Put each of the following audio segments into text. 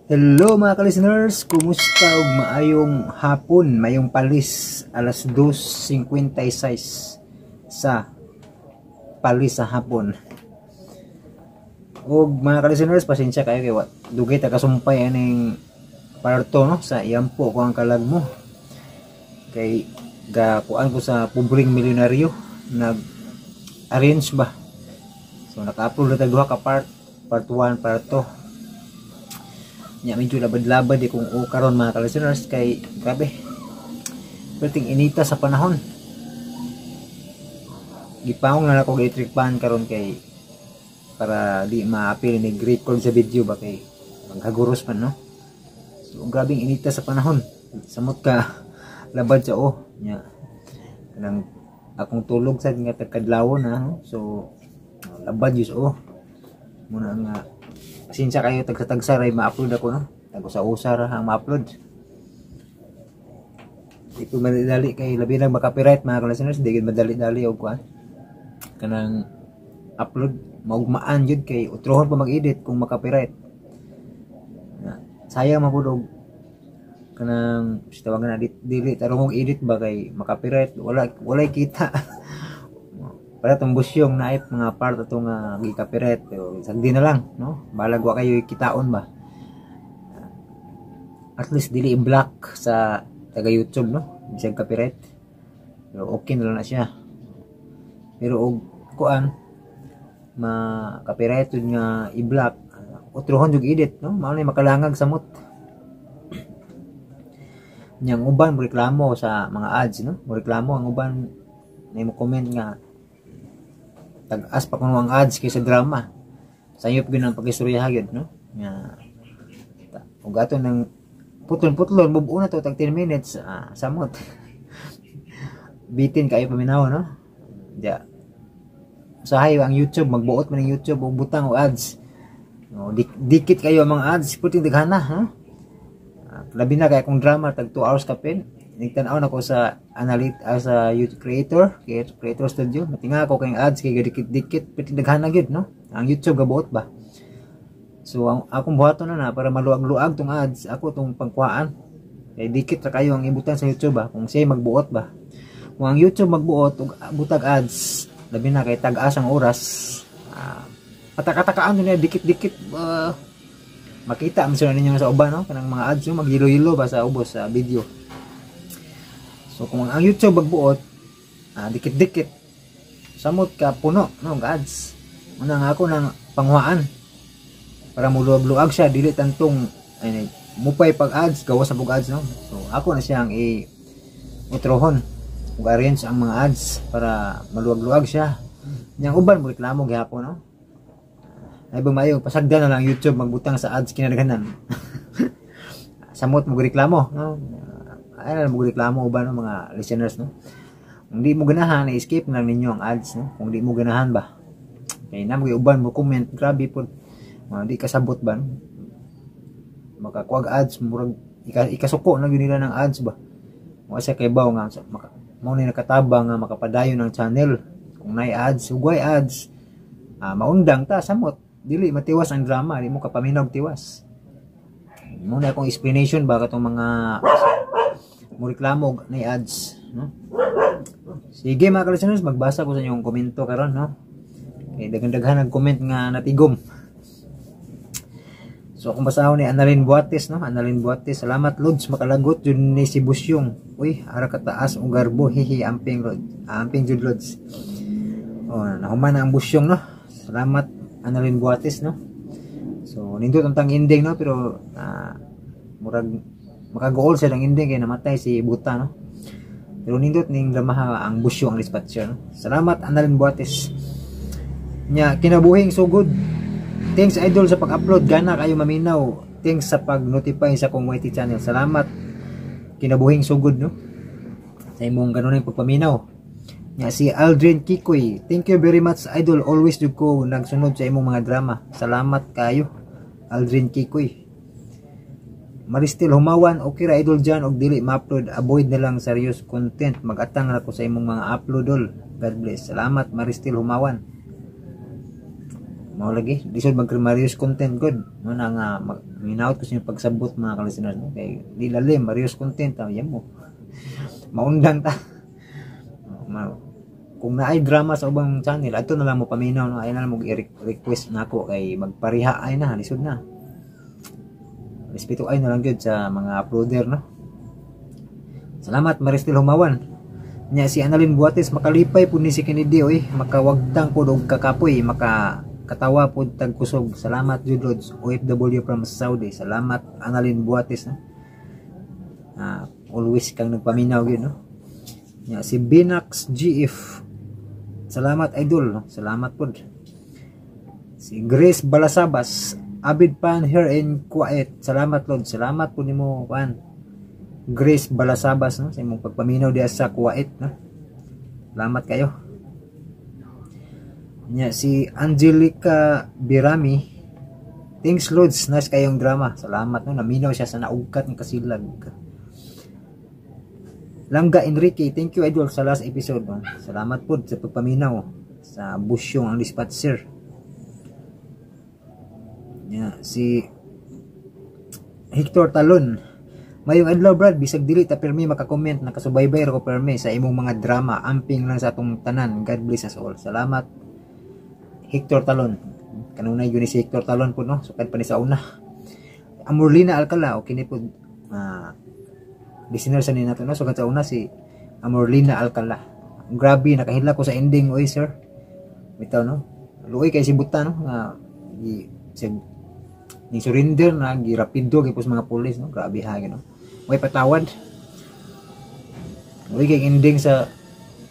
Hello, mga ka-listeners, kumusta ug maayong hapon, mayong palis, alas 2:56 sa palis sa hapon. Ug mga ka-listeners, pasensya kayo kay dugay ta kasumpay aning parto, no, sa Iyampo ko ang kalag mo. Kay ga kuan ko sa Pobreng Milyonaryo, nag arrange ba. So naka-upload na tag duha ka part, part 1, part 2. Nya medyo labad-labad di kung o karon, mga ka-listeners, kay grabe. Perting inita sa panahon. Gipangong na ako electric fan karon kay para di maapil ni record sa video ba, kay maghaguros man, no. So grabing inita sa panahon. Samot ka labad sa o. Nya kanang akong tulog sad nga tagkadlawon na, no? So labad yus o. Muna nga pasensya kayo, tagsa-tagsa ray ma-upload ako, no. Tag usa-usa ra ang ma-upload. Di ko madali kay labi nang maka-copyright, mga ka-listeners, di gid madali-dali og kuan. Kanang upload maugmaan jud kay utrohon pa mag-edit kung maka-copyright. Na, sayang man pud og kanang tawagan na dili tarong edit ba kay maka-copyright, wala walay kita. Para tong busyong naip mga part ato nga gi-copyright, pero sagdi na lang, no, balag wa kayo kitaon ba, at least dili i-block sa taga YouTube, no, bisag copyright, pero okay na lang na siya. Pero og kuan ma copyright nga i-block, utrohon jud edit, no, mao na makalangag samot. Nyang uban mo reklamo sa mga ads, no, mo reklamo ang uban na mo comment nga tag-as pa kuno ang ads kaysa drama. Sayop gyud ang pagistorya gyud, no, nga ug ato nang putol-putlon bubuo na to tag 10 minutes, samot bitin kayo paminaw, no. Diya usahay ang YouTube magbuot man ang YouTube og butang og ads, no, dikit kayo ang mga ads, puting daghana, no. Labi na kay akong drama tag 2 hours kapin. Nagtan-aw na ko sa analyt sa YouTube creator, creator studio, matinga ako kay ads kay dikit-dikit, puting daghana gyud, no. Ang YouTube gabuot ba. So ang akong buhaton na para maluag-luag tong ads, ako tong pangkuhaan. Kay dikit ra kayo ang ibutan sa YouTube ba kung siya magbuot ba. Kung ang YouTube magbuot og butag ads, labi na kay tag-as ang oras, pataka-takaan niya dikit-dikit, makita man sila ninyo sa uban, no, kanang mga ads yung magyelo-yelo ba sa ubos sa video. So kung ang YouTube magbuot, dikit-dikit, samot ka puno, no, ang ads. Una nga ako ng panghuaan para muluag-luag siya, dili tantong ay mupay pag ads, gawas sa pag ads, no. So ako na siyang i utrohon ug arrange ang mga ads para maluwag-luwag siya. Yang uban mo reklamo gihapon, no. Ay ba mayo pasagdan na lang YouTube magbutang sa ads kinadaghanan. Samot mo reklamo, no. Ay na mo reklamo uban, no, mga listeners, no. Kung di mo ganahan, i-skip na lang ninyo ang ads, no. Kung di mo ganahan ba. Kay na mo uban mo comment, grabe pod. Mga di kasabot ba, no? Makakuag ads, murag ikasuko na gyud nila ng ads ba. Wa siya kay baw nga maka, mao ni nakatabang nga makapadayon ng channel. Kung naay ads, hugay ads, maundang ta samot dili matiwas ang drama, di mo kapaminaw tiwas. Mo na akong explanation ba katong mga mo reklamo og naay ads, no. Sige, mga ka-listeners, magbasa ko sa inyong komento karon, no. Kay daghan-daghan nag-comment nga natigom. So akong basahon ni Annalyn Buates, no. Annalyn Buates, "Salamat Lods, makalagot jud ni si Busyong. Uy, ara ka taas og garbo, hihi, amping Lods. Amping jud, Lods." Oh, nahuman na ang Busyong, no. Salamat, Annalyn Buates, no. So nindot ang tang ending, no, pero murag makagool siya ng ending kay namatay si Buta, no. Pero nindot ning dramaha ang Busyong ang dispatcher, no. Salamat, Annalyn Buates. Nya Kinabuhing Sugod. "Thanks, idol, sa pag-upload, gana kayo maminaw. Thanks sa pag-notify sa akong YT channel." Salamat, Kinabuhing Sugod, no. Sa imong ganun yung pagpaminaw. Nya si Aldrin Kikoy, "Thank you very much, idol, always jud ko nagsunod sa imong mga drama." Salamat kayo, Aldrin Kikoy. Maristel Humawan, "Okay ra, idol dyan og dili ma-upload, avoid na lang serious content, magatang ra ko sa imong mga upload, dol. God bless." Salamat, Maristel Humawan. Mao lagi lisod mag Marius content good mo na nga minaot ko sa inyong pagsabot, mga ka-listeners, no? Kay di lalim Marius content, ah, yan mo maundang ta. Kung naay drama sa ubang channel, adto na lang mo paminaw, no? Ay na lang mo request nako kay magpariha ay na lisod na. Respeto ay na lang gyud sa mga uploader, no? Salamat, Maristel Humawan. Nya si Annalyn Buates, makalipay pud ni si Kennedy oy, makawagtang pud og kakapoy, maka katawa pud tag kusog. Salamat jud, Lods. OFW from Saudi. Salamat, Annalyn Buates, no? Always kang nagpaminaw gyud, no? Nya si Binax GF, salamat, idol, no? Salamat pud. Si Grace Balasabas, avid fan here in Kuwait. Salamat, Lord. Salamat pud nimo, pan Grace Balasabas, no, sa imong pagpaminaw diha sa Kuwait, no? Salamat kayo. Nya si Angelica Birami, thanks, Lods, nice kayong drama. Salamat, no, naminaw siya sa naugkat ng kasilag. Langga Enrique, thank you, idol, sa last episode, no? Salamat po sa pagpaminaw sa Busyong ang Dispatcher. Nya si Hector Talon, "Mayong adlaw, Brad, bisag dili ta permi maka-comment, nakasubaybay ra ko permi sa imong mga drama. Amping lang sa atong tanan. God bless us all." Salamat, Hector Talon. Kanunay yun ni si Hector Talon po, no? Sukad pa ni sa una. Amorlina Alcala, okay ni po, listener sa ni nato, no? Sukad sa una si Amorlina Alcala. "Grabe, nakahila ko sa ending, oy, sir." Bitaw, no? Luoy kay si Buta, no? Nga, ni surrender na, girapido gyud mga pulis, no? Grabe ha, no? Way patawad. Luoy kay ending sa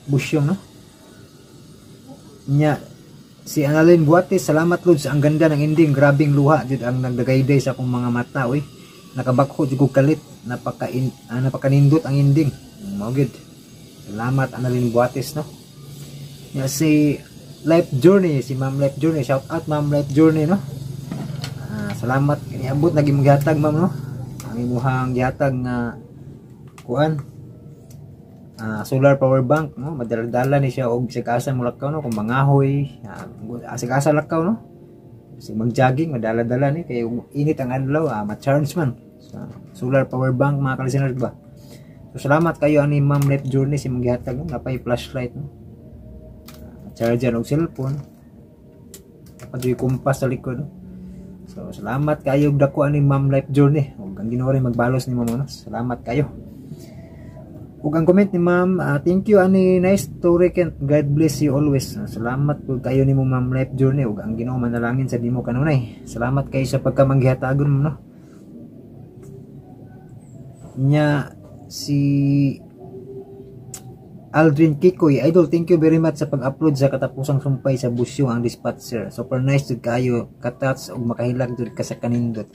Busyong, no? Nya, si Annalyn Buates, "Salamat, Lods, ang ganda ng ending, grabing luha jud ang nagdagayday sa akong mga mata, oy. Nakabakho jud ko kalit, napakanindot ang ending." Mao gid. Salamat, Annalyn Buates, no? Nya si Life Journey, si Ma'am Life Journey, shout out, Ma'am Life Journey, no? Salamat kiniabot na imong gihatag, ma'am, no? Ang imuhang gihatag nga kuan, solar power bank, no? Madala-dala ni siya og bisag asa mo lakaw, no? Kung mangahoy, asig asa lakaw, no? Bisag mag-jogging, madala-dala ni kay init ang adlaw, ma-charge man sa solar power bank, mga ka-listeners ba. So salamat kayo ani Ma'am Life Journey si imong gihatag, no? Napay flashlight, no? Charger og cellphone, dapat yung kumpas sa likod, no? So salamat kayo dako ani Ma'am Life Journey ug ang Ginoo rin magbalos ni ma'am, no? Salamat kayo. Ug ang comment ni Ma'am, "Thank you ani nice story, Kent. God bless you always." Salamat po kayo nimo, Ma'am Life Journey, ug ang Ginoo manalangin sa nimo kanunay. Salamat kayo sa pagkamanggihatagon mo, no? Nya si Aldrin Kikoy, "Idol, thank you very much sa pag-upload sa katapusang sumpay sa Busyong ang Dispatcher. Super nice jud kayo, katouch ug makahilag jud ka sa kanindot."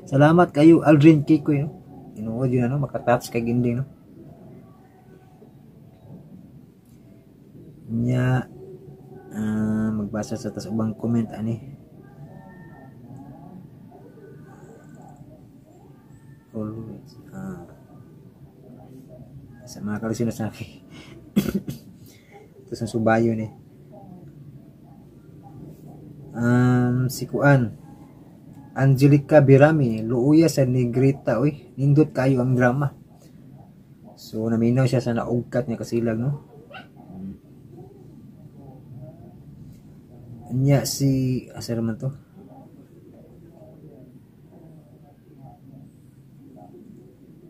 Salamat kayo, Aldrin Kikoy, no? Tinuod yun, ano, makatouch kay ginding, no? Nya magbasa sa tas ubang comment ani. Always. Sa mga kalisino sa akin. Ito sa subayo ni. Si Kuan Angelica Birami, "Luuya sa Negrita, oy, nindot kayo ang drama." So naminaw siya sa naugkat niya kasilag, no? Nya si asa naman to?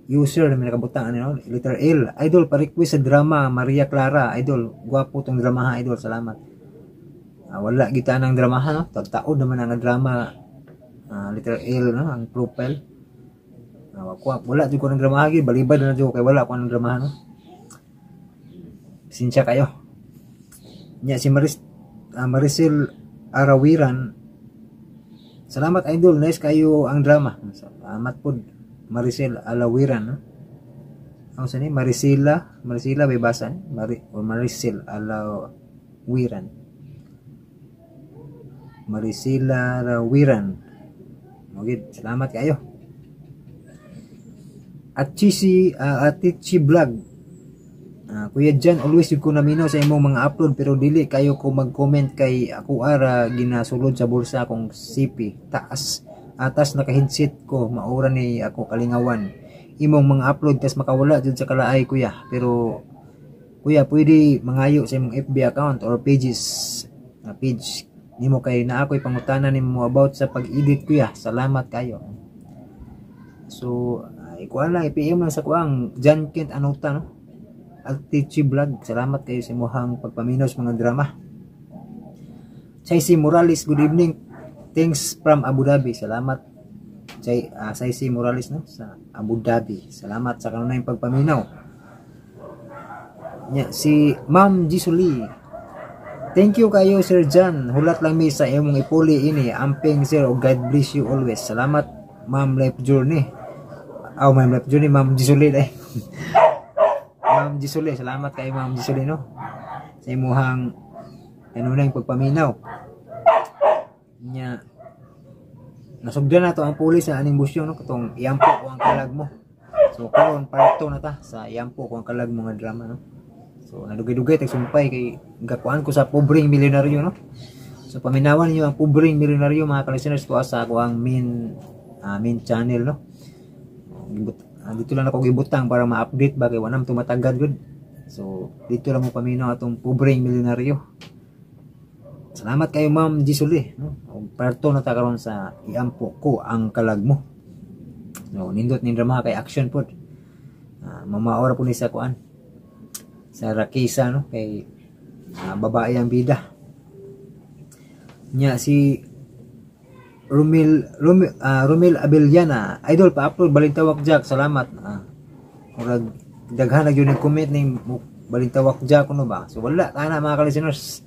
User na may nakabutang ano, letter L. "Idol, pa-request sa drama Maria Clara. Idol, gwapo tong drama ha, idol. Salamat." Wala gita ng drama ha, no? Tagtaod naman ang drama, letter L, no? Ang profile. Wala jud ko ng drama ha, balibad na jud kay wala ko ng drama, no? Sinsya kayo. Nya si Maricel Arawiran, "Salamat, idol, nice kayo ang drama." Salamat po, Maricel Alawiran, no? Ang sani Maricela, Maricela may basa ni Mari o Maricel Alawiran. Maricela Rawiran. Mogid, salamat kayo. At Chisi, Atichi Vlog. Kuya Jan, always jud ko naminaw sa imong mga upload pero dili kayo ko mag-comment kay ako ara ginasulod sa bulsa akong CP. Taas atas naka-headset ko, maura ni ako kalingawan. Imong mga upload tas makawala jud sa kalaay, kuya. Pero kuya, pwede mangayo sa imong FB account or pages na page nimo kay naa ko'y pangutana nimo about sa pag-edit, kuya. Salamat kayo. So, ikuan lang, i-PM lang sa kuang John Kent Anuta, no? Altichi Vlog. Salamat kayo sa imuhang pagpaminaw sa mga drama. Chaisi Morales, good evening. Thanks from Abu Dhabi. Salamat. Chaisi Morales, no, sa Abu Dhabi. Salamat sa kanunayng pagpaminaw. Nya, si Ma'am Jisuli. Thank you kayo, Sir John. Hulat lang mi sa imong ipuli ini. Amping, sir, o God bless you always. Salamat, Ma'am Life Journey. Aw, Ma'am Life Journey, Ma'am Jisuli ay. Ma'am Jisuli, salamat kay Ma'am Jisuli, no, sa imuhang kanunayng pagpaminaw. Nya nasugdan na to ang puli sa aning busyong, no, katong Iampo Ko ang Kalag Mo. So karon part 2 na ta sa Iampo Ko ang Kalag Mo nga drama, no. So nadugay-dugay tag sumpay kay gakuan ko sa Pobreng Milyonaryo, no. So paminawan niyo ang Pobreng Milyonaryo, mga ka-listeners ko, sa ako ang main channel, no. Dito lang ako gibutang para ma-update ba kay wanam tumatagad gud. So dito lang mo paminaw atong Pobreng Milyonaryo. Salamat kayo, Ma'am Jisuli, no. Og part 2 na ta karon sa Iampo Ko ang Kalag Mo. No, nindot ning drama kay action pod. Mamaora po ni sa kuan sa Rakisa, no, kay babae ang bida. Nya si Romil Abellana, "Idol, pa-upload Balintawak Jack, salamat." Murag daghan na gyud nag-comment ning Balintawak Jack kuno ba. So wala kana, mga ka-listeners.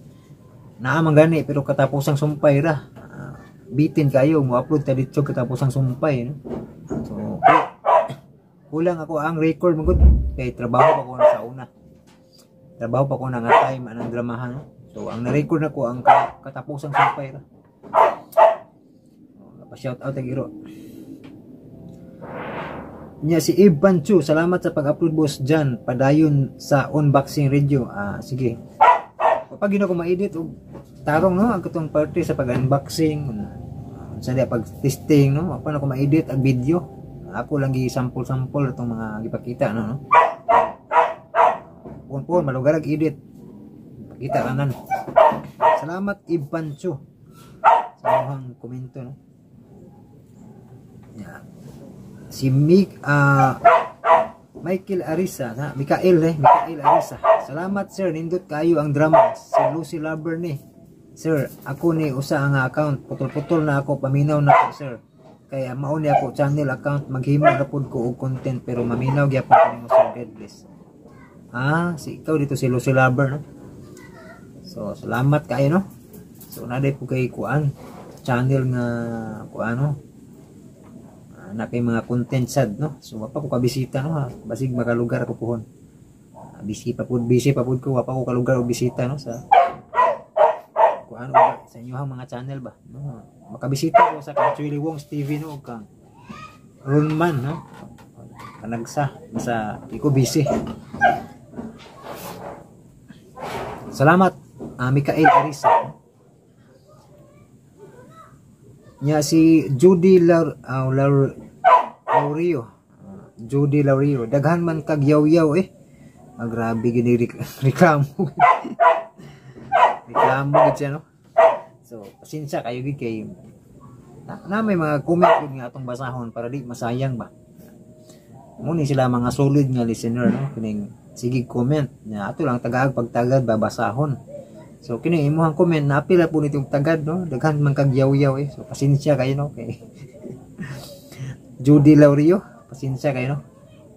Naa man gani pero katapusang sumpay ra. Bitin kayo mo upload ta dito katapusang sumpay, no. So kulang ako ang record mo gud kay trabaho pa ko na sa una. Trabaho pa ko na nga time anang dramahan, no? So ang na-record na ko ang katapusang sumpay ra. Pa shout out iro. Nya si Ivan Chu, "Salamat sa pag-upload, Boss Jan. Padayon sa unboxing radio." Ah, sige. Pag gino ko ma-edit og tarong, no, ang katong parte sa pag-unboxing, sa di pag-testing, no, pa na ko ma-edit ang video. Ako lang gi sample-sample itong mga gipakita, no, no. Pun-pun malugar ag edit. Pakita kanan. Salamat, Ivan Chu, sa imong komento, no. Yeah. Si Michael Arisa, ha? Mikael eh, Mikael Arisa. "Salamat, sir, nindot kayo ang drama. Si Lucy Lover ni. Sir, ako ni usa ang account, putol-putol na ako paminaw na ko, sir. Kaya mao ni ako channel account, maghimo na pud ko og content pero maminaw gyapon ko nimo, sir. God bless." Ah, si ikaw dito si Lucy Lover, no. So salamat kayo, no. So naday po kay kuan channel nga kuan, no, na kay mga content sad, no. So wa pa ko kabisita, no, ha. Basig makalugar ako puhon. Busy pa pud ko, wa pa ko kalugar og bisita, no, sa kuan ba, sa inyong mga channel ba, no. Makabisita ko sa kang Chuy Wong's TV, no, ug kang Ronman, no. Kanagsa sa iko busy. Salamat, Mikael Arisa. Nya si Judy Laurio. Judy Laurio. "Daghan man kag yaw-yaw eh." Grabe gini reklamo. Reklamo gid siya, no. So pasensya kayo gid kay na may mga comment gid nga atong basahon para di masayang ba. Muni sila mga solid nga listener, no, kining sige comment nya ato lang tagaag pagtagad babasahon. So kini imuhang comment napila po nitong tagad, no. "Daghan man kag yaw-yaw eh." So pasensya kayo, no, kay Judy Laurio, pasensya kayo, no.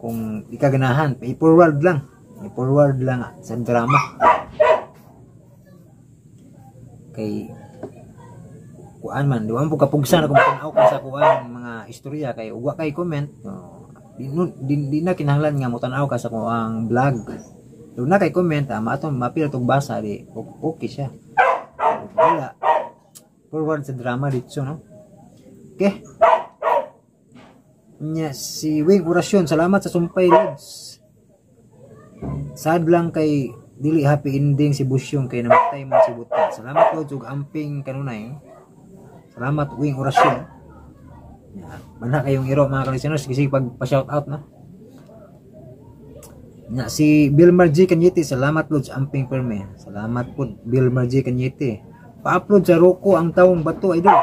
Kung di ka ganahan, i-forward lang. I-forward lang sa drama. Kay kuan man, di po kapugsan kung tan-aw ka sa kuan mga istorya kay ugwa kay comment, no, di na kinahanglan nga mo tan-aw ka sa kuang vlog. Doon na kay comment, maato mapila tong basa di okay siya. Wala. Forward sa drama dito, no. Okay. Nya si Wing Orasyon, "Salamat sa sumpay, Lods." Sad lang kay dili happy ending si Busyong kay namatay man si Buta. Salamat, Lods, ug amping kanunay. Salamat, Wing Orasyon. Ya, bana kayong iro, mga ka-listeners, kasi pag pa-shout out na. Nya si Bill Margie Kanyete, salamat, Lods, amping perme. Salamat po, Bill Margie Kanyete. Pa-upload sa Roko ang Tawong Bato, idol.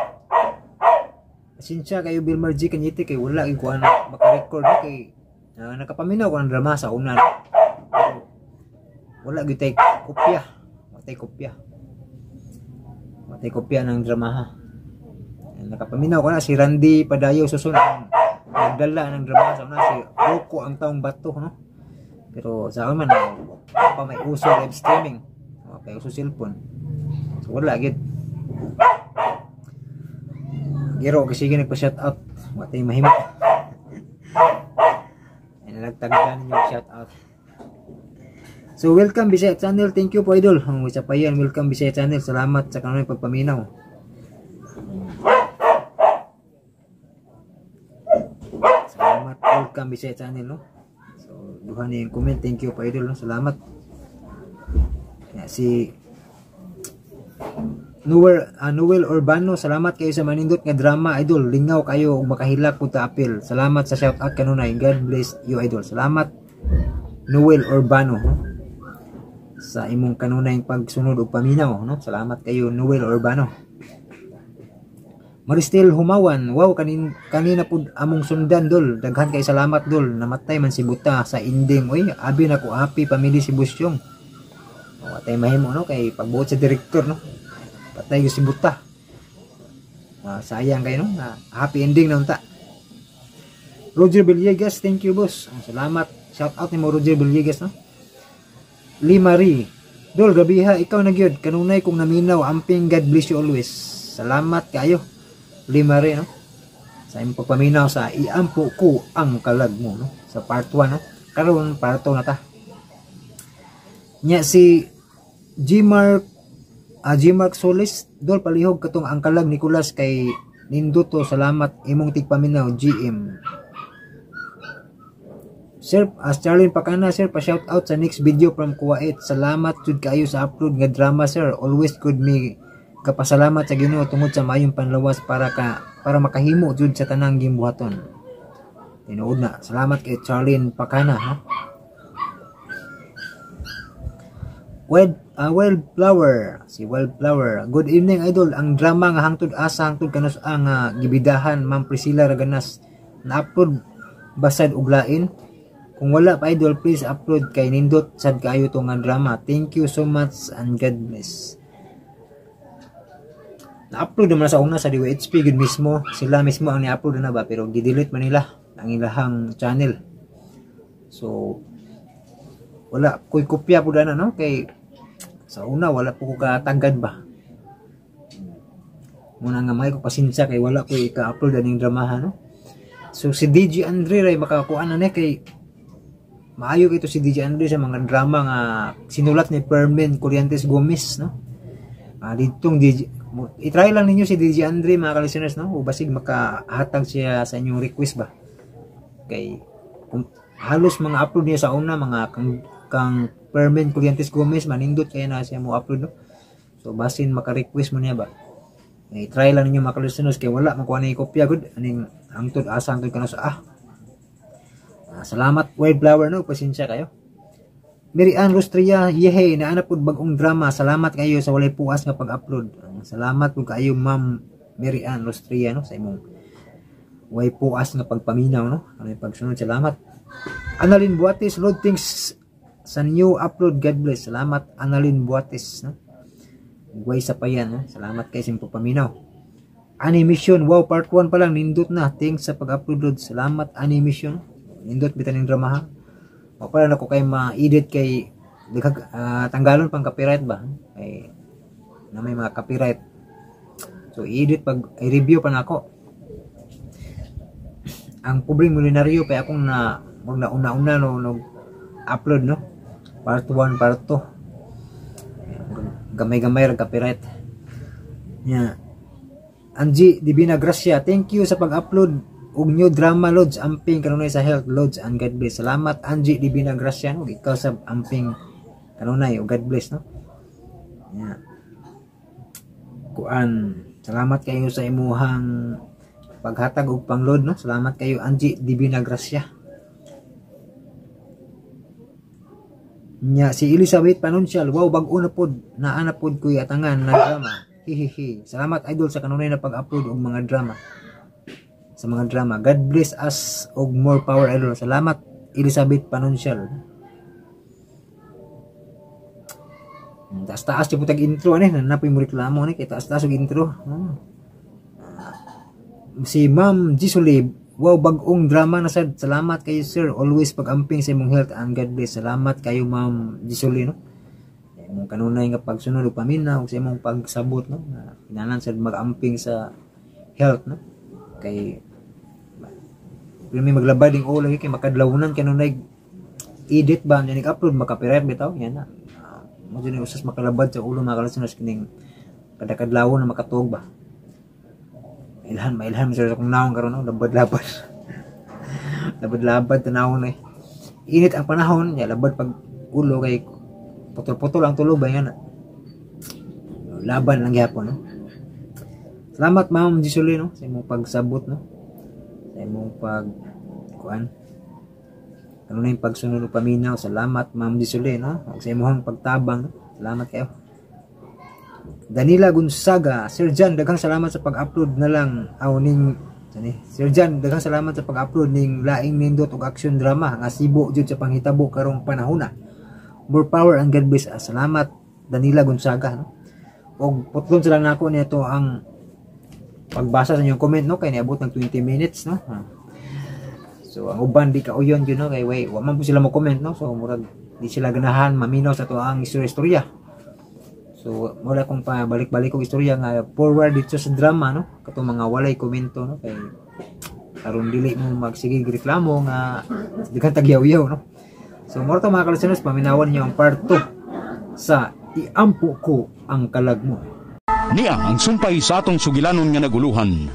Pasensya kayo, Bill Margie Kanyete, kay wala gyud ko ana maka-record no, kay nakapaminaw ko ng drama sa una. No? Pero wala gyud tay kopya. Wala tay kopya. Wala tay kopya ng drama ha. Nakapaminaw ko na si Randy Padayo Susun ang nagdala ng drama sa una, si Roko ang Taong Bato, no. Pero sa man pa may uso live streaming. Wala pa uso cellphone. So wala gid. Giro kasi sige nagpa-shout out. Wa tay mahimo. Ay nalagtagdan ninyo shout out. So welcome Bisaya Channel. Thank you po, idol. Ang isa pa yan, welcome Bisaya Channel. Salamat sa kanunay pagpaminaw. Salamat, welcome Bisaya Channel, no. So duha ni yung comment. Thank you po, idol, no? Salamat. Ya, si Noel Urbano, salamat kayo sa manindot nga drama, idol. Lingaw kayo ug makahilak pud ta apil. Salamat sa shout out kanunay. God bless you, idol. Salamat, Noel Urbano, no? Sa imong kanunay pagsunod og paminaw, no? Salamat kayo, Noel Urbano. Maristel Humawan, wow, kanina pud among sundan, dol. Daghan kay salamat, dol. Namatay man si Buta sa ending. Oy, abi na ko happy family si Busyong. O, atay mahimo, no, kay pagbuot sa direktor, no. Patay si Buta. Sayang kayo, no, na happy ending na unta. Roger Villegas, thank you, boss. Salamat. Shout out nimo, Roger Villegas, no. Limari. Dol, gabiha, ikaw na gyud. Kanunay kong naminaw, amping, God bless you always. Salamat kayo, Limari, no. Sa imong pagpaminaw sa Iampo Ko ang Kalag Mo, no. Sa part 1, no. Karon part 2 na ta. Nya si Gmark Solis, dol, palihog katong Ang Kalag Nicolas kay ninduto, salamat imong tigpaminaw, GM. Sir, as Charlene Pakana, sir, pa shout out sa next video from Kuwait. Salamat jud kaayo sa upload nga drama, sir. Always good me kapasalamat sa Ginoo tungod sa maayong panlawas para makahimo jud sa tanang gimbuhaton. Tinuod na. Salamat kay Charlene Pakana, ha. Wildflower, si Wildflower. Good evening, idol. Ang drama nga Hangtod Asa Hangtod Kanus ang gibidahan Ma'am Priscilla Raganas. Na-upload basad og lain? Kung wala pa, idol, please upload kay nindot sad kaayo to nga drama. Thank you so much and God bless. Na-upload naman sa una sa DYHP gud mismo. Sila mismo ang ni-upload na ba, pero gi-delete man nila ang ilahang channel. So wala koy kopya pud ana, no, kay sa una wala po ko katagad ba. Muna nga may ko pasensya kay wala ko ika-upload aning dramaha, no. So si DJ Andre ray makakuan na ni kay maayo kito si DJ Andre sa mga drama nga sinulat ni Fermin Corrientes Gomez, no. Ditong DJ, i-try lang ninyo si DJ Andre, mga ka-listeners, no, o basig makahatag siya sa inyong request ba. Kay kung halos mga upload niya sa una mga kang Fermin Corrientes Gomez, manindot kaya na siya mo upload, no. So basin maka-request mo niya ba. I-try lang ninyo, mga ka-listeners, kay wala makuha na kopya gud aning Hangtod Asa Hangtod Kanus. Salamat, Wildflower, no, pasensya kayo. Mary Ann Rostria, yehe, naanap pud bagong drama. Salamat kayo sa walay puas nga pag-upload. Salamat pud kayo, Ma'am Mary Ann Rostria, no, sa imong walay puas nga pagpaminaw, no. Ano yung pagsunod, salamat. Annalyn Buates, Lord, thanks sa new upload. God bless. Salamat, Annalyn Buates, no. Way sa payan, no? Salamat kay sa imong pagpaminaw. Animation, wow, part 1 pa lang nindot na. Thanks sa pag-upload. Salamat, Animation. Nindot bitan ning drama ha. O pala na ko kay ma-edit kay tanggalon pang copyright ba? Kay na may mga copyright. So i-edit pag i-review pa nako. Ang Pobreng Milyonaryo pa akong na una-una no, no upload, no. Part 1, part 2. Gamay-gamay ra copyright. Nya. Angie Divina Gracia, thank you sa pag-upload. Og new drama Lods, amping kanunay sa health Lods and God bless. Salamat Angie Divina Gracia, no? Ikaw sa amping kanunay og God bless, no? Yeah. Kuan, salamat kayo sa imuhang paghatag og pangload, no? Salamat kayo Angie Divina Gracia. Nya si Elizabeth Panuncial, wow, bag-o na pod, naa na pod kuy atangan na drama. Hihihi. Salamat idol sa kanunay na pag-upload og mga drama. Sa mga drama. God bless us og more power idol. Salamat Elizabeth Panuncial. Taas-taas yung putag intro ani, nanapoy mo reklamo ani kay taas-taas og intro. Si Ma'am Gisuli, wow, bag-ong drama na sad. Salamat kayo sir, always pag-amping sa imong health and God bless. Salamat kayo Ma'am Gisuli, no? Imong kanunay nga pagsunod og paminaw sa imong pagsabot, no? Kinahanglan sad mag-amping sa health, no? Kay may maglabad ding ulo kay makadlawnan kanunay edit ba niya nag-upload makapirate bitaw yan na. Mo jud usas makalabad sa ulo mga ka-listeners kining kadakadlawon na makatuog ba. Mailhan sa akong naong karon, no? Labad-labad. Labad-labad tanawon eh. Init ang panahon, ya labad pag ulo kay putol-putol ang tulog ba yan. Laban lang gyapon, no? Salamat Ma'am Gisuli, no, sa imong pagsabot, no? Sa imong pag kuan. Ano na yung pagsunod og paminaw. Salamat Ma'am Gisuli, no? Sa imong pagtabang, no? Salamat kayo. Danila Gonzaga, Sir John, daghang salamat sa pag-upload na lang aw ning sani. Sir John, daghang salamat sa pag-upload ning laing nindot og action drama nga sibo jud sa panghitabo karong panahona. More power and God bless. Salamat Danila Gonzaga, no? Og putlon sila nako nito ang pagbasa sa inyong comment, no, kay niabot ng 20 minutes, no. So ang uban di ka uyon jud, no, kay way wa man po sila mo comment, no. So murag di sila ganahan maminaw sa to ang istorya. So mura kong pabalik-balik og istorya nga forward dito sa drama, no, katong mga walay komento, no, kay aron dili mo magsige reklamo nga daghan tagyaw-yaw, no. So mura to mga ka-listeners, paminawan niyo ang part 2 sa Iampo Ko Ang Kalag Mo. Niya ang sumpay sa atong sugilanon nga naguluhan.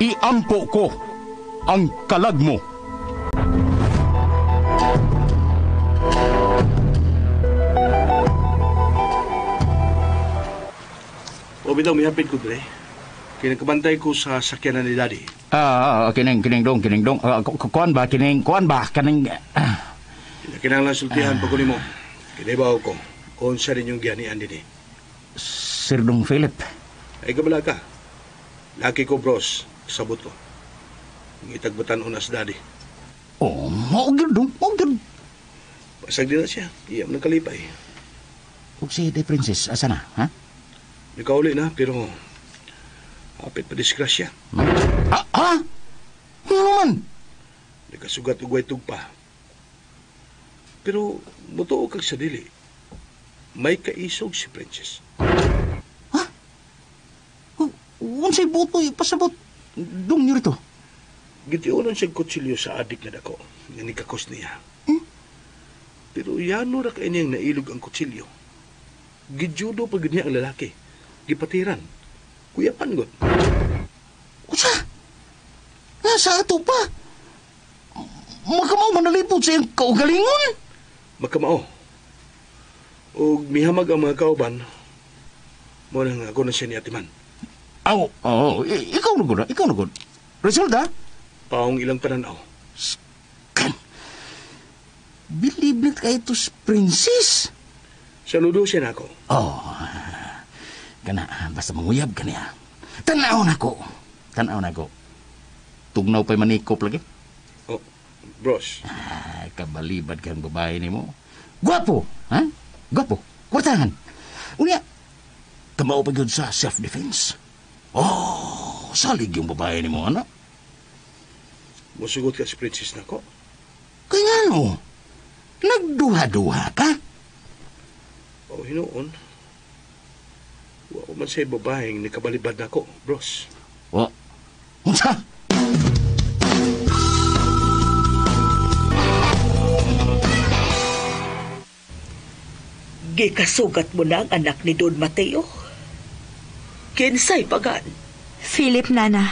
Iampo ko ang kalag mo. O bitaw mihapit ko dre. Kay nagkabantay ko sa sakyanan ni Daddy. Kining dong. Kuan ba kining kuan ba kaning kinahanglan sultihan pag nimo. Kinibaw ko unsa ninyong gihanian dinhi. Sir Dong Philip. Ay kabala ka. Laki ko bros, sabot ko. Ngitagbatan unas Daddy. Oh, mao gyud dong, mao gyud. Pasag din na siya. Iya man kalipay. Ug si The Princess asa na, ha? Nakauli na, pero apit pa disgrasya. Ah? Ano man? Nakasugat og way tugpa. Pero mutuo kag sa dili. May kaisog si Princess. Ha? Unsay buto pasabot dong niyo rito? Gitiunon siyang kutsilyo sa adik nga dako nga nikakos niya. Hmm? Pero yano ra kay niyang nailog ang kutsilyo. Gijudo pag niya ang lalaki. Gipatiran. Kuya pangot. Usa? Nasa ato pa? Makamao manalipod sa iyang kaugalingon? Makamao. Og mihamag ang mga kauban, mo nang ako na siya ni Atiman. Aw, oh, ikaw na gud, ikaw na gud. Resulta? Paong ilang pananaw. Kan. Believe na kayo to princess. Saludo siya na ako. Oh, kana, basta manguyab ka niya. Tanaw na ko. Tanaw na ko. Tugnaw pa'y manikop lagi. Oh, bros. Ah, kabalibad kang babae ni mo. Gwapo, ha? Gwapo. Kwartahan. Unya, kamao pa yun sa self-defense. Oh, salig yung babae ni mo, anak. Musugot ka si Princess na ko. Kaya nga no, nagduha-duha ka. Oh, hinuon. Wa man sa'y babaeng nikabalibad na ko, bros. Wa? Unsa? Gikasugat mo na ang anak ni Don Mateo. Kinsay pagan? Philip, Nana.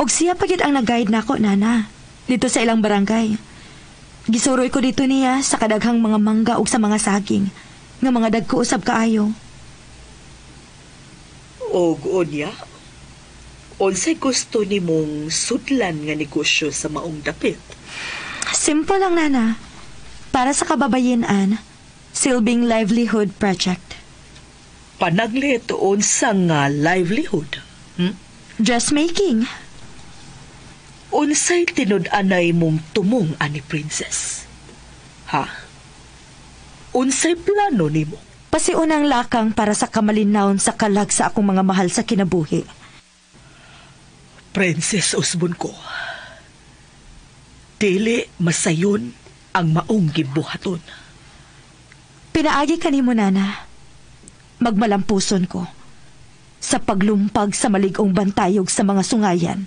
Og siya pa gyud ang nag-guide nako, Nana, dito sa ilang barangay. Gisuroy ko dito niya sa kadaghang mga mangga ug sa mga saging nga mga dagko usab kaayo. Og unya, unsay gusto nimong sudlan nga negosyo sa maong dapit? Simple lang, Nana. Para sa kababayenan, silbing livelihood project. Panaglit unsa nga livelihood? Dressmaking. Unsay tinud-anay mong tumong ani, Princess? Ha? Unsay plano nimo? Pasiunang lakang para sa kamalinawon sa kalag sa akong mga mahal sa kinabuhi. Princess, usbon ko. Dili masayon ang maong gibuhaton. Pinaagi kanimo, Nana. Magmalampuson ko sa paglumpag sa malig-ong bantayog sa mga sungayan.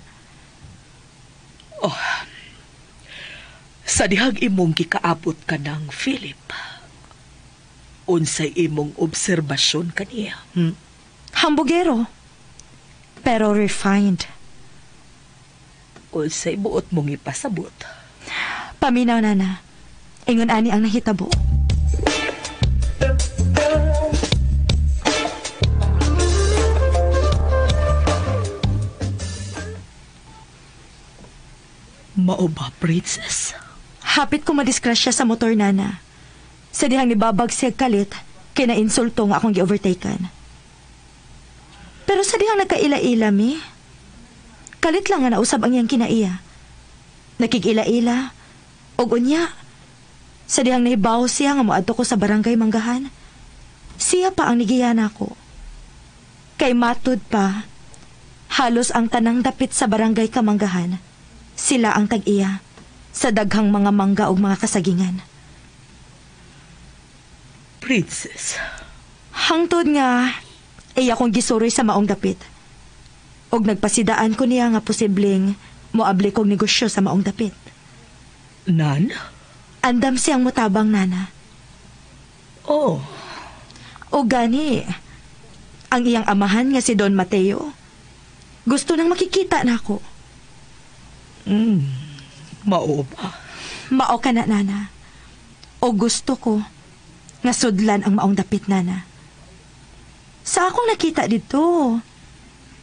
Sa dihag imong gikaabot ka ng Philip, unsay imong obserbasyon kaniya? Hambugero. Pero refined. Unsay buot mong ipasabot? Paminaw, Nana. Ingon ani ang nahitabo. Mao ba, Princess? Hapit ko madisgrasya sa motor, Nana. Sa dihang nibabag siya kalit, kay na-insulto nga akong gi-overtaken. Pero sa dihang nagkaila-ila mi, kalit lang nga nausab ang iyang kinaiya. Nakig-ila-ila, og unya, sa dihang nahibaw siya nga moadto ko sa barangay Manggahan, siya pa ang nigiya nako. Kay matud pa, halos ang tanang dapit sa barangay Kamanggahan, sila ang tag-iya sa daghang mga mangga ug mga kasagingan. Princess, Hangtod nga, iya kong gisuroy sa maong dapit. Og nagpasidaan ko niya nga posibleng moabli kog negosyo sa maong dapit. Nan? Andam siyang mutabang, Nana. Oh, O gani, ang iyang amahan nga si Don Mateo, gusto nang makikita nako. Mao ba? Mao ka na, Nana. O gusto ko nga sudlan ang maong dapit, Nana. Sa akong nakita dito,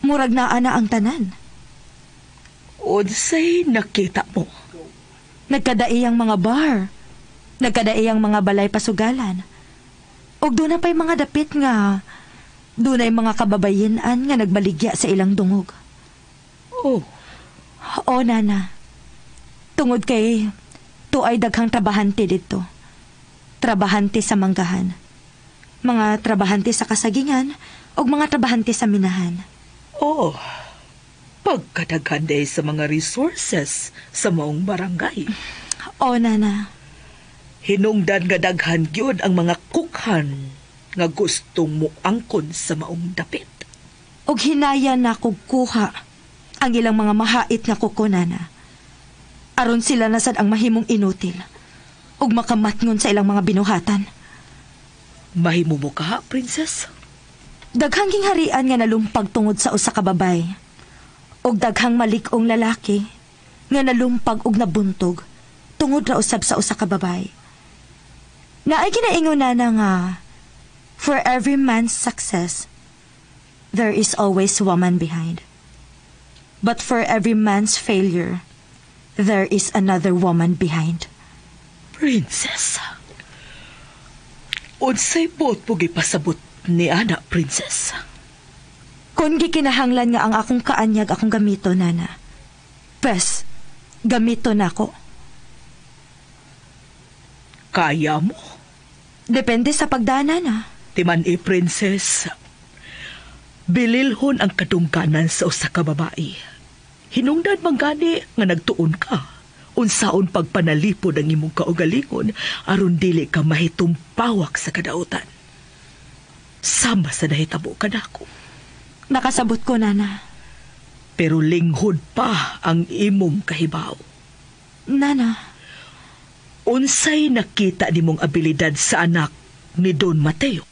murag naa na ang tanan. Unsay nakita mo? Nagkadaiyang mga bar. Nagkadaiyang mga balay pasugalan. Og doon na pa'y mga dapit nga dunay mga kababayenan nga nagbaligya sa ilang dungog. Oh, O, Nana. Tungod kay tuay daghang trabahante dito. Trabahante sa manggahan. Mga trabahante sa kasagingan ug mga trabahante sa minahan. Oh. Pagkadaghan day sa mga resources sa maong barangay. O, Nana. Hinungdan nga daghan gyud ang mga kukhan nga gustong moangkon sa maong dapit. Og hinaya na kog kuha ang ilang mga mahait nga kuko, Nana. Aron sila na sad ang mahimong inutil ug makamatngon sa ilang mga binuhatan. Mahimo mo ka, Princess? Daghang gingharian nga nalumpag tungod sa usa ka babay. Og daghang malik-ong lalaki nga nalumpag og nabuntog tungod ra usab sa usa ka babay. Naay ginaingon na nga, for every man's success, there is always woman behind. But for every man's failure, there is another woman behind. Princess. Unsay buot mo gipasabot ni ana, Princess? Kung gikinahanglan nga ang akong kaanyag akong gamito, Nana. Pes, gamito na ako. Kaya mo? Depende sa pagdana na. Timan e, Princess. Bililhon ang kadungganan sa usa ka babae. Hinungdan man gani nga nagtuon ka. Unsaon pagpanalipod ang imong kaugalingon aron dili ka mahitumpawak sa kadautan. Sama sa nahitabo kanako. Nakasabot ko, Nana. Pero linghod pa ang imong kahibaw. Nana. Unsay nakita nimong abilidad sa anak ni Don Mateo?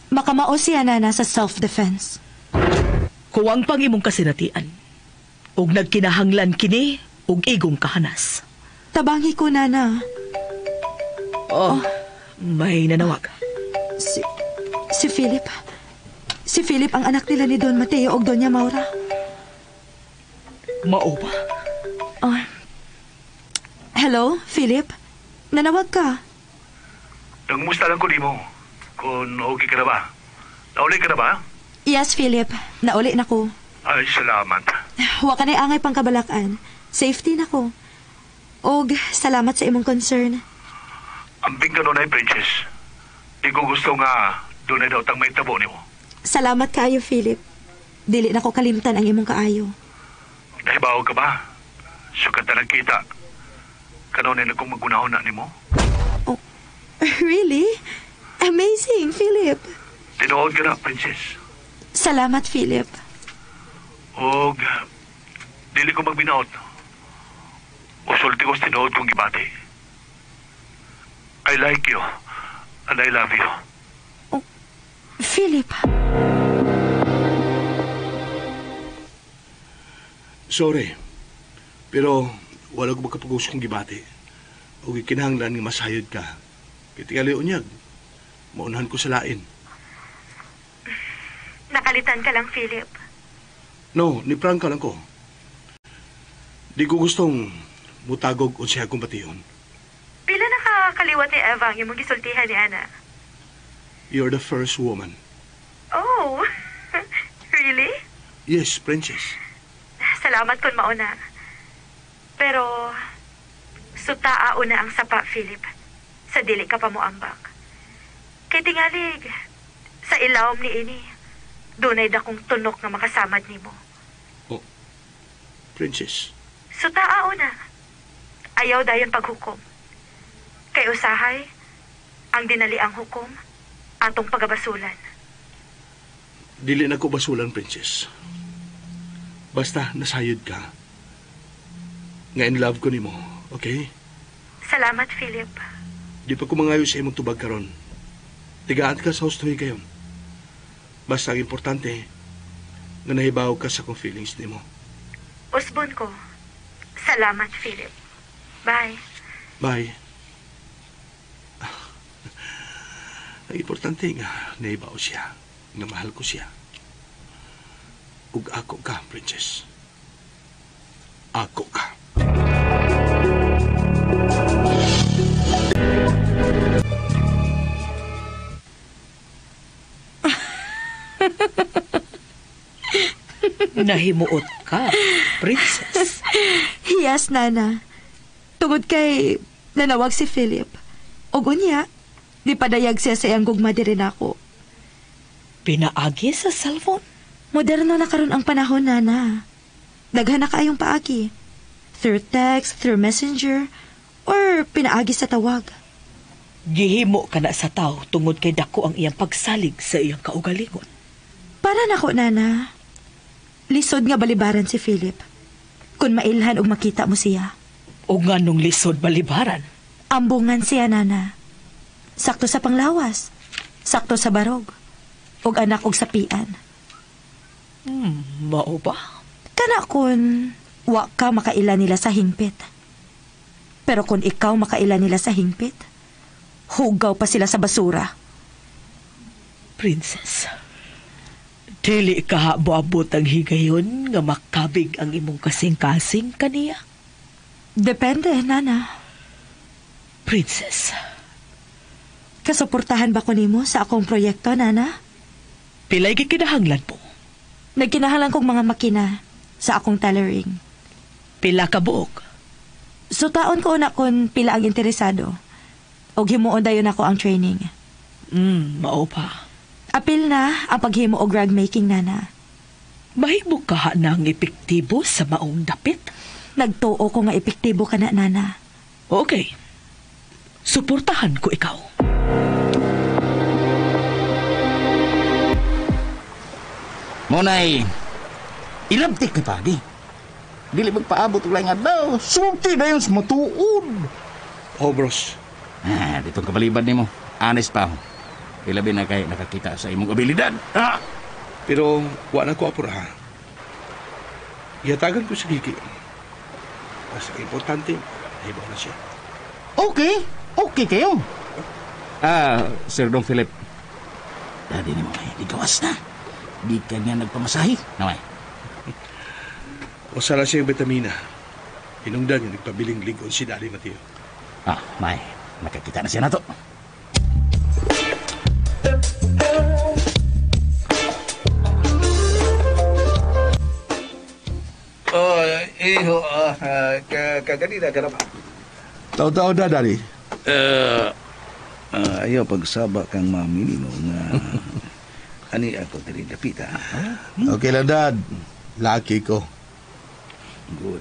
Makamao siya, Nana, sa self-defense. Kuwang pang imong kasinatian. Ug nagkinahanglan kini ug igong kahanas. Tabangi ko, Nana. Oh, may nanawag. Si Philip. Si Philip ang anak nila ni Don Mateo og Doña Maura. Mao ba? Oh. Hello, Philip? Nanawag ka. Nangumusta lang ko nimo. Kung okay ka na ba? Nauli ka na ba? Yes, Philip. Nauli na ko. Ay, salamat. Wa ka na'y angay pang kabalakan. Safety na ko. Og salamat sa imong concern. Ambing ka nun ay, princess. Di ko gusto nga dunay daw tang may tabo nimo. Salamat kaayo, Philip. Dili na ko kalimtan ang imong kaayo. Nahibaw ka ba? Sukat na nagkita. Kanunay na kong magunahon na nimo. Oh, really? Amazing, Philip. Tinuod ka na, princess. Salamat, Philip. Og dili ko magbinaot. Usulti ko sa tinuod kong gibati. I like you and I love you. Oh, Philip. Sorry, pero wala ko makapagos kong gibati. O kinahanglan nga masayod ka. Kay tingali unyag, maunahan ko sa lain. Nakalitan ka lang, Philip. No, ni prangka lang ko. Di ko gustong mutagog unsay akong bation. Pila nakakaliwat ni Eva ang imong gisultihan ni Ana? You're the first woman. Oh, really? Yes, princess. Salamat kung mauna. Pero, sutaa una ang sapa, Philip. Sa dili ka pa moambak. Kay tingalig, sa ilawom ni ini, dunay dakong tunok nga makasamad nimo. Oh, princess. Sutaa una. Ayaw dayon paghukom. Kay usahay, ang dinali ang hukom, atong pagabasulan. Dili na ko basulan, princess. Basta nasayod ka. Nga in love ko nimo, okay? Salamat, Philip. Di pa ko mangayo sa imong tubag karon. Tigaan ka sa hustoy kayon. Basta ang importante, nga nahibaw ka sa akong feelings nimo. Usbon ko. Salamat, Philip. Bye. Bye. Ang importante nga, nahibaw siya. Nga mahal ko siya. Ug ako ka, princess. Ako ka. Nahimuot ka, princess. Yes, Nana. Tungod kay nanawag si Philip. Og unya, di padayag siya sa iyang gugma diri nako. Pinaagi sa cellphone? Moderno na karon ang panahon, Nana. Daghan na kaayong paagi. Through text, through messenger, or pinaagi sa tawag. Gihimo ka na sa tao tungod kay dako ang iyang pagsalig sa iyang kaugalingon. Para nako, Nana. Lisod nga balibaran si Philip. Kung mailhan og makita mo siya. O nga nung lisod balibaran? Ambungan siya, Nana. Sakto sa panglawas. Sakto sa barog. Og anak og sapian. Mao ba? Kana kun wa ka makaila nila sa hingpit. Pero kung ikaw makaila nila sa hingpit, hugaw pa sila sa basura. Princess, dili ka moabot ang higayon nga makabig ang imong kasing-kasing kaniya? Depende, Nana. Princess. Kasuportahan ba ko nimo sa akong proyekto, Nana? Pilay gikinahanglan po. Nagkinahanglan kong mga makina sa akong tailoring. Pila ka buok? So taon ko na kung pila ang interesado. Og himuon dayon ako ang training. Mao pa. Apil na ang paghimo og rag making, Nana. Mahimo ka na ang epektibo sa maong dapit? Nagtuo ko nga epektibo ka na, Nana. Okay. Suportahan ko ikaw. Monay, ilabtik ni Padi. Dili magpaabot og laing adlaw. Sulti na yun sa matuod. Oh, bros. Ah, ditong kabalibad nimo. Honest pa ako. Ilabi na kay nakakita sa imong abilidad. Ah! Pero wa na ko apura, ha. Gihatagan ko si Kiki. Basta importante, nahibaw na siya. Okay. Okay kayo. Sir Dong Philip. Daddy ni mo, eh, di gawas na. Di ka niya nagpamasahe. Naway. Usa na siya yung vitamina. Hinungdan nga nagpabiling ligon si Daddy Mateo. May. Nakakita na siya na to. Oh, iho, kaganina ka na ba? Tao-tao na, Daddy. Ayaw pagsaba kang mami nimo nga ani ako diri dapita. Okay lang, Dad. Laki ko. Good.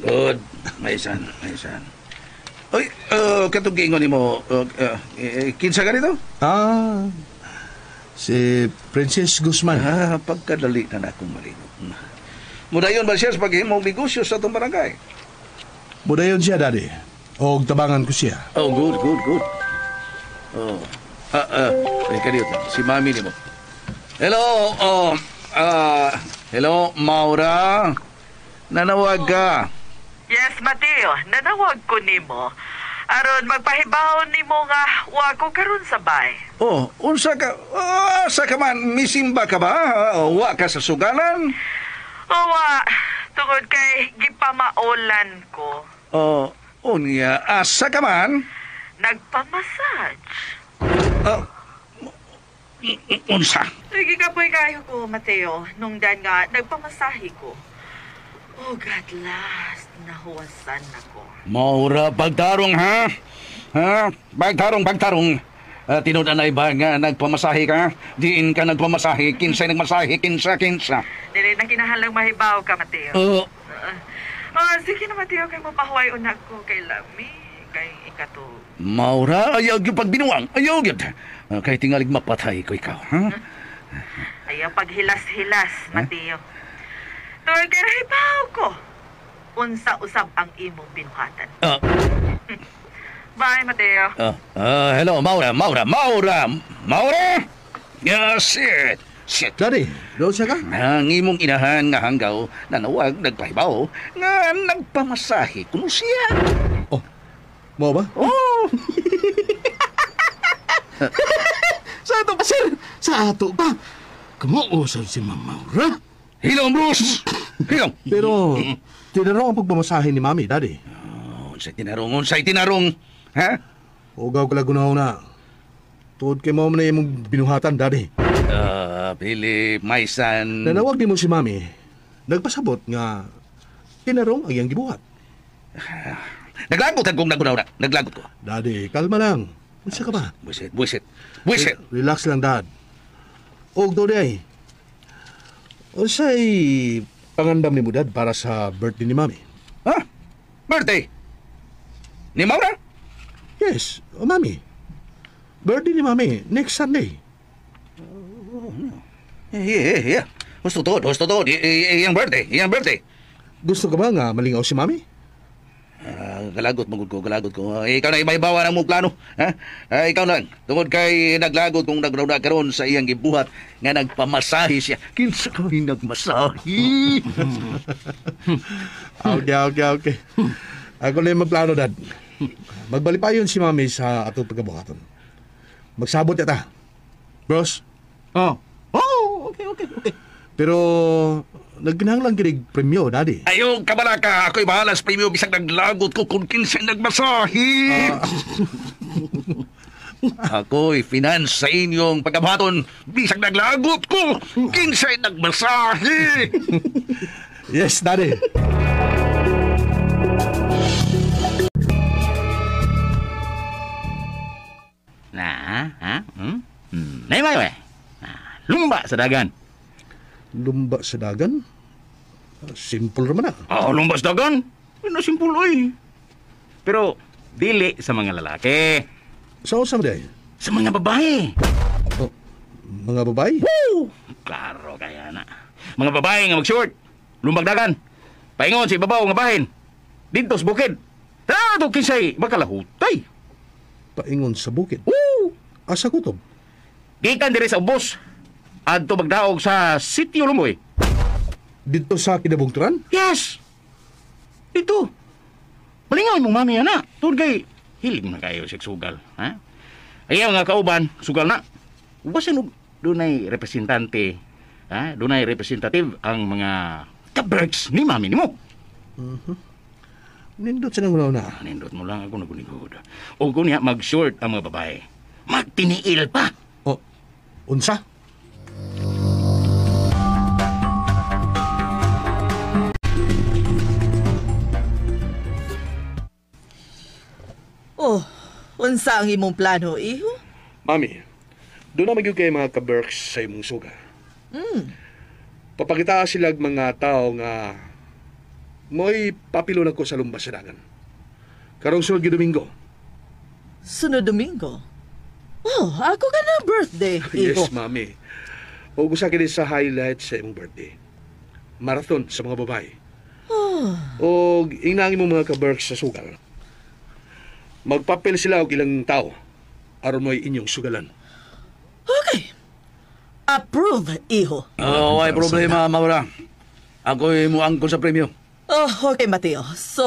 Good. Maisan, maisan. Oy, katong giingon nimo, kinsa ganito? Si Princess Guzman. Pagkadali na akong malimot. Mudayon ba siya sa paghimong negosyo sa atong barangay? Mudayon siya, Daddy. O tabangan ko siya. Oh, good, good, good. Oh. Kaniyot lang. Si mami nimo. Hello, hello, Maura. Nanawag ka. Yes, Mateo, nanawag ko nimo. Aron magpahibaw nimo nga wa ko karon sa bay. Oh, unsa ka? Oh, asa ka man? Misimba ka ba? Wa ka sa sugalan? Wa, tungod kay gipamaulan ko. Oh, unya, asa ka man? Nagpamassage. Unsa? Sige ka po'y kayo ko, Mateo. Nung dan nga, nagpamasahe ko. Oh, God, last, nahuwasan ako. Maura, pagtarong, ha? Ha? Pagtarong, pagtarong. Tinud-anay ba nga nagpamasahe ka? Diin ka nagpamasahe, kinsay nagmasahe, kinsa, kinsa. Dili na kinahalang mahibaw ka, Mateo. Sige na, Mateo, kay mapahuway una ko kay Lami, kay ikatog. Maura, ayaw gyud pagbinuang, ayaw gyud. Kay tingalig mapatay ko ikaw, ha? Ayaw paghilas-hilas, Mateo. Tungod kay nahibaw ko. Unsa usab ang imong binuhatan. Bye, Mateo. Hello, Maura, Maura, Maura, Maura! Shit, shit. Daddy, doon siya ka? Ang imong inahan nga hanggaw, nanawag, nagpahibaw, nga nagpamasahe kuno siya. Oh, mo ba? Oh! Sa ato pa, sir! Sa ato pa! Kamuusan si Ma'am Maura? Hilom, Bruce! Hilom! Pero, tinarong ang pagpamasahe ni Mami, Daddy. Oh, unsay tinarong, unsay tinarong. Ha? Ugaw ka lagunaw na. Tuod kay mo na imong binuhatan, Daddy. Philip, my son. Nanawag ni mo si Mami, nagpasabot nga tinarong ang iyang gibuhat. Naglagot ang kong nagunaw na. Naglagot ko. Daddy, kalma lang. Unsa ka ba? Buisit, buisit. Buisit! Relax lang, Dad. Og do day. Unsay pangandam ni mo, Dad, para sa birthday ni Mami? Ha? Birthday? Ni Maura? Yes, oh, Mami. Birthday ni Mami, next Sunday. Yeah, yeah. Gusto to, gusto to. Iyang birthday, iyang birthday. Gusto ka ba nga malingaw si Mami? Galagot mo ko, galagot ko. Ikaw na ibabawa ng mong plano. Ha? Ikaw lang. Tungod kay naglagot kung nagrauda karon sa iyang gibuhat nga nagpamasahe siya. Kinsa kay nagmasahe? Okay. Ako na yung magplano, Dad. Magbalipayon si Mami sa atong pagkabuhaton. Magsabot yata. Bros? Oh. Oh, okay. Pero nagkinahanglan kinig premyo, Daddy. Ayaw, kabala ka. Ako'y bahala sa premyo bisag naglagot ko kung kinsa nagmasahe. Ako'y finance sa inyong pagkabuhaton bisag naglagot ko kinsa'y nagmasahe. Yes, Daddy. Na, ha? Naimay, we. Lumba sa dagan. Lumba sa dagan? Simple naman na. Oh, lumba sa dagan? Ano simple, oy. Pero, dili sa mga lalaki. Sa unsa man day? Sa mga babae. Oh, mga babae? Woo! Klaro kaya na. Mga babae nga mag-short. Lumbag dagan. Paingon sa ibabaw nga bahin. Dito sa bukid. Tato kinsay makalahutay. Paingon sa bukid? Woo! Asa kutob? Gikan diri sa ubos. Adto magdaog sa Sitio Lumoy. Dito sa Kinabungturan? Yes! Dito. Malingaw imong mami ana. Tungod kay hilig na kayo sa sugal, ha? Ayaw nga kauban, sugal na. Basin og dunay representante, ha? Dunay representative ang mga kaberks ni mami nimo. Nindot sa nang na. Nindot mo lang ako nagunigod. O kunya mag-short ang mga babae. Magtiniil pa. Oh, unsa? Oh, unsa ang imong plano, iho? Mami, doon na magyud kay mga kaberks sa imong suga. Papakita sila og mga tao nga mo'y papilo na ko sa lumba sa dagan. Karong sunod gyud Domingo. Sunod Domingo. Oh, ako ka na birthday, iho. Yes, mami. O gusto kini sa highlight sa imong birthday. Marathon sa mga babae. O ingna ang imong mga kaberks sa sugal. Magpapil sila og ilang tao aron mo'y inyong sugalan. Okay. Approve, iho. Oh, way problema, Maura. Ako'y muangkon sa premyo. Oh, okay, Mateo. So,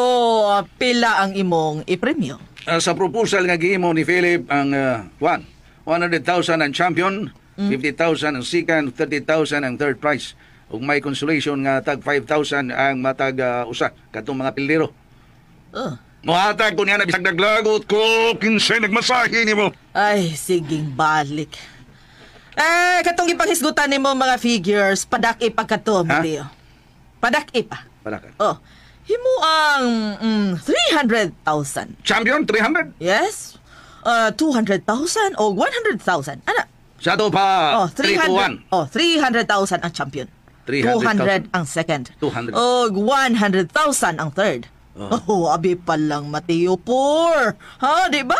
pila ang imong ipremyo? Sa proposal nga gihimo ni Philip ang 100,000 ang champion, 50,000 ang second, 30,000 ang third prize. Ug may consolation nga tag 5,000 ang matag usa kadtong mga pildero. Oh. Mohatag ko niya na bisag naglagot ko kinsay nagmasahe nimo. Ay, siging balik. Eh, katong ipanghisgutan nimo mga figures, padak-i pa kato, Mateo. Padak-i pa. Padakan. Oh, himo ang 300,000. Champion 300. Yes? 200,000 o 100,000. Ana? Sa ato pa Oh, 3 to 300. 1. Oh, 300,000 ang champion. 300,000. 200 ang second. 200. Og 100,000 ang third. Oh, abi pa lang Mateo poor. Ha, di ba?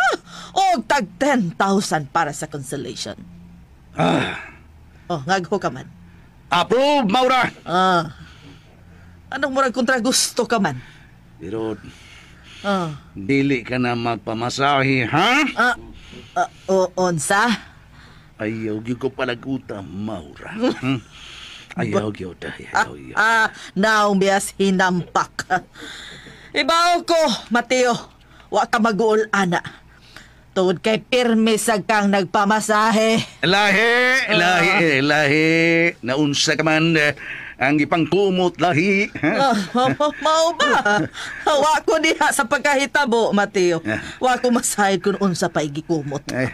Og tag 10,000 para sa consolation. Ah, Oh, ngagho ka man. approve Maura. Ah. Anong murag kontra gusto ka man? Pero Ah. dili ka na magpamasahe, ha? Ah, ah, o, onsa? Ayaw gyud ko palaguta, Maura. Ayaw gyud, ayaw gyud. Ah, naong biyas hinampak. Ibaw ko, Mateo. Wa ka mag-uol, ana. Tungod kay pirmi sa kang nagpamasahe. Lahi, lahi, lahi. Naunsa ka man ang ipangkumot lahi. Ha? Ah, mao ba? Wa ko diha sa pagkahitabo, Mateo. Wa ko masahid kung unsa pa igikumot. Eh,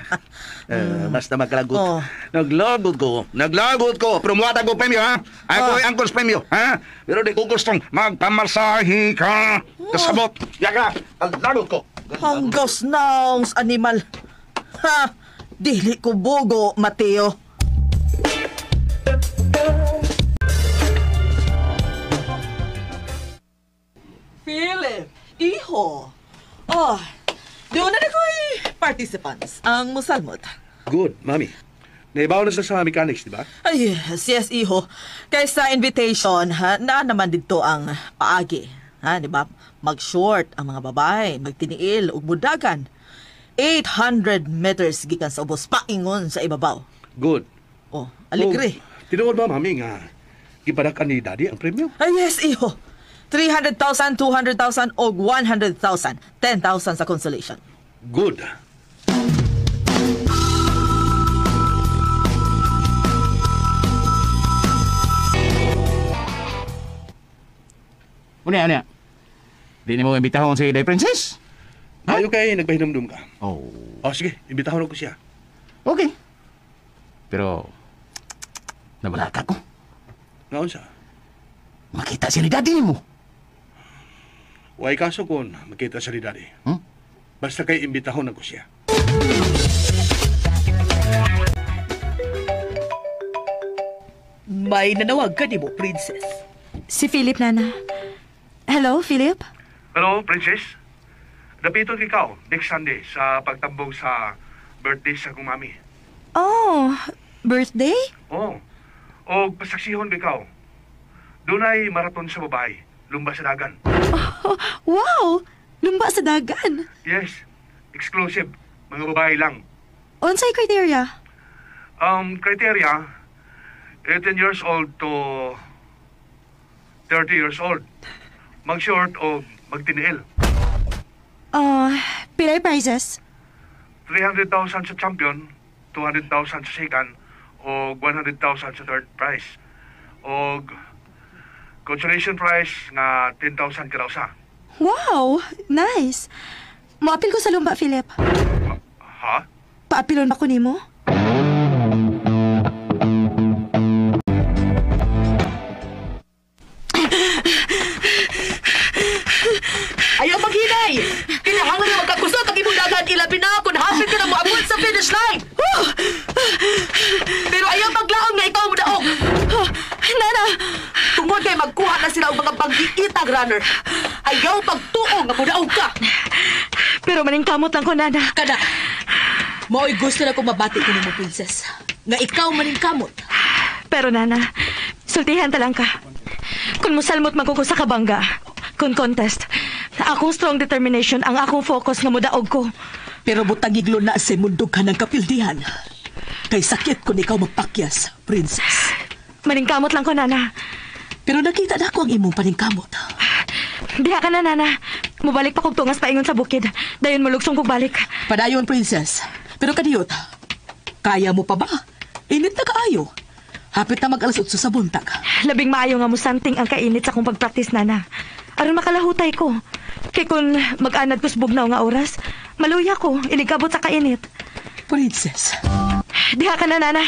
basta magkalagot. Oh. Naglagot ko. Naglagot ko. Pero muwatag ko premyo, ha? Ako ay angkos premyo, ha? Pero di ko gustong magpamasahe ka. Kasabot. Yaka, naglagot ko. Hanggaws naongs animal. Ha! Dili ko bugo, Mateo. Philip, iho. Oh, doon na ko'y participants ang musalmot. Good, mami. Naibaw na sila sa mechanics, di ba? Ay, yes, yes, iho. Kaysa invitation, ha, naa naman dito ang paagi. Ha, di ba? Mag-short ang mga babae, magtiniil ug budagan. 800 meters gikan sa ubos paingon sa ibabaw. Good. Oh, aligre. Oh, tinuod ba, mami, nga gipadakan ni Daddy ang premyo? Ay, yes, iho. 300,000, 200,000 og 100,000. 10,000 sa consolation. Good. Unya, unya. Di nimo imbitahon si Day Princess? Ayo kay nagpahinumdum ka. Oh. Oh, sige, imbitahon ko siya. Okay. Pero, nabalaka ko. Ngaon siya. Makita siya ni Daddy nimo. Way kaso kung makita siya ni Daddy. Hmm? Basta kay imbitahon ko siya. May nanawag ka nimo, princess. Si Philip, Nana. Hello, Philip? Hello, Princess. Dapiton ikaw next Sunday sa pagtambong sa birthday sa akong mami. Oh, birthday? Oo. Oh. O pasaksihon ikaw. Dunay maraton sa babae, lumba sa dagan. Oh, wow! Lumba sa dagan. Yes, exclusive. Mga babae lang. Unsay criteria? Criteria, 18 years old to 30 years old. Mag-short o magtiniil. Pilay prizes? 300,000 sa champion, 200,000 sa second, o 100,000 sa third prize. O consolation prize nga 10,000 kada usa. Wow! Nice! Moapil ko sa lumba, Philip. Ha? Paapilon ba ko nimo? Ayaw maghinay! Kinahanglan na magkakusot ang imong dagan ilabi na kung hapit ka na moabot sa finish line! Pero ayaw maglaom nga ikaw mo daog! Nana! Tungod kay magkuha na sila og mga paggiitag runner. Ayaw pagtuo nga mudaog ka! Pero maningkamot lang ko, Nana. Kada, mao'y gusto na kong mabati ko nimo, princess. Nga ikaw maningkamot. Pero Nana, sultihan ta lang ka. Kung musalmot man ko sa kabangga, kung contest, akong strong determination ang akong focus nga mudaog ko. Pero butang iglo na sa mundo ka ng kapildihan. Kay sakit kung ikaw magpakyas, princess. Maningkamot lang ko, Nana. Pero nakita na ko ang imong paningkamot. Diha ka na, Nana. Mubalik pa kog tungas paingon sa bukid. Dayon mulugsong kog balik. Padayon, princess. Pero kadiyot, kaya mo pa ba? Init na kaayo. Hapit na mag alas 8 sa buntag. Labing maayo nga musanting ang kainit sa akong pagpraktis, Nana. Aron makalahutay ko. Kay kung mag-anad ko sa bugnaw nga oras, maluya ko, inigabot sa kainit. Princess. Diha ka na, Nana.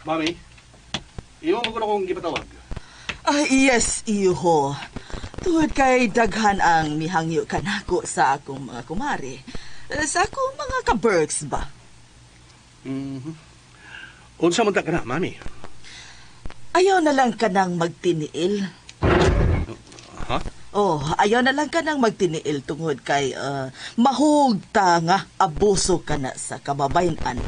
Mami, imo mo ko na kong gipatawag. Ay, yes, iho. Tuhod kay daghan ang mihangyo kanako sa akong mga kumare. Sa akong mga ka-berks ba? Unsa man ta ka na, Mami? Ayaw na lang ka nang magtiniil. Ha? Oh, ayaw na lang ka nang magtiniil tungod kay mahugta nga abuso ka na sa kababayan.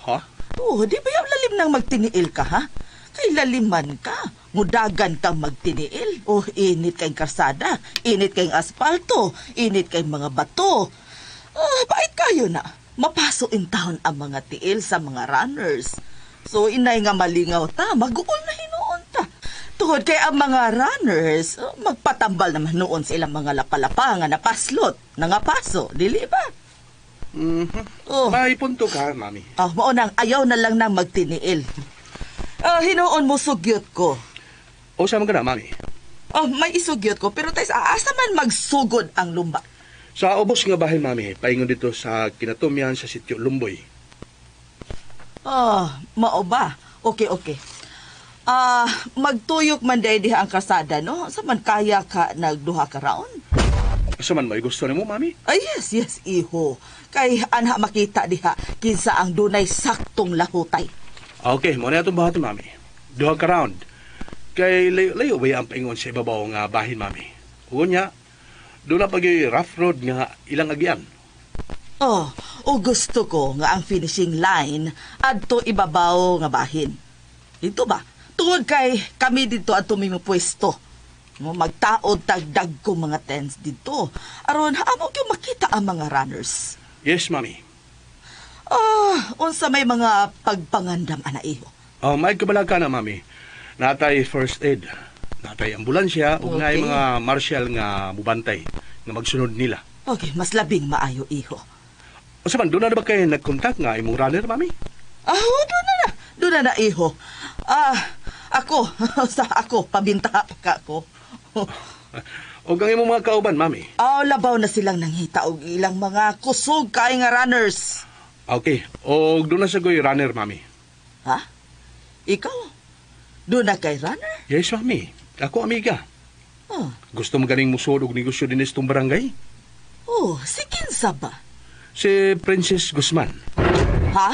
Ha? Oh, di ba yung lalim nang magtiniil ka, ha? Kay laliman ka. Mudagan kang magtiniil. Oh, init kay karsada, init kay asfalto, init kay mga bato. Oh, bait kayo na. Mapaso in town ang mga tiil sa mga runners. So, inay nga malingaw ta, maguol na hinuon ta. Tuhod kay ang mga runners, oh, magpatambal naman noon sa ilang mga lapalapa nga napaslot, nangapaso, dili ba? Oh. May punto ka, Mami. Ah, mao nang ayaw na lang nang magtiniil. Ah, hinuon mo sugyot ko. Unsa man ka na, Mami? Oh, may isugyot ko pero tays aasa man magsugod ang lumba. Sa ubos nga bahay, Mami, paingon dito sa kinatumyan sa sitio Lumboy. Oh, mao ba? Okay, okay. Ah, magtuyok man day diha ang kasada, no? Sa man kaya ka nagduha ka raon? Asa man may gusto nimo, Mami? Ay, yes, yes, iho. Kay anha makita diha kinsa ang dunay saktong lahutay. Okay, mo na itong buhaton, Mami. Duha ka round. Kay layo, layo ba ang paingon sa ibabaw nga bahin, Mami? Unya, doon na pag rough road nga ilang agian. Oh, o gusto ko nga ang finishing line adto ibabaw nga bahin. Dito ba? Tungod kay kami dito adto may pwesto. Mo magtaod tagdag ko mga tents dito. Aron amo gyud makita ang mga runners. Yes, Mami. Ah, unsa may mga pagpangandam ana iho. Oh, may kabala ka na, Mami. Natay first aid. Natay ambulansya ug naay mga marshal nga mubantay nga magsunod nila. Okay, mas labing maayo iho. Unsa man, doon na ba kay nagkontak nga imong runner, Mami? Ah, oh, doon na na. Doon na na iho. Ah, ako, sa ako, pabinta ka ko. O ang imong mga kauban, Mami? Ah, labaw na silang nanghita og ilang mga kusog kay nga runners. Okay. O doon na sa ko'y runner, Mami. Ha? Ikaw? Doon na kay runner? Yes, Mami. Ako, amiga. Oh, Gusto mo ganing musod og negosyo din itong barangay? oh, si kinsa ba? Si Princess Guzman. Ha?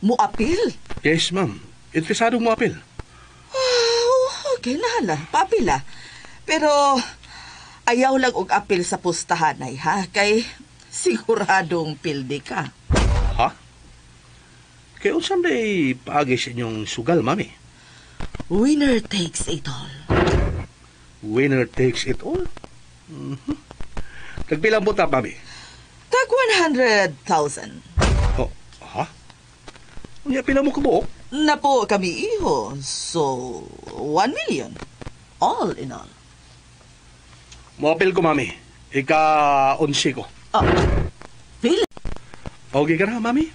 Muapil? Yes, ma'am. Interesado mo apil. Oh, okay na hala. Paapil ah. Pero ayaw lang og apil sa pustahanay ha? Kay siguradong pildi ka. Ha? Kay unsa day paagi sa inyong sugal, Mami? Winner takes it all. Winner takes it all? Tagpilang buta, Mami? 100,000. Oh, ha? Unya pila mo kabuok? Napo kami iho. So, 1 million. All in all. Moapil ko, mami. Ika-11 ko. Oh, Phil? Okay ka na, mami?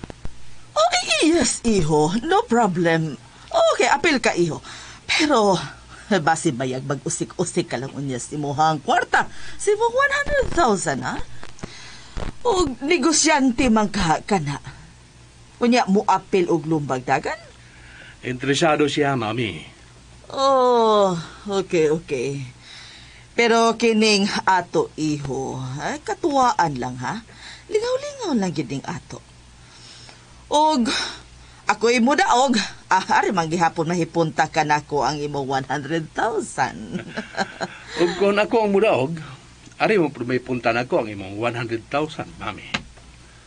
Oh, yes, iho. No problem. Okay, apil ka, iho. Pero, basi bayag mag-usik-usik ka lang unya si muhang kwarta. Si mo 100,000, ha? O negosyante man ka na. Unya mo apil og lumbag dagan? Interesado siya, mami. Oh, okay, okay. Pero kining ato, iho, ay, katuwaan lang, ha? Lingaw-lingaw lang gining ato. Og, ako'y mudaog. Ah, ari man gihapon mahipunta ka nako ang imong 100,000. Ug kung ako ang mudaog, ari mo may punta nako ang imong 100,000, mami.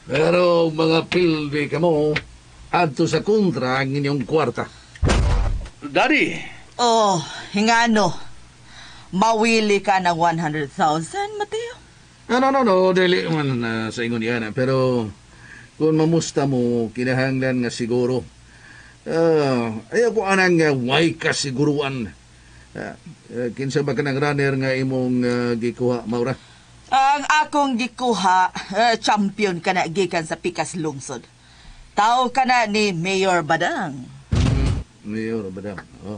Pero mga pildi ka mo, adto sa kontra ang inyong kwarta. Daddy, Oh, hingano. Mawili ka ng 100,000, Mateo? No, no, no, dili man sa ingon yan. Pero kung mamusta mo, kinahanglan nga siguro. Ayaw ko anang way kasiguruan. Kinsa ba ka ng runner nga imong gikuha, Maura? Ang akong gikuha, champion ka na gikan sa Pikas Lungsod. Tao ka na ni Mayor Badang. Mayor Badang. Oh.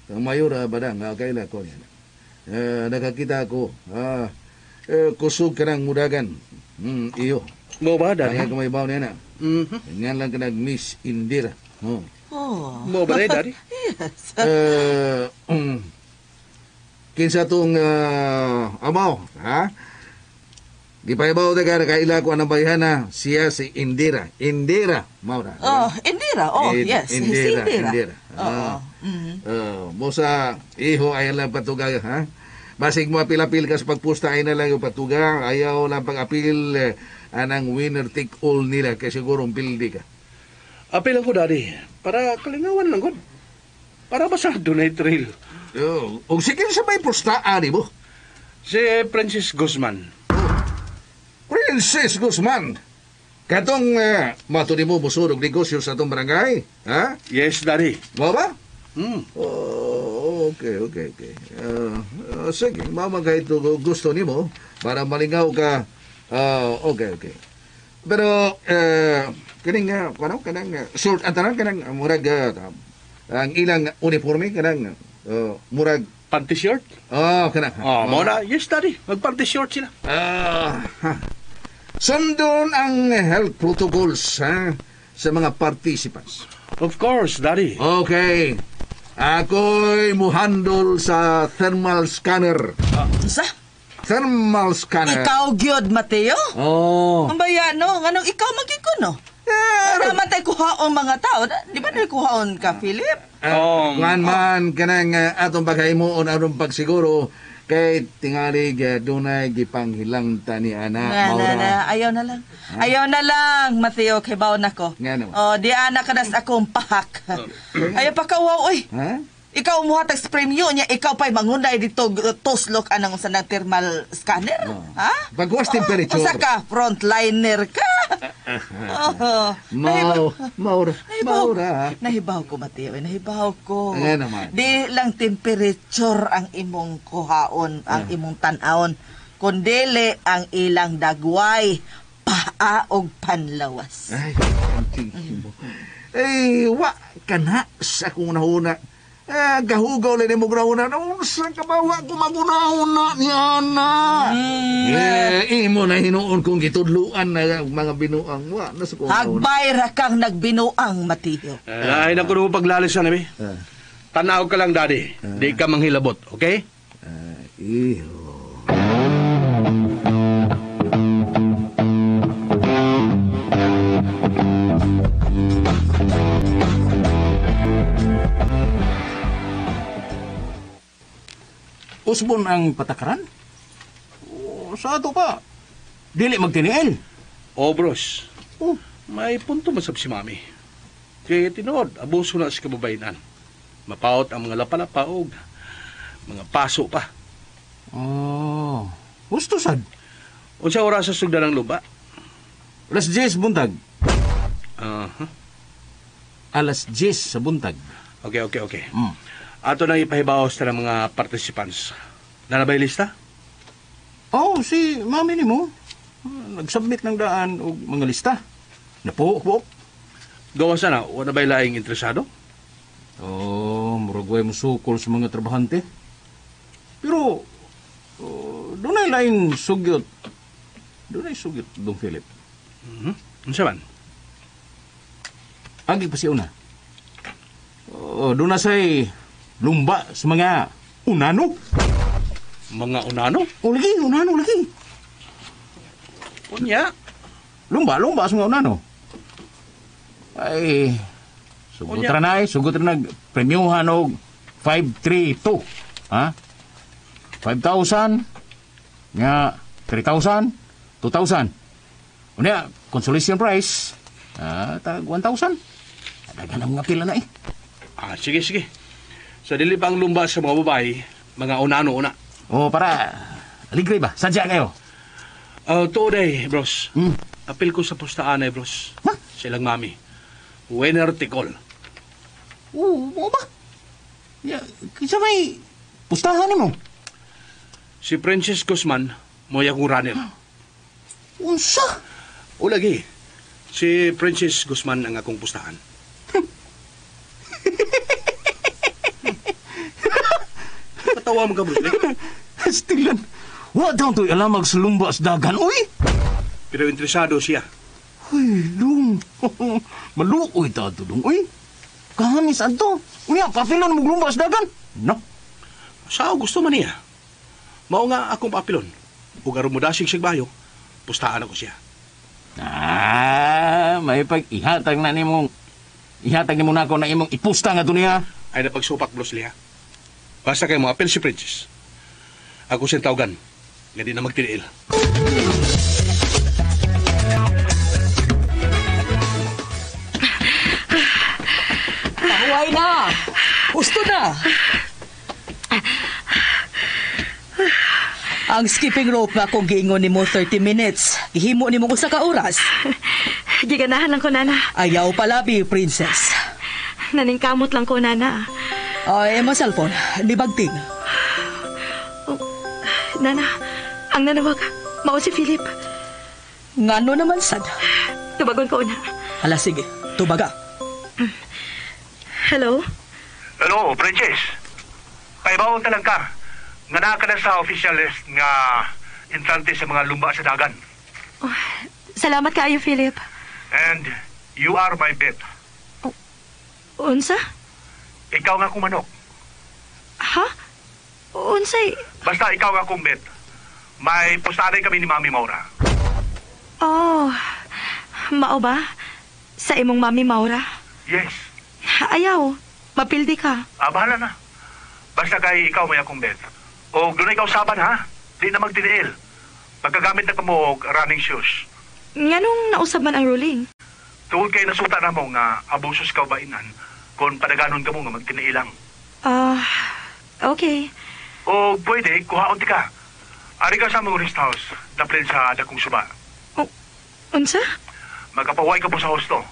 Ang Mayor Badang, kaila ko niya. Nakakita ako. Kusog ka ng mudagan. Iyo. Mo ba, Daddy? Kaya kung may baw niya na. Mhm. Nga lang ka nag-miss Indira. Oh. Oh. Mo ba, Daddy? Yes. Kinsa tong amaw, ha? Gipahibaw ta ka nakaila ko ang bayhana, siya si Indira. Indira, mao na. Oh, Indira. Oh, yes. Indira, Si Indira. Indira. Oo. Ah. Mo sa iho ay lang patuga, ha? Basig mo apil-apil ka sa pagpusta ay na lang yung patuga, ayaw lang pag-apil anang winner take all nila kay siguro pildi ka. Apil ako, Daddy. Para kalingawan lang, god. Para ba sa dunay trail? Oh, og sige sa may pustaan mo. Si Princess Guzman. Princess Guzman. Katong mato nimo musod og negosyo sa atong barangay, ha? Yes, Daddy. Mao ba? Mm. Oh, okay. Sige, mao man kahit gusto nimo para malingaw ka. Okay. Pero kining ano kanang short ang tanan kanang murag ang ilang uniforme kanang murag Panty short? oh kanang. Oh, mo na. Yes, Daddy. Mag-panty short sila. Ha. Sundon ang health protocols ha, sa mga participants. Of course, Daddy. Okay. Ako'y muhandol sa thermal scanner. Sa? Thermal scanner. Ikaw gyud, Mateo? Oh. Ang bayano, nganong ikaw magikuno? Naman tayo kuhaon mga tao. Di ba na kuhaon ka, Philip? Kuan man kanang atong paghimuon aron pagsiguro kay tingali dunay gipanghilangta ni ana Na, Maura. na, na. Ayaw na lang. Ayaw na lang, Mateo, kay baon ako. Nga naman. Oh, di ana ka nas akong pahak. Ayaw pa kawaw, oy. Ha? Ikaw muhatag sa premyo niya, ikaw pa'y mangunay dito tuslok anang sa ng thermal scanner. Ha? Pagwas temperature. Usa ka, frontliner ka. Oh, Maura, Nahibaw, Maura. nahibaw ko, Mateo. eh, Nahibaw ko. Nga naman. Di lang temperature ang imong kuhaon, ang imong tan-awon. Kundili ang ilang dagway, paa og panlawas. Ay, ang mo. Ay, wa ka na sa akong nahuna. Gahugaw lang mo grahuna. Unsa ka ba wa ko magunahuna ni ana. Eh, imo na hinuon kung gitudluan na mga binuang wa na sa akong nahuna. Hagbay ra kang nagbinuang, Mateo. Ay, naku mo paglalis na, nabi. Tanaw ka lang, Daddy. Di ka manghilabot, okay? Iho. Usbon ang patakaran? O, sa ato pa. Dili magtiniil. Oh, bros. Oh. May punto masab si Mami. Kaya tinuod, abuso na sa kababayenan. Mapaot ang mga lapalapa og mga paso pa. Oh, gusto sad. Unsa oras sa sugdan ng luba? Alas 10 buntag. Uh-huh. Alas 10 sa buntag. Okay. Ato nang ipahibaw sa mga participants. Nanabay lista? Oh, si mami ni mo. Nagsubmit ng daan og mga lista. Napuok-puok. Gawa sana, wala ba'y laing interesado? Oh, murag way musukol sa mga trabahante. Pero, dunay laing sugyot. Dunay sugyot, Dong Philip. Mm-hmm. Unsa man? Agi pa siya una. Oh, doon na sa'y lumba sa mga unano. Mga unano? O lagi, unano lagi. Unya? Lumba sa mga unano. Ay, sugot ra na sugot ra nag premyuhan og 532. Ha? 5,000 nga 3,000, 2,000. Unya, consolation prize, tag 1,000. Daghan ang mga pila na eh. Ah, sige. So, dili pa ang lumba sa mga babae, mga unano una. Oh, para aligre ba? Sadya kayo. Today, bros. Apil ko sa postaan ay, bros. Ha? Silang mami. Winner tikol. Oo, mo ba? Ya, kinsa may pustahan nimo? Si Princess Guzman, mo'y akong runner. Unsa? O lagi, si Princess Guzman ang akong pustahan. Patawa mo ka, Bruce Lee. Stilan. Wa daw to'y alamag sa lumba sa dagan, uy! Pero interesado siya. Uy, dong. Maluoy ta to, dong, uy. Kahanis adto. Unya, papilon mo lumba sa dagan. No. Sao gusto man niya? Mao nga akong papilon. Ug aron mo dasig sig bayo, pustahan ako siya. Ah, may pag-ihatag na nimong ihatag nimo nako na imong ipusta nga niya. Ay napagsupak, Bruce Lee, ha? Basta kayo mo apel si Princess. Ako siyang tawagan. Nga di na magtiniil. Pahuway na! Gusto na! Ang skipping rope nga akong giingon nimo 30 minutes. Gihimo nimo usa ka oras. Giganahan lang ko, Nana. Ayaw palabi, princess. Naningkamot lang ko, Nana. Ay, mo cellphone. Libagting. Oh, Nana, ang nanawag, mao si Philip. Ngano naman sad? Tubagon ko na. Hala, sige. Tubaga. Hello? Hello, Princess. Paibawang talang ka. Nga naa ka na sa official list nga entrante sa mga lumba sa dagan. Oh, salamat kaayo, Philip. And you are my bet. Oh, unsa? Ikaw nga akong manok. Ha? Unsay? Basta ikaw nga akong bet. May postaday kami ni Mami Maura. Oh, mao ba? Sa imong Mami Maura? Yes. Ayaw, mapildi ka. Ah, bahala na. Basta kay ikaw may akong bet. O doon ikaw saban ha? Di na magtiniil. Pagkagamit na kamo og running shoes. Nganong nausab man ang ruling? Tungod kay nasuta na mo nga abusos ka bainan kung padaganon ka mo nga magtiniilang. Ah, okay. O pwede, kuhaon ti ka. Ari ka sa among rest house, daplin sa dakong suba. Oh, unsa? Magkapaway ka po sa hosto.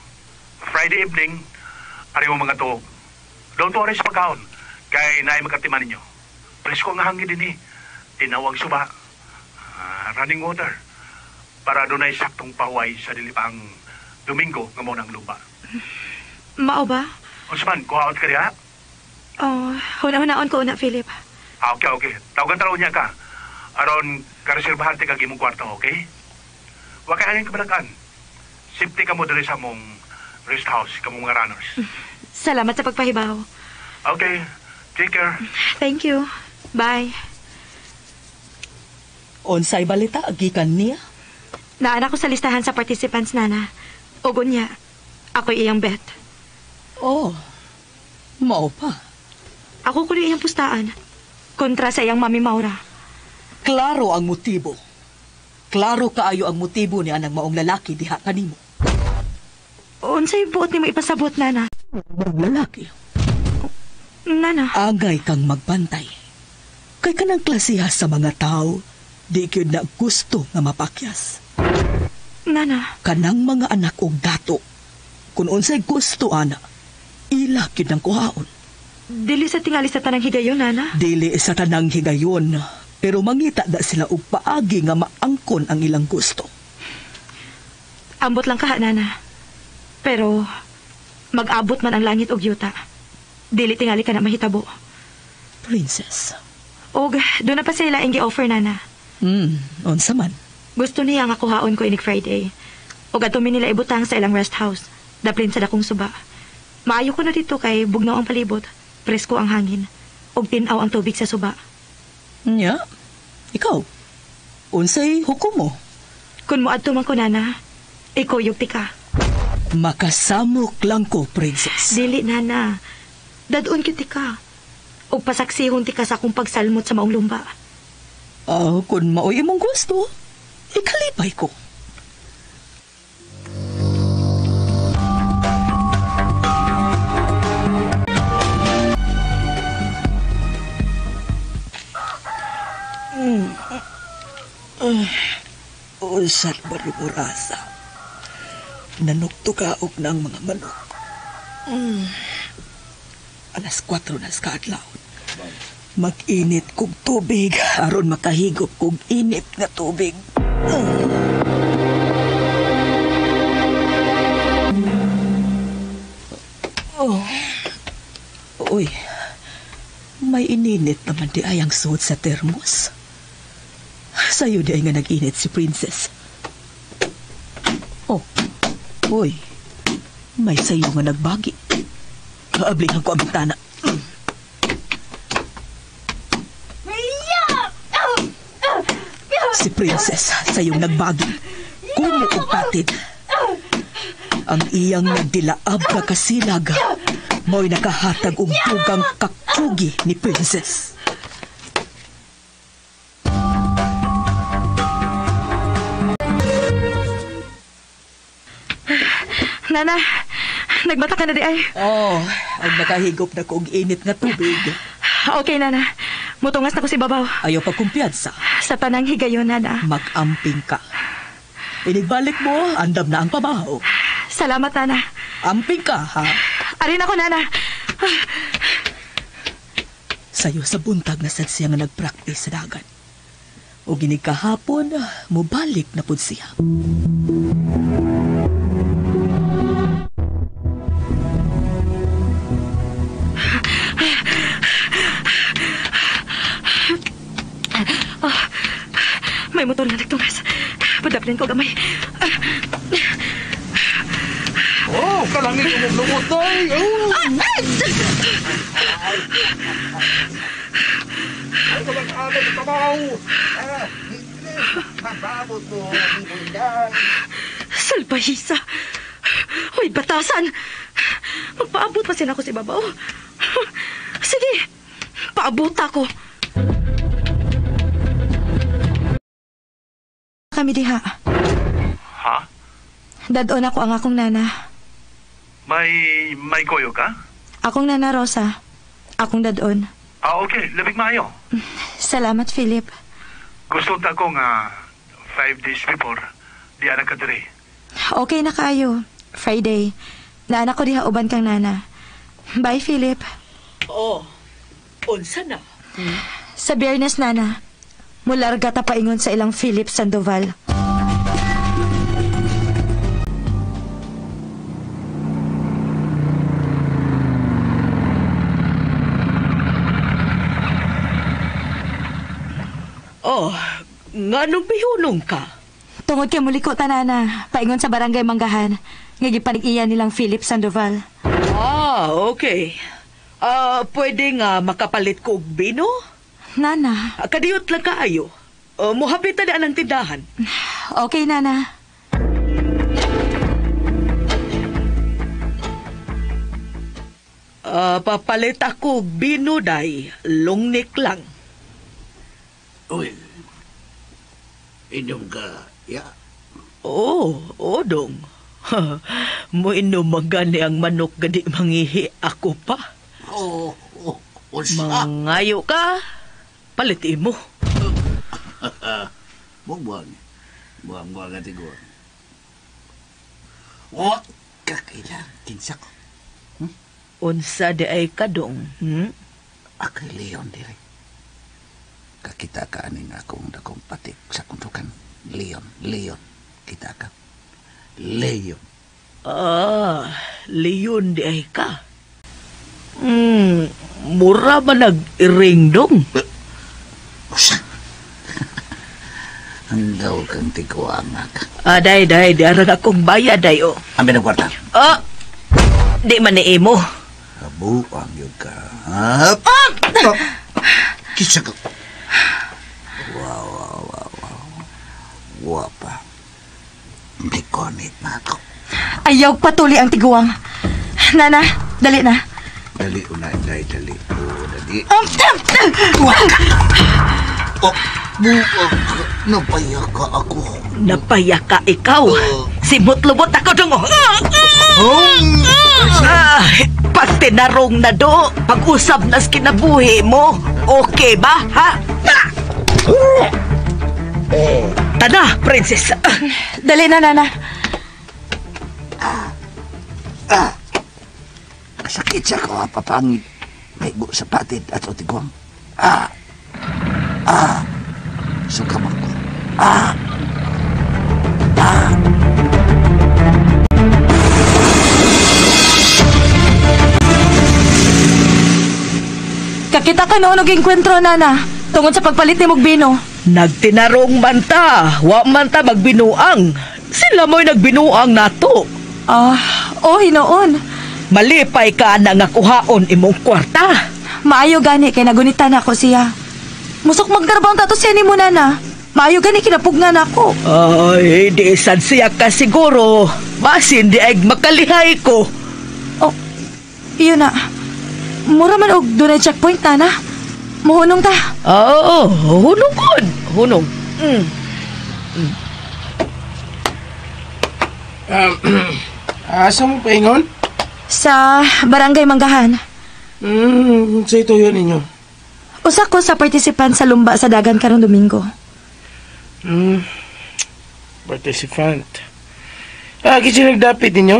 Friday evening, ari mo mga tuog. Don't worry sa pagkaon, kay naay magkatiman ninyo. Presko ang hangin din eh. Tinawag suba. Running water. Para doon ay saktong paway sa dilipang Domingo nga mo ng lupa. Mao ba? Usman, kuhaon ka diha? Oh, huna-hunaon ko una, Philip. Ah, okay. Tawagan taraw niya ka. Aron, kareserbahan ti kag imong kwarto, okay? Wa kay angin kabalakan. Safety ka mo diri sa mong rest house, kamong mga runners. Salamat sa pagpahibaw. Okay, take care. Thank you. Bye. Unsay balita gikan niya? Naana ko sa listahan sa participants, Nana. Ug unya, ako'y iyang bet. Oh, mao pa. Ako kuno iyang pustaan. Kontra sa iyang Mami Maura. Klaro ang motibo. Klaro kaayo ang motibo ni anang maong lalaki diha kanimo. Unsay buot nimo ipasabot, Nana? Maong lalaki. Nana. Angay kang magbantay. Kay kanang klasiha sa mga tao, di gyud na gusto nga mapakyas. Nana. Kanang mga anak og dato, kung unsay gusto ana, ila gyud ang kuhaon. Dili sa tingali sa tanang higayon, Nana. Dili sa tanang higayon, pero mangita da sila og paagi nga maangkon ang ilang gusto. Ambot lang kaha, Nana. Pero mag-abot man ang langit og yuta. Dili tingali ka na mahitabo. Princess. Og doon na pa sila ang gi-offer, Nana. Unsa man? Gusto niya nga kuhaon ko inig Friday. Og adto mi nila ibutang sa ilang rest house. Daplin sa dakong suba. Maayo ko na dito kay bugnaw ang palibot. Presko ang hangin. Og tin-aw ang tubig sa suba. Nya, ikaw, unsay hukom mo? Kun moadto man ko, Nana, ikuyog ti ka. Makasamok lang ko, Princess. Dili, Nana. Dadun kit ti ka. Og pasaksihon ti ka sa akong pagsalmot sa maong lumba. Kung maoy imong gusto, ikalipay ko. Usat ba ni Burasa? Nanuktukaok na ang mga manok. 4:00 na sa kaadlaw. Mag-init kog tubig aron makahigop kog init nga tubig. Oh. Uy, may ininit naman di ay ang suot sa termos. Sayo di ay nga nag-init si Princess. Oh, uy, may sayo nga nagbagi. Kaablihan ko ang bintana. Si Princess sayong nagbagi. Kumo og patid. Ang iyang nagdilaab na kasilag mo'y nakahatag og dugang kaktugi ni Princess. Nana, nagmata ka na di ay. Oh, ang nakahigop na ko og init nga tubig. Okay, Nana. Mutungas na ko si Babaw. Ayaw pagkumpiyansa. Sa tanang higayon, Nana. Mag-amping ka. Inigbalik mo, andam na ang pabaho. Salamat, Nana. Amping ka, ha? Arin ako, Nana. Sayo sa buntag na sad siya nga nagpraktis sa dagan. O ginig kahapon, mubalik na pud siya. May motor na nagtungas. Padaplin ko gamay. Oh, kalangit yung lumot ay. Oh. Ay, walang amay sa trabaho. Mababot mo. Salbahisa. Hoy, batasan. Magpaabot pa sila ko si Babaw. Sige, paabot ako. Kami diha. Ha? Dadon ako ang akong nana. May koyo ka? Akong nana Rosa. Akong dadon. Ah, okay. Labig maayo. Salamat, Philip. Gusto ta ko nga 5 days before, di ana ka diri. Okay na kayo. Friday. Naanak ko diha uban kang nana. Bye, Philip. Oh, unsa na? Sa Biyernes, nana. Mularga ta paingon sa ilang Philip Sandoval. Oh, nganong bihunong ka? Tungod kay muliko ta, nana, paingon sa barangay Manggahan, nga gipanig-iya nilang Philip Sandoval. Ah, okay. Pwede nga makapalit ko og bino? Nana. Kadiyot lang kaayo. Muhapit na ang tindahan. Okay, Nana. Papalit ako og bino, day. Long neck lang. Uy, inom ka, ya? Oo, oh, dong. Muinom magani ang manok gadi mangihi ako pa. Oo, oh, oh, Mangayo ka, palit imo. Buang-buang. Buang-buang ka tigor. Wa ka kaila kinsa ko. Unsa di ay kadong, Akay Leon dire. Kakita ka aning akong dakong patik sa kuntukan. Leon, Leon. Kita ka. Leon. Ah, Leon di ay ka. Mura ba nag-iring dong? Usa. Ang daw kang tiguanga ka. Ah, day, day, di arang akong bayad, day, oh. Ambi ng kwarta. Ah, di man ni imo. Kabuang yun ka. Hap! Ah! Kisa ka. Wow, wow, wow, wow. Wapa. May konit na ako. Ayaw patuli ang tiguang. Nana, dali na. Dali, una, dali, dali. Oh, dali. Oh, Oh, buang ka. Napaya ka ako. Napaya ka ikaw. Simot-lubot ako dong. Ah, pag tinarong na do, pag-usap na sa kinabuhi mo, okay ba, ha? Tana, princess. Dali na, Nana. Kasakit siya ko, papangit. May gu sa patid at otiguang. Suka ko. Kakita ka noon og engkwentro, Nana. Tungod sa pagpalit ni Mugbino. Nagtinarong man ta, wa man ta magbinuang. Sila mo'y nagbinuang nato. Ah, oh, hinoon. Malipay ka na nga kuhaon imong kwarta. Maayo gani kay nagunitan ako siya. Musok magtrabaho tato siya ni mo, Nana. Maayo gani kinapugnan ako. Ay, di sad siya ka siguro. Basin di ay makalihay ko. Oh, iyon na. Mura man og dunay checkpoint, Nana. Muhunong ta. Oo, hunong kon. Hunong. Asa mo paingon? Sa Barangay Manggahan. Sa ito yun ninyo. Usa ko sa participant sa lumba sa dagan karong Domingo. Participant. Kasi nagdapit ninyo?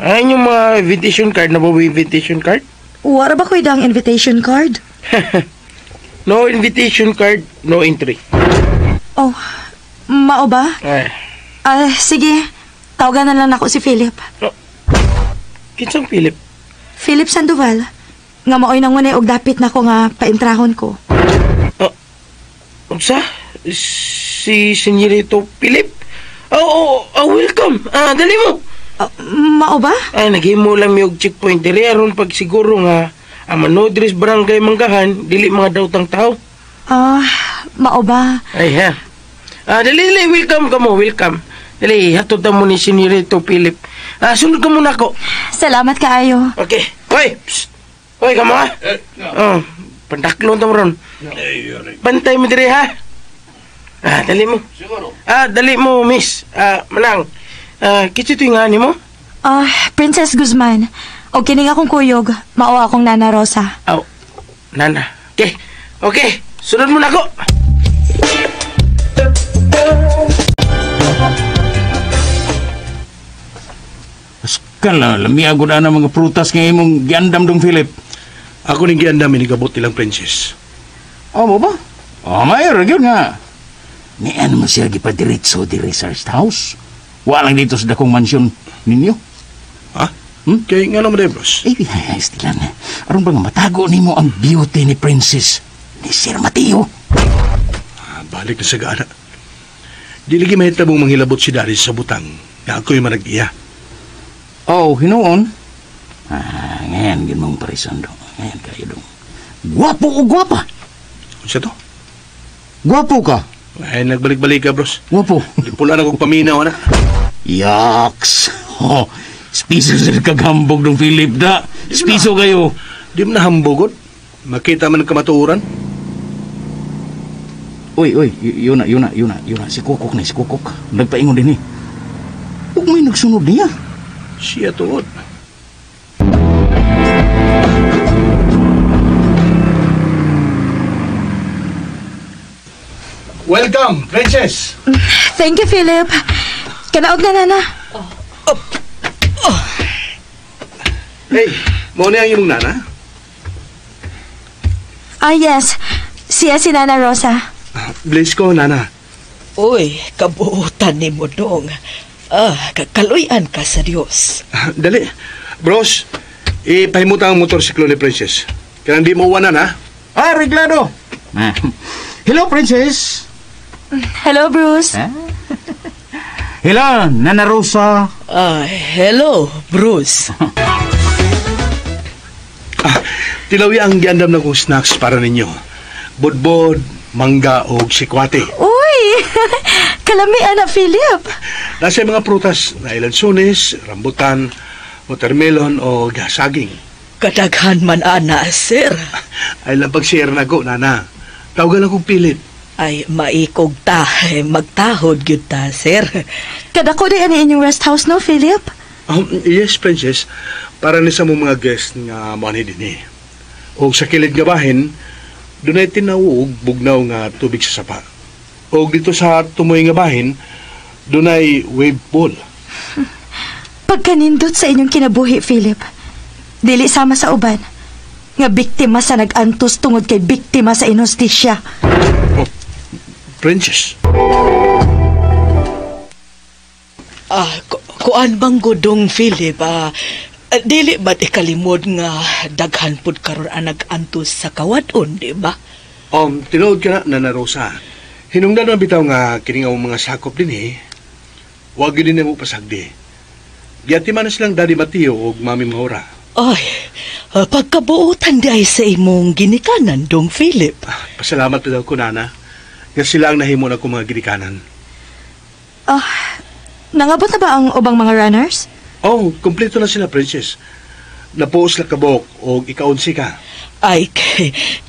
Ay, inyong mga invitation card. Na ba invitation card? Wara ba ko'y dang invitation card? No invitation card, no entry. Oh, mao ba? Ay, Ah, sige. Tawagan na lang ako si Philip. Kinsang Philip? Philip Sandoval. Nga maoy nangunay og dapit nako nga paintrahon ko. Oh, unsa? Si Senyorito Philip? Oh, welcome. Dali mo. Mao ba? Ay, naghimo lang mi og checkpoint diri aron pag siguro nga ang manodres Barangay Manggahan dili mga dawtang tao. Ah, mao ba? Ay ha. Dali dali, welcome ka mo, welcome. Dali, hatod mo ni Senyorito Philip. Sunod ka muna ako. Salamat kaayo. Okay. Hoy, psst. Hoy, kamo ha? Oh, pandaklon ta mo ron. Bantay mo diri ha. Dali mo. Siguro. Dali mo, miss. Manang. Kitsi ito yung nga mo? Princess Guzman. O kining akong kuyog, mao akong Nana Rosa. Aw, Nana. Okay. Okay, sunod mo na ako. Pascal, lamia gud ana mga prutas nga imong giandam dong Philip. Ako ning giandam inigabot nilang princess. Oh, mo ba? Oh, mayor gyud nga. Nian mo siya gipadiretso diri sa rest house. Wa lang dito sa dakong mansyon ninyo. Ha? Kay nga naman bros? Eh, stilan. Aron ba nga matago nimo ang beauty ni Princess ni Sir Mateo? Balik na sa gaana. Dili gi mahitabong manghilabot si Dari sa butang. Nga ako'y manag-iya. Oh, hinuon. Ngayon gid mong parisan do. Ngayon kayo dong. Gwapo o gwapa? Unsa to? Gwapo ka. Ay, nagbalik-balik ka, bros. Gwapo. Pula na kong paminaw, ana. Yaks. Oh, spiso sa kagambog ng Philip da. Spiso kayo. Di mo na hambogod. Makita man ang kamatuoran. Uy, uy, yun na, yun na, yun na, yun na. Si Kukok na, si Kukok. Nagpaingon din eh. Huwag may nagsunod niya. Siya tuod. Welcome, Princess. Thank you, Philip. Kanaog na, Nana. Oh, Oh. Hey, mao ni ang imong nana? Ah, yes. Siya si Nana Rosa. Bless ko, Nana. Uy, kabuutan ni mo dong. Ah, kakaluyan ka sa Dios. Dali. Bros, ipahimutan ang motorsiklo ni Princess. Kaya hindi mo uwanan, ha? Ah, reglado. Ah. Hello, Princess. Hello, Bruce. Ah? Hello, Nana Rosa. Ah, hello, Bruce. Tilawi ang giandam na kong snacks para ninyo. Budbod, mangga o sikwate. Uy! Kalamian na, Philip. Nasa mga prutas na ilansunis, rambutan, watermelon o saging. Kadaghan man ana, sir. Ay lang pag-share na ko, Nana. Tawagan akong Philip. Ay, maikog ta. Magtahod gyud ta, sir. Kadako di ani inyong rest house, no, Philip? Yes, Princess. Para ni sa mong mga guest nga moani din eh. O sa kilid nga bahin, dunay tinaw og bugnaw nga tubig sa sapa. O dito sa tumoy nga bahin, dunay wave pool. Pagkanindot sa inyong kinabuhi, Philip. Dili sama sa uban. Nga biktima sa nag-antos tungod kay biktima sa inhustisya. Oh, Princess. Ah, kuan bang gudong, Philip? Dili ba't ikalimod nga daghan pud karon ang nag-antos sa kawadon, di ba? Tinuod ka na, Nana Rosa. Hinungdan na bitaw nga kining ang mga sakop din eh. Wag yun din mo pasagdi. Giatiman na silang Daddy Mateo o Mami Maura. Ay, pagkabuotan di ay sa imong ginikanan, dong Philip. Pasalamat pa daw ko, Nana. Nga sila ang nahimo na kong mga ginikanan. Nangabot na ba ang ubang mga runners? Oh, kompleto na sila, Princess. Napuos na kabok o ikaunsi ka. Ay,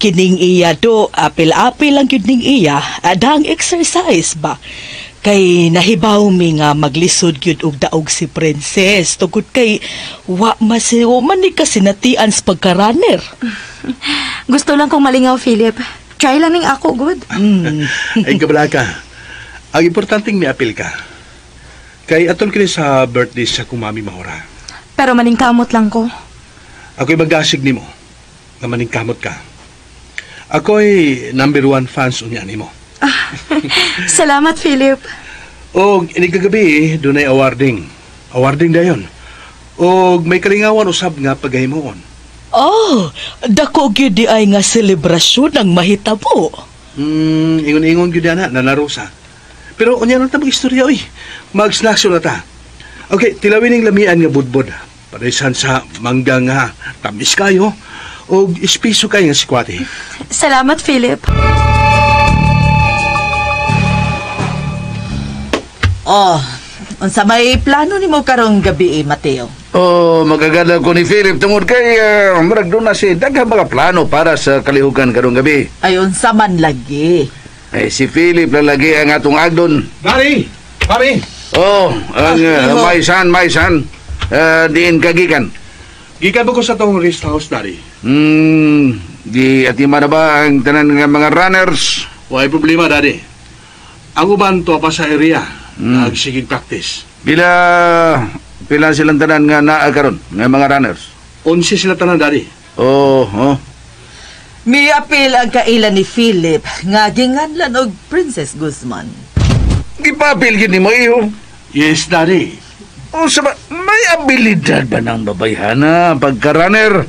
kining iya do, apil-apil lang yun ning iya, adang exercise ba? Kay nahibaw mi nga maglisod gyud og daog si Princess tungod kay wa masiwo man ni kasinatian sa pagka-runner. Gusto lang kong malingaw, Philip. Try lang ning ako, good. Ay, kabala ka. Ang importanteng miapil ka. Kay atol kini sa birthday sa kong Mami Mahora. Pero maningkamot lang ko. Ako'y magasig nimo nga maningkamot ka. Ako'y number 1 fans unya nimo. Salamat, Philip. Og inig kagabi, dunay awarding. Awarding dayon. Og may kalingawan usab nga paghimuon. Oh, dako gyud di ay nga selebrasyon ang mahitabo. Ingon-ingon gyud ana, Nana Rosa. Pero unya lang ta mag-istorya oy. Mag-snacks na ta. Okay, tilawin ning lamian nga budbod. Paresan sa mangga nga tamis kayo og espiso kayo nga sikwate. Salamat, Philip. Oh, unsa may plano nimo karong gabi, Mateo? Oh, magagala ko ni Philip tungod kay murag doon na si daghang mga plano para sa kalihukan karong gabi. Ay, unsa man lagi. Eh, si Philip lalagi ang atong agdon. Mari! Mari! Oh, ang may san. Diin ka gikan. Gikan ba ko sa tong rest house, Daddy? Di atima na ba ang tanan nga mga runners? Walay problema, Daddy. Ang uban to pa sa area. Nagsigig practice. Pila silang tanan nga naa karon nga mga runners? 11 sila tanan, Daddy. Oh, oh. Miapil ang kaila ni Philip nga ginganlan og Princess Guzman. Gipapil gid nimo iho. Yes, Daddy. Unsa ba may abilidad ba ng babayhana pagka-runner?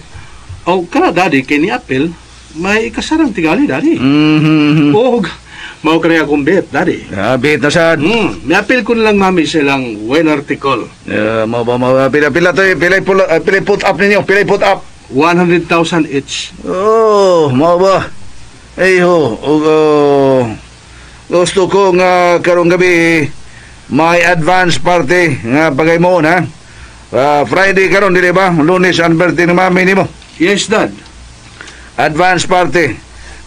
Oh, kana Daddy kay ni apil may ikasarang tigali, Daddy. Mhm. Og mao kani akong bet, Daddy. Bet na sad. Miapil ko na lang mami silang well article. Mao ba mao pila to pila pila put up ninyo, pila put up. 100,000 each. Oh, mao ba? Ay ho, og gusto ko nga karong gabi may advance party nga pagaymoon, ha? Friday karon dili ba? Lunes ang birthday ni mami nimo. Yes, Dad. Advance party.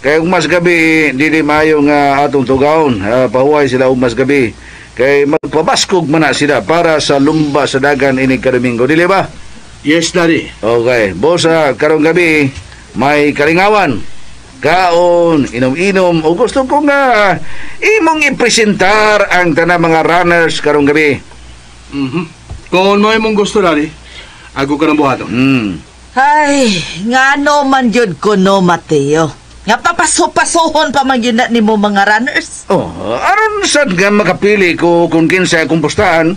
Kay ugmas gabi dili maayo nga atong tugawon, pahuway sila ugmas gabi. Kay magpabaskog man na sila para sa lumba sa dagan ini kadomingo, dili ba? Yes, Daddy. Okay, boss, karong gabi may kalingawan. Kaon, inom-inom, o gusto ko nga imong ipresentar ang tanang mga runners karong gabi. Mhm. Kung mo imong gusto, Daddy, ako ka ng buhaton. Ay, ngano man yun ko no, Mateo. Nga papaso-pasohon pa man yun na nimo mga runners. Oh, aron sad nga makapili ko kung kinsa akong pustahan.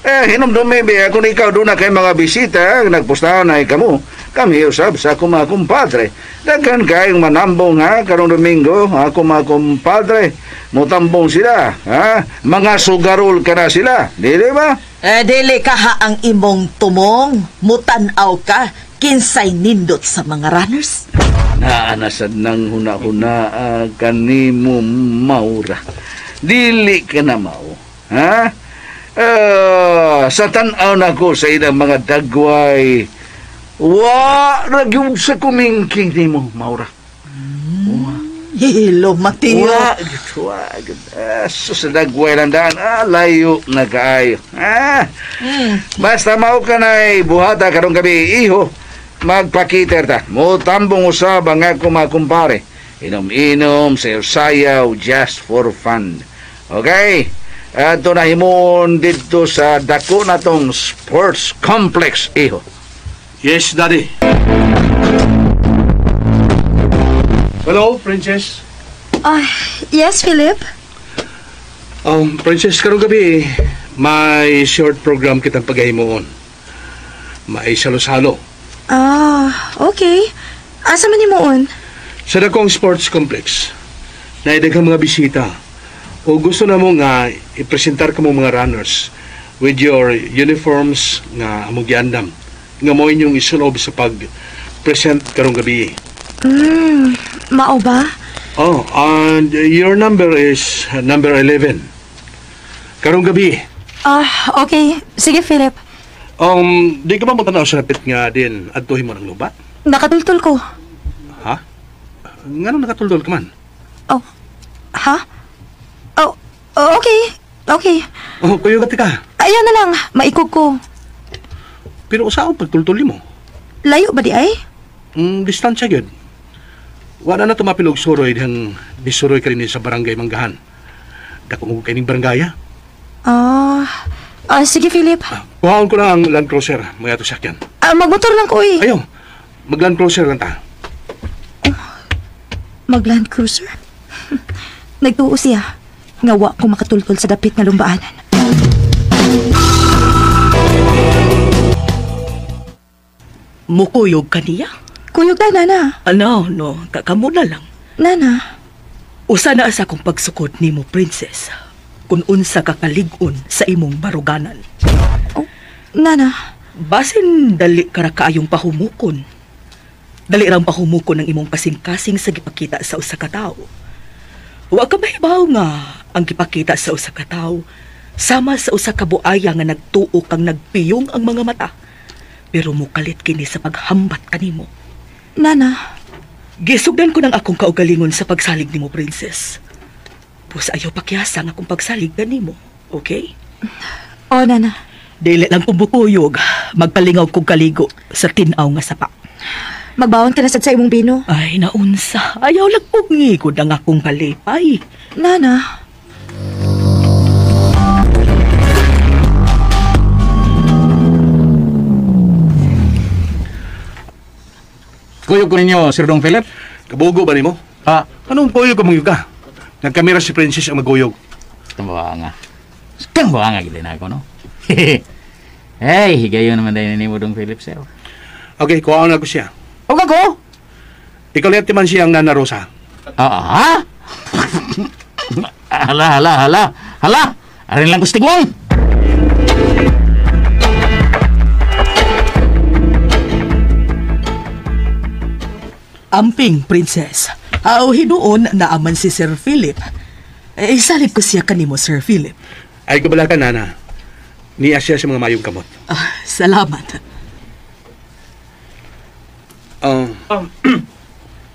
Eh, hinumdumi ba kung ikaw doon na kay mga bisita, nagpustahan ay kamo. Kami usab sa akong mga kumpadre. Daghan kayong manambong ha, karong Domingo, ako mga kumpadre. Mutambong sila, ha? Mga sugarol ka na sila, dili ba? Eh, dili ka ha ang imong tumong, mutanaw ka, kinsay nindot sa mga runners. Naanasad nang huna-huna kanimo Maura. Dili ka na mao, ha? Sa tan-aw na ko sa ilang mga dagway, wa ra gyud sa kumingking nimo, Maura. Hilo, Mateo. Wa gyud, wa gyud. Sa dagway lang daan, layo na kaayo. Basta mao ka na'y buhata karong gabi, iho. Magpakiter ta. Mutambong usab ang ako mga kumpare. Inom-inom, sayaw-sayaw, just for fun. Okay? Ato na himuon dito sa dako na tong sports complex, iho. Yes, Daddy. Hello, Princess. Yes, Philip? Princess, karong gabi, may short program kitang paghimuon. May salo-salo. Okay. Asa man himuon? Sa dakong sports complex, naidaghang mga bisita. O gusto na mo nga ipresentar ka mo mga runners with your uniforms nga among giandam nga mo inyong isulob sa pag-present karong gabi. Mao ba? Oh, and your number is number 11. Karong gabi. Okay. Sige, Philip. Di ka ba mo tanaw sa napit nga din adtuhin mo ng lubat? Nakatultol ko. Ha? Ngano nakatultol ka man? Oh, ha? Oh, okay. Okay. Oh, kuyo ka. Ayan na lang, maikog ko. Pero usaon pagtultol mo? Layo ba di ay? Distansya gyud. Wala na tumapilog suroy dihang disuroy ka rin sa barangay Manggahan. Dako mo kay ning barangay. Sige, Philip. Kuhaon ko lang ang Land Cruiser, mga ato sakyan. Magmotor lang ko eh. Ayaw, mag Land Cruiser lang ta. Oh, mag Land Cruiser? Nagtuo siya. Nga wa ko makatultol sa dapit nga lumbaanan. Mukuyog ka niya? Kuyog na, Nana. Ano, no. Kamo na lang. Nana. Usa na sa akong pagsukod nimo, Princess. Kung unsa ka kalig-on sa imong baruganan. Oh, Nana. Basin dali ka ra kaayong pahumukon. Dali rang pahumukon ang imong kasing-kasing sa gipakita sa usa ka tawo. Wa ka mahibaw nga ang gipakita sa usa ka tawo sama sa usa ka buaya nga nagtuo kang nagpiyong ang mga mata. Pero mukalit kini sa paghambat kanimo. Nana. Gisugdan ko ng akong kaugalingon sa pagsalig nimo, Princess. Pus ayaw pakyasa ang akong pagsalig kanimo, okay? Oh, Nana. Dili lang kong bukuyog, magpalingaw kong kaligo sa tinaw nga sapa. Magbawon ka na sad sa imong bino. Ay, naunsa. Ayaw lang kong ngigod ang akong kalipay. Nana. Kuyog ko ninyo, Sir Dong Philip. Kabugo ba nimo? Ah. Anong kuyog ka mangyog ka? Nagkamera si Princess ang maguyog. Kambawa nga. Kambawa nga gila na ako, no? Hey, higayon naman dahil nimo Dong Philip, sir. Okay, kuhaan na ko siya. Okay ko? Ikaw lihat man siya ang Nana Rosa. Ha? Hala, hala, hala. Hala! Arin lang kustigwang! Amping, Princess. Aw, hinuon na aman si Sir Philip. Eh, isalib ko siya kanimo, Sir Philip. Ay, kabala ka, Nana. Niya siya sa mga mayong kamot. Salamat.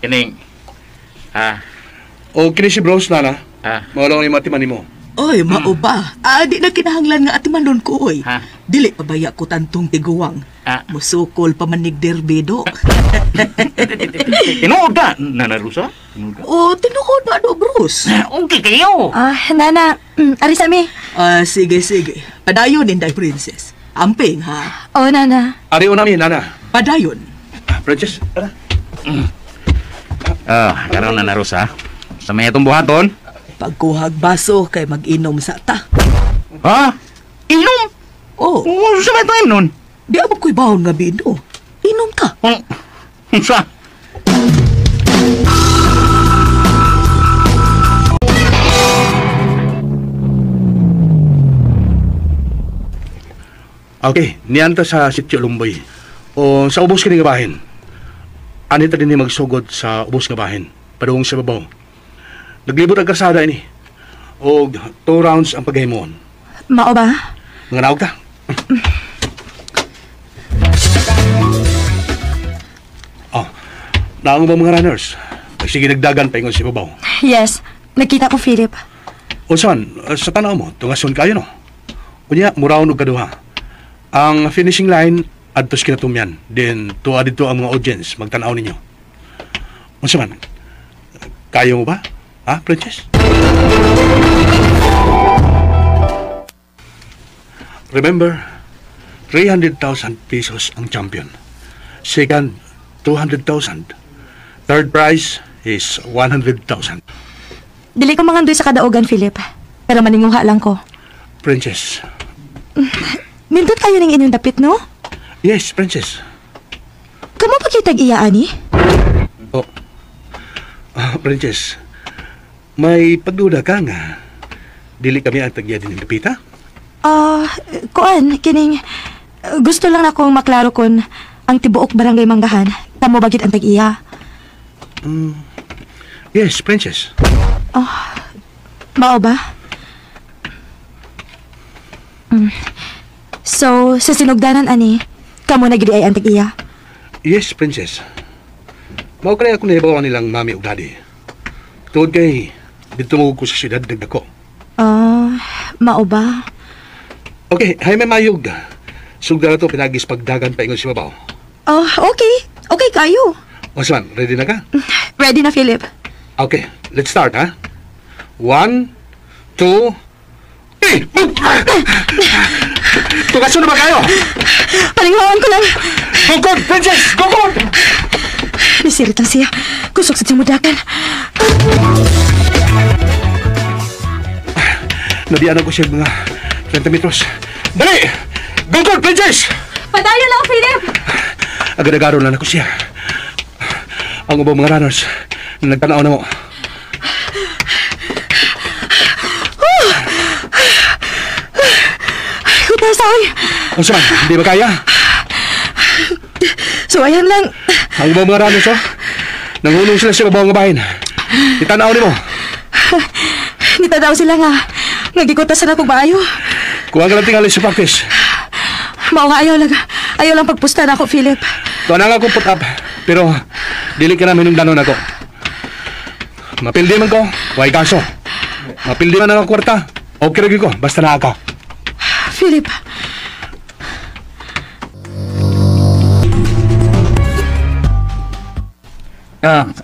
Kining. O, kini si Bros, Nana. Mawala ko ni matiman nimo. Oy, mao ba? Di na kinahanglan nga atimanon ko, oy. Ha? Dili pa baya ko tantong tiguang. Musukol pa manig derbido. Tinuod na, Nana Rosa? Tinuod ka? Oh, tinuod na, no, Bruce. Okay kayo. Nana, ari sa mi. Sige, sige. Padayon, Inday Princess. Amping, ha? Oo, Nana. Ariyo nami, Nana. Padayon. Princess, tara. Karon na na, Rosa. Sa may atong buhaton. Pagkuhag baso kay mag-inom sa ta. Ha? Inom? Oh. Oh, sa may time nun? Di abot ko'y bahon nga bino. Inom ta. Oh, sa? Okay, nianta sa Sitio Lumboy. O sa ubos kini nga bahin. Anita din ni magsugod sa ubos nga bahin. Padung sa babaw. Naglibot ang karsada ini. Og 2 rounds ang paghimon. Mao ba? Mga naog ta. Oh, naong ba mga runners? Sige nagdagan pa ingon si babaw. Yes, nakita ko, Philip. O saan, sa tanaw mo, tungason kayo no? Unya, muraon og kaduha. Ang finishing line, adtos kinatumyan. Then, tuwa dito ang mga audience, magtanaw ninyo. Unsa man, kayo mo ba? Ha, Princess? Remember, 300,000 pesos ang champion. Second, 200,000. Third prize is 100,000. Dili ko mangandoy sa kadaugan, Philip. Pero maninguha lang ko. Princess. Nindot kayo ng inyong dapit, no? Yes, Princess. Kamo pa kitag iya, ani? Oh. Princess, may pagduda ka nga. Dili kami ang tagya din ng dapita? Kuan, kining... Gusto lang akong maklaro kun ang tibuok barangay Manggahan. Kamo bagit ang tag-iya? Yes, Princess. Oh, mao ba? So, sa sinugdanan, ani, kamo na gid ay ang tag-iya? Yes, Princess. Mao kaya akong nahibawan nilang mami ug daddy. Tuod kay, dito mo ko sa siyudad nagdako. Mao ba? Okay, hay may mayog. Sugda na to, pinagis pagdagan pa ingon si babaw. Oh, okay. Okay kayo. Osman, ready na ka? Ready na, Philip. Okay, let's start, ha? 1, 2, 3! Tugaso na ba kayo? Palinghawan ko lang. Gugod, Princess! Gugod! Nisirit lang siya. Kusog sa timudakan. Nabiyaan ko siya mga 20 metros. Dali! Gugod, Princess! Padayon lang, Philip! Agad-agaro lang ako siya. Ang ubang mga runners na nagtanaw na mo. Kutasoy! Unsa man, hindi ba kaya? So, ayan lang. Ang ubang mga runners, oh. Nanghulong sila sa babaw nga bahin. Itanaw ni mo. Nitanaw sila nga. Nagikutasan ako maayo. Kuha ka lang tingali sa practice. Mao nga ayaw lang. Ayaw lang pagpusta na ako, Philip. Tuwa na nga akong put up. Pero, dili ka namin nung danon ako. Mapildi man ko, way kaso. Mapildi man ang kwarta. Okay rin ko, basta na ako. Philip.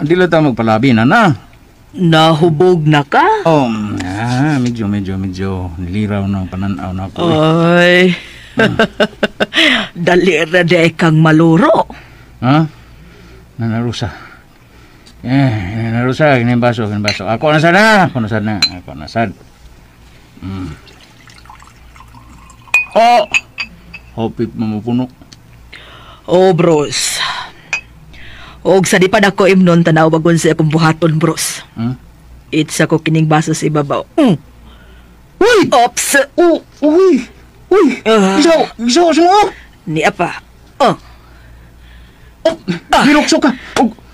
Dili ta magpalabi na na. Nahubog na ka? Oh, medyo niliraw na pananaw na ako. Ay. Dali ra di kang maluro. Ha? Nanarusa. Nanarusa, kini baso. Ako na sad na. Ako na sad. Oh. Hopit mamupuno. Oh, bros. Og sa di pa nako imnon tanaw bagon sa akong buhaton, bros. It's ako kining baso sa ibabaw. Uy! Ops! Oh, uy! Uy! Isaw sa mo! Niya pa. Oh. Oh, Ginukso ka!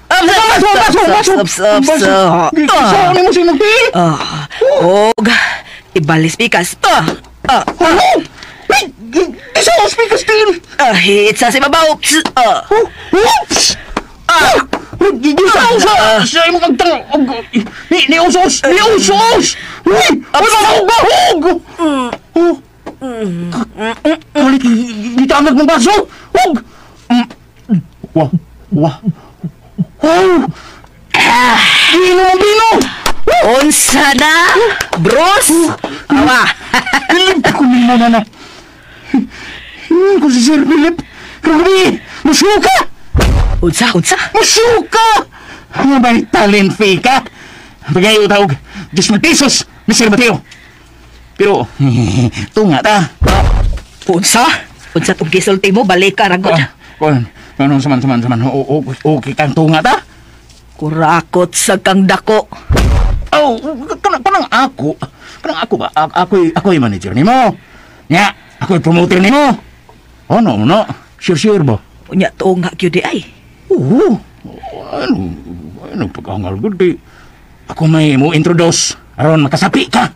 Baso! Ops! Isaw ni mo siya magpil! Og, ibalis pikas. Ano? Isaw pikas din! It's sa ibabaw. Oops! Gisaw sa imong agtang! Ni usos! Ni usos! Uy! Uy! Bahog! Kalit, gitanag mong baso! Hug! Wah! Wah! Oh! Bino ang bino! Unsa na? Bros? Awa! Bilib ko nimo na na. Kung si Sir Philip, grabe, musuka! Unsa, unsa? Musuka! May talent fee ka. Bagay utawag, 10,000 pesos, Mr. Mateo. Pero, tunga ta. Unsa? Unsa tong gisulti mo, balik ka, ragot. Kon, ano, saman. Okay kang tunga ta? Kurakot sa kang dako. Oh, kanang ako. Kanang ako ba? Ako'y manager nimo. Nya, ako'y promoter nimo. Ano, no? Sure ba? Unya, tunga gyud di ay. Oo. Ano pag-angal gud di. Ako may mo introduce aron makasapi ka.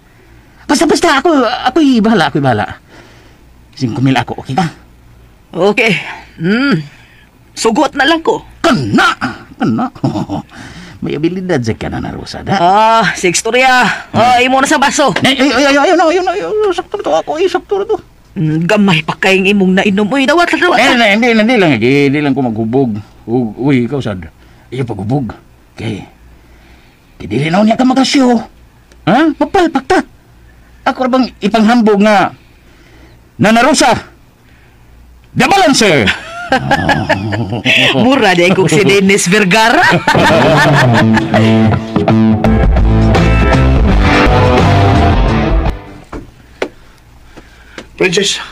Basta ako'y bahala, ako'y bahala. 5,000 ako, okay ka? Okay. Sugot na lang ko. Kana. May abilidad sa ka na Rosa, da. Ah, sige istorya. Imo na sa baso. Ay, ayun na. Sakto na to ako, sakto na to. Gamay pa kayong imong nainom. Uy, dawat. Hindi lang. Hindi lang ko maghubog. Uy, ikaw sad. Iyo paghubog. Okay. Dili na niya ka makasyo. Ha? Mapalpak ta. Ako bang ipanghambog nga Nana Rosa, the balancer. Mura di kong si Dennis Vergara. Princess.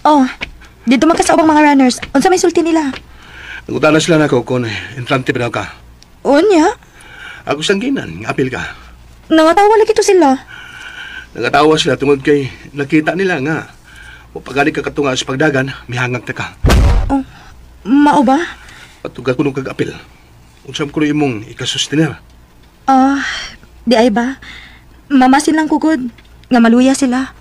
Oh, dito man ka sa ubang mga runners. Unsa may sulti nila? Nangutana sila nako kung entrante pa daw ka. Unya? Ako sangginan, apil ka. Nangatawa lagi to sila. Nangatawa sila tungod kay nakita nila nga o pagani ka katunga sa pagdagan, mihangag ta ka. Oh, mao ba? Patuga ko nung kag-apil. Unsam ko imong ikasustener. Di ay ba? Mamasin lang kugod. Nga maluya sila.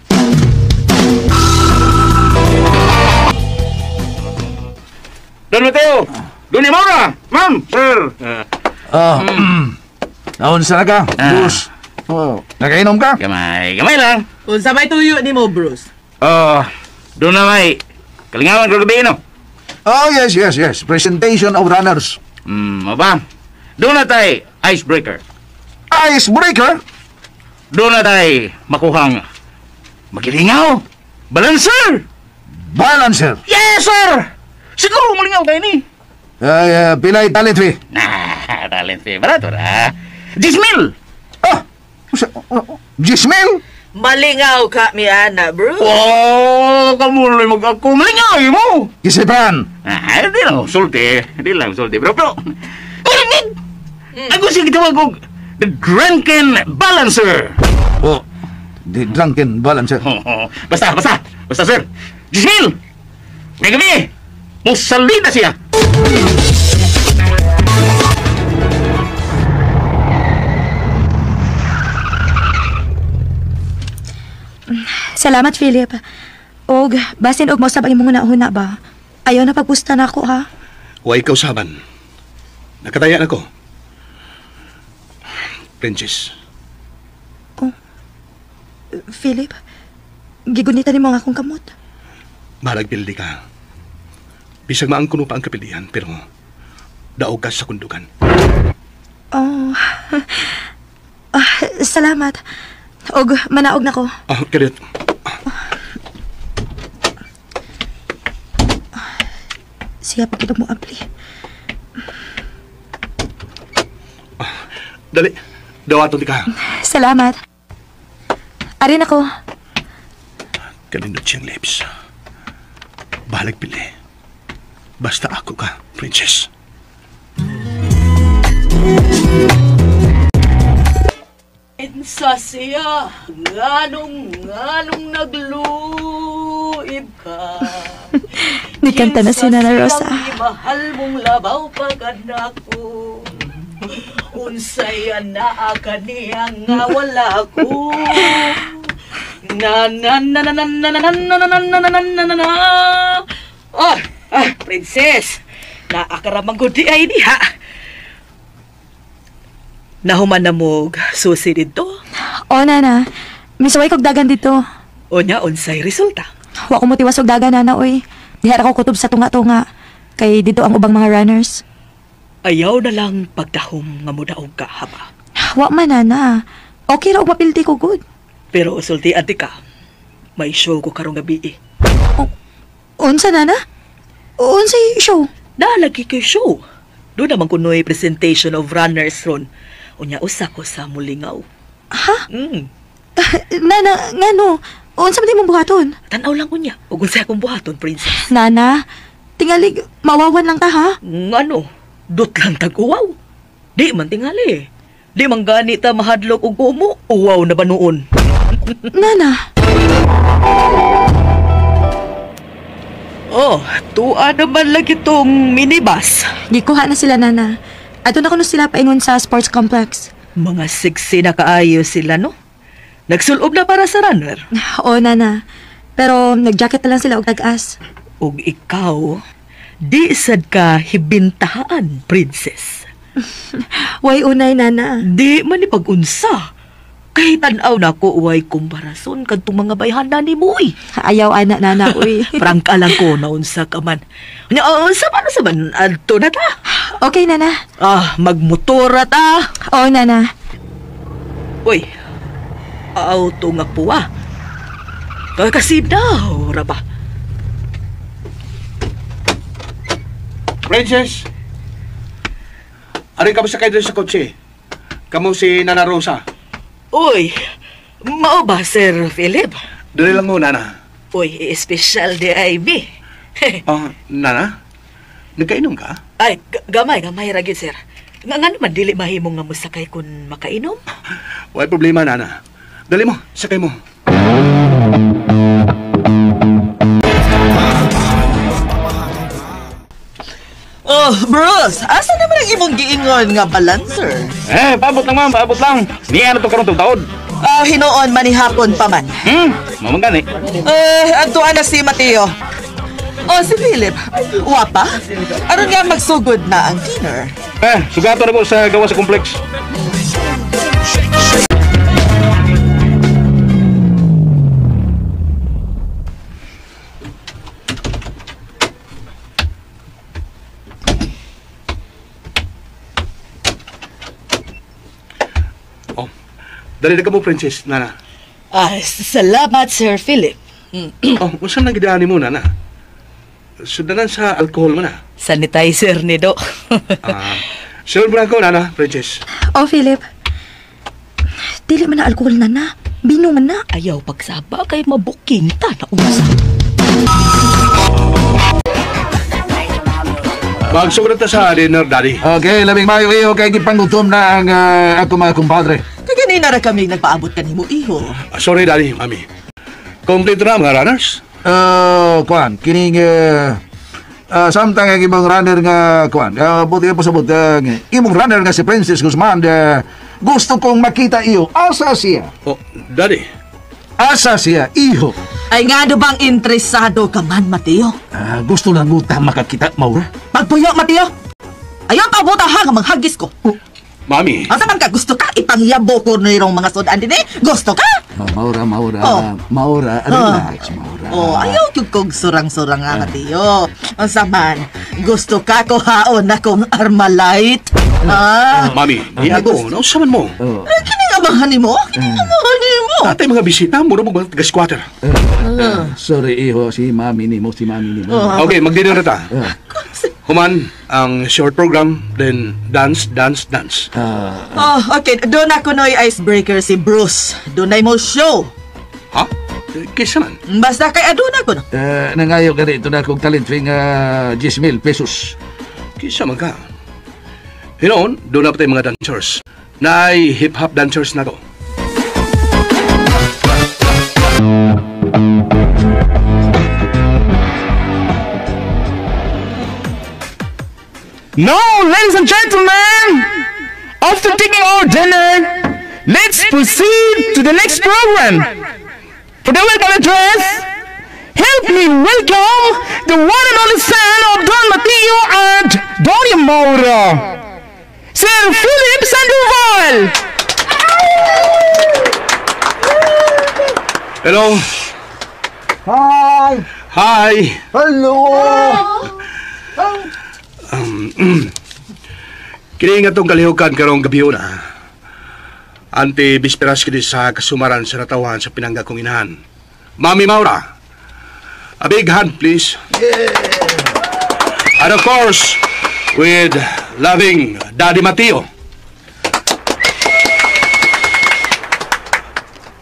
Don Mateo! Don Maura! Ma'am! Sir! Naon sa ka? Bruce. Oh, nakainom ka? Gamay lang. Unsa may tuyo nimo, Bruce? Doon na may kalingawan ko gabi, no? Oh, yes. Presentation of runners. Maba. Doon na tayo icebreaker. Icebreaker? Doon na tayo makuhang magilingaw. Balancer! Balancer? Yes, sir! Siguro malingaw kayo ni. Pilay talent fee. Nah, talent fee. Barato ra. 10,000! Ah! 10,000? Malingaw ka, mi ana, bro. Oh, kamuloy mag-ako. Malingaw mo. Kisipran. Hindi lang sulti. Hindi lang sulti, bro. Pero, kulit! Ako siya gitawag kong The Drunken Balancer. Oh, The Drunken Balancer. Basta. Basta, sir. 10,000! May gabi! Musalita siya! Salamat, Philip. Og, basin og mausab ang imong huna-huna ba? Ayaw na pagpusta na ako, ha? Wa ikaw saban. Nakataya na ko. Princess. Oh. Philip, gigunitan nimo ang akong kamot. Balag pildi ka. Bisag maangkuno pa ang kapilihan, pero daog ka sa kundukan. Oh. Salamat. Og, manaog na ko. Karit. Siya pag mo abli. Dali. Dawaton ka. Salamat. Arin ako. Kalindot siyang lips. Bahalag pili. Basta ako ka, princess. Insa siya, nganong nagluib ka. Nikanta na si Nana Rosa. Mahal mong labaw pagad ko. Unsay anaa kaniya nga wala ko. Na na na na na na na na na na na na na na na. Oh, princess. Naakaramang gudi ay diha. Nahuman na mo susi dito. O, Nana. Misuway kog dagan dito. O nya, unsay resulta? Wa ko motiwas og dagan, Nana, oy. Diha ra ko kutob sa tunga-tunga. Kay dito ang ubang mga runners. Ayaw na lang pagdahom nga mudaog ka, haba. Wa man, Nana. Okay ra og mapildi ko, good. Pero usulti ati ka, may show ko karong gabi eh. Oh, Unsa, Nana? Unsay show? Naalagi kay show. Doon naman kunoy presentation of runners ron. Unya usa ko sa mulingaw. Ha? Mm. Nana, ngano? Unsa man di mong buhaton? Tanaw lang unya. Ug unsa akong buhaton, princess? Nana, tingali mawawan lang ta ha? Ngano? Dut lang tag-uwaw. Di man tingali. Di man gani ta mahadlok og umo. Uwaw na ba noon? Nana. Oh, tuwa naman lagi tong minibus. Gikuha na sila, Nana. Ato na kuno sila paingon sa sports complex. Mga sexy na kaayo sila, no? Nagsulob na para sa runner. Oo, Nana. Pero nagjacket na lang sila og tag-as. Og ikaw, di sad ka hibintahaan, princess. Way unay, Nana. Di man ni pag-unsa. Kay tan-aw na ko, way kumparason kadtong mga bayhana ni mo, uy. Ayaw, ana, Nana, uy. Prangka lang ko, naunsa ka man. Nya, unsa man, unsa man, adto na ta. Okay, Nana. Ah, magmotora ta. Oo, Nana. Uy, auto nga po ah. Kasi daw, raba. Princess! Ari ka ba sakay doon sa kotse? Kamu si Nana Rosa. Uy, mao ba, Sir Philip? Dali lang mo, Nana. Uy, espesyal di ay mi. Nana? Nagkainom ka? Ay, gamay, gamay ra gyud, sir. Nga naman, dili mahimong nga mosakay kun makainom? Way problema, Nana. Dali mo, sakay mo. Oh, Bruce, asa naman ang imong giingon nga balancer? Eh, paabot lang ma'am, paabot lang. Niya na to karon tug taod. Ah, hinuon man hapon pa man. Mamang gani. Eh, adtuan na si Mateo. Oh, si Philip. Wapa? Aron nga magsugod na ang dinner. Eh, sugato na ko sa gawa sa complex. Dali na ka mo, Princess, Nana. Ah, salamat, Sir Philip. Oh, unsa nang gidani mo, Nana? Sudanan sa alcohol mo na. Sanitizer ni do. Sure mo na ako, Nana, Princess. Oh, Philip. Dili man na alcohol, Nana. Bino man na. Ayaw pagsaba kay mabuking ta na unsa. Magsugod ta sa dinner, Daddy. Okay, labing mayo iyo kay gipangutom na ang ako mga kumpadre. Kaganina ra kami nagpaabot kanimo, iho. Sorry, Daddy, Mami. Kompleto na mga runners? Kuan, kining samtang ang imong runner nga kuan. Buti pa sabot imong runner nga si Princess Guzman, gusto kong makita iyo. Asa siya? Oh, Daddy. Asa siya, iho? Ay nga do bang interesado ka man, Mateo? Gusto lang utang makakita, Maura. Pagpuyo, Mateo! Ayaw pabuta ha nga manghagis ko. Oh. Mami. Asa man ka gusto ka ipangyabo ko nirong mga sudan din eh? Gusto ka? Oh, Maura, Maura, Oh. Maura, relax, Maura. Oh, ayaw gyud kog surang-surang nga, Mateo. Unsa man, gusto ka ko haon na kong Armalite? Ah. Mami, ihago, nausa man mo? Oh. Ay, kini nga mga nimo? Kini nga mga nimo? Tatay mga bisita, mura mo mga taga-squatter. Sorry, iho, si mami nimo, si mami nimo. Okay, mag-dinner na ta. Human, ang short program, then dance, dance, dance. Oh, okay. Doon ako no'y icebreaker si Bruce. Doon ay mo show. Ha? Kisa man? Basta kay aduna ko no. Nangayo ka rito na kong talent tuwing 10,000 pesos. Kisa man ka. Hinoon, doon na pa tayo mga dancers. Naay hip-hop dancers na to. Now, ladies and gentlemen, after taking our dinner, let's proceed to the next program. For the welcome address, help me welcome the one and only son of Don Mateo and Doña Maura, Sir Philip Sandoval. Hello. Hi. Hi. Hello. Kini nga tong kalihukan karong gabi na. Ante bisperas kini sa kasumaran sa natawan sa pinangga kong inahan. Mami Maura. A big hand, please. Yeah. And of course, with loving Daddy Mateo.